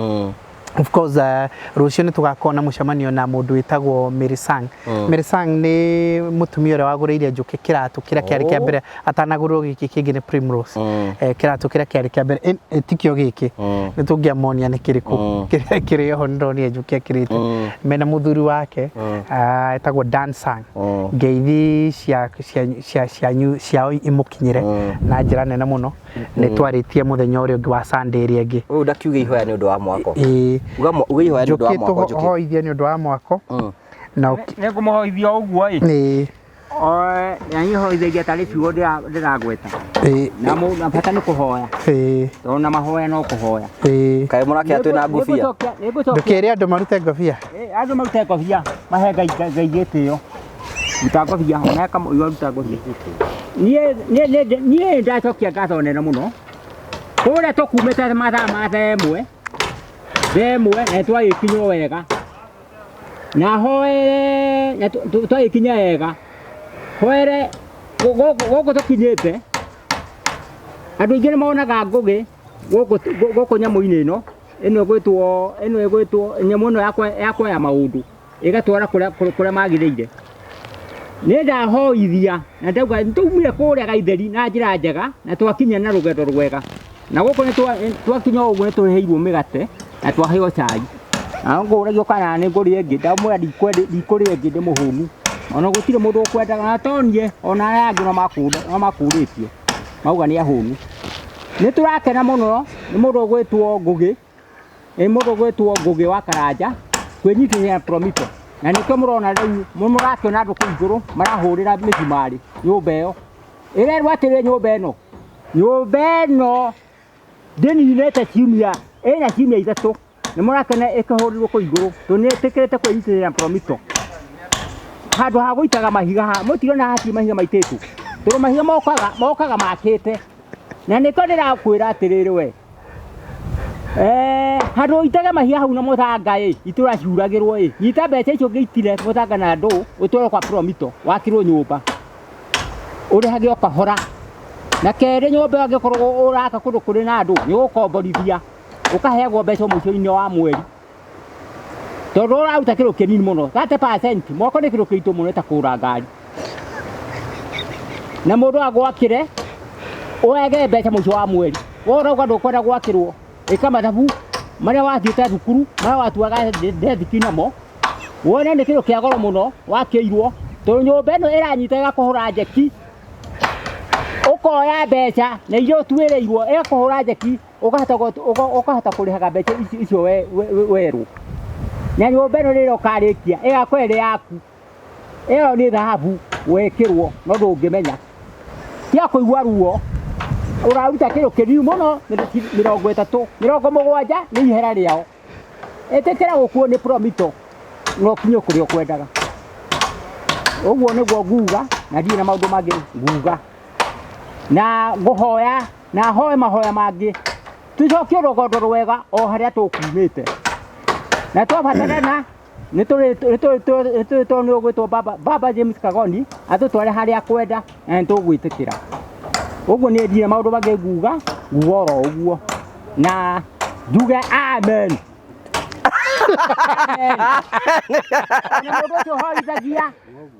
Of course rũciũ nĩ tũgakorwo na mũcemanio na mũndũ wĩtagwo Mary Sang. Mary Sang nĩ mũtumia ũrĩa wagũrĩire Njũkĩ kĩratũ kĩrĩa kĩarĩ kĩa mbere atanagũrĩrwo gĩkĩ kĩngĩ nĩ Primrose. Kĩratũ kĩrĩa kĩarĩ kĩa mbere tikĩo gĩkĩ nĩ tũngĩamonia nĩ kĩrĩkũ kĩrĩa kĩrĩ oho nĩ ndonire Njũkĩ akĩrĩte mena mũthuri wake etagwo Dan Sang. Ngeithi cia cia cia cianyu ciao imũkinyĩre na njĩra nene mũno. Nĩ twarĩtie mũthenya ũrĩa ũngĩ wa Sunday ĩrĩa ĩngĩ. Ũyũ ndakiuga ihoya nĩ ũndũ wa mwako. Ĩĩ. Uga uga ihoya nĩ ũndũ wa Njũkĩ mwako Njũkĩ. tũhoithie nĩ ũndũ wa mwako. Na Nĩ ngũmũhoithia ũguo ĩ. Ĩĩ. Na niĩ hoithagia tarĩ ciugo ndĩragweta. Na na bata nĩ kũhoya. Ĩĩ. Tondũ na mahoya no kũhoya. Ĩĩ. Kaĩ mũrakĩa twĩ na ngũbia? Ndũkĩre andũ marute ngobia. Andũ marute ngobia mahe Ngai Ngai gĩtĩo. Ruta ngobia ona kamũiwa ruta ngobia. Niĩ niĩ niĩ ndacokia ngatho nene mũno. Kũrĩa tũkumĩte mathaa ma thaa ĩmwe. Thaa ĩmwe na twagĩkinywo wega. Na hoere na twagĩkinya wega. Hoere gũkũ tũkinyĩte. Andũ aingĩ nĩ monaga ngũgĩ gũkũ nyamũ-inĩ ĩno. Ĩno ĩgwĩtwo ĩno ĩgwĩtwo nyamũ ĩno ya kuoya maũndũ ĩgatwara kũrĩa magĩrĩire. Nĩ ndahoithia na ndauga nĩtwaumire kũrĩa Gaitheri na njĩra njega na twakinya na rũgendo rwega. Na gũkũ nĩ twakinya ũguo nĩ tũheirwo mĩgate na twaheo cai. Na ngũragio kana nĩ ngũrĩa ĩngĩ, ndamwĩra ndikũrĩa ĩngĩ ndĩ mũhũnu. Ona gũtirĩ mũndũ ũkwendaga na tonie ona arĩa angĩ no makũrĩtie. Mauga nĩ ahũnu. Nĩ tũrakena mũno nĩ mũndũ ũgwĩtwo Ngũgĩ. Nĩ mũndũ ũgwĩtwo Ngũgĩ wa Karanja kwĩnyitĩrĩra Promito. Na nĩkĩo mũrona rĩu mũrakĩona andũ kũu igũrũ marahũrĩra mĩcumarĩ nyũmba ĩyo. Ĩrerwo atĩrĩ nyũmba ĩno. Nyũmba ĩno ndĩninĩte ciumia, ĩna ciumia ithatũ. Nĩ mũrakĩona ĩkĩhũrĩrwo kũu igũrũ. Tondũ nĩ ĩtĩkĩrĩte kwĩnyitĩrĩra Promito. Handũ ha gũitaga mahiga haha, mũtirona hatirĩ mahiga maitĩtwo. Tondũ mahiga mokaga makĩte. Na nĩkĩo ndĩrakwĩra atĩrĩrĩ we. Handũ ũitage mahiga hau na mũthanga ĩ, itũra ciuragĩrwo ĩ. Nyita mbeca icio ũngĩitire mũthanga na ndũ, ũtware kwa Promito, wakĩrwo nyũmba. Ũrĩhage o kahora. Na kerĩ nyũmba ĩyo angĩkorwo ũraka kũndũ kũrĩ na andũ, nĩ ũgũkomborithia. Ũkaheagwo mbeca mũico-inĩ wa mweri. Tondũ ũraruta kĩndũ kĩnini mũno, 30% mwako nĩ kĩndũ kĩritũ mũno ta kũgũra ngari. Na mũndũ agwakĩre, ũrege mbeca mũico wa mweri. We ũrauga ndũkwenda gwakĩrwo, ĩka mathabu marĩa wathiĩte thukuru, marĩa watuaga ndethiki namo, wone nĩ kĩndũ kĩa goro mũno wakĩirwo, tondũ nyũmba ĩno ĩranyita ĩgakũhũra njeki, ũkoya mbeca na iria ũtuĩrĩirwo ĩgakũhũra njeki, ũkahota kũrĩhaga mbeca icio werwo. Na nyũmba ĩno rĩrĩa ũkarĩkia ĩgakorwo ĩrĩ yaku. Ĩyo nĩ thahabu wekĩrwo no ndũngĩmenya. Tia kũigua ruo ũraruta kĩndũ kĩnini mũno 30 70 nĩ ihera rĩao. Ĩtĩkĩra gũkuo nĩ Promito na ũkinye kũrĩa ũkwendaga. Ũguo nĩguo nguga na ndirĩ na maũndũ mangĩ nguga. Na ngũhoya na hoe mahoya mangĩ tũcokie rũgondo rwega o harĩa tũkumĩte. Na twabatarana nĩ tũrĩ nĩ ũgwĩtwo baba James Kagoni atũtware harĩa akwenda na nĩ tũgwĩtĩkĩra. Ũguo niĩ ndirĩ maũndũ mangĩ nguga, nguga oro ũguo. Na njuge amen. Ona mũndũ ũcio ũhoithagia,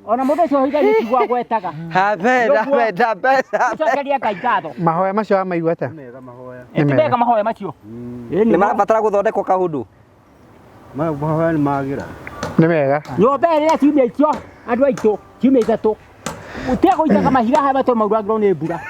ona mũndũ ũcio ũhoithagia tiguo agwetaga. Amen, amen, amen. Tũcokerie Ngai ngatho. Mahoya macio wamaigua atĩa? Nĩ mega mahoya macio. Nĩ marabatara gũthondekwo kaũndũ. Mahoya nĩ magĩra. Nĩ mega. Nyũmba ĩrĩa ciumia icio andũ aitũ ciumia ithatũ tiga gũitaga mahiga haya matũ mauragĩrwo nĩ mbura.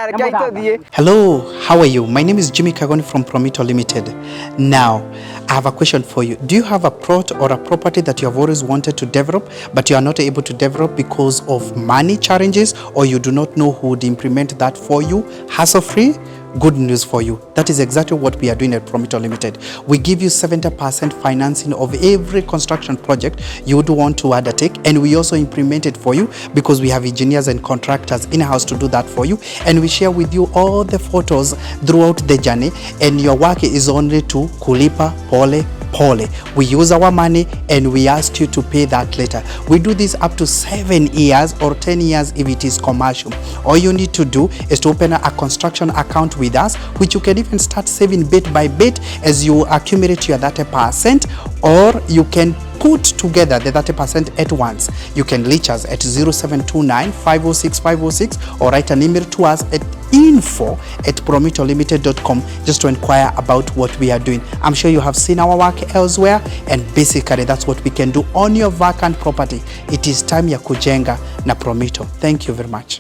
Reke tũthiĩ. Hello, how are you? My name is Jimmy Kagoni from Promito Limited. Now, I have a question for you. Do you have a plot or a property that you have always wanted to develop, but you are not able to develop because of money challenges, or you do not know who would implement that for you hassle-free? Good news for you. That is exactly what we are doing at Promito Limited. We give you 70% financing of every construction project you would want to undertake, and we also implement it for you because we have engineers and contractors in-house to do that for you, and we share with you all the photos throughout the journey, and your work is only to kulipa pole pole. We use our money and we ask you to pay that later. We do this up to 7 years or 10 years if it is commercial. All you need to do is to open a construction account with us, which you can even start saving bit by bit as you accumulate your 30%, or you can put together the 30% at once. You can reach us at 0729 506 506 or write an email to us at info@promitolimited.com just to inquire about what we are doing. I'm sure you have seen our work elsewhere, and basically that's what we can do on your vacant property. It is time ya kujenga na Promito. Thank you very much.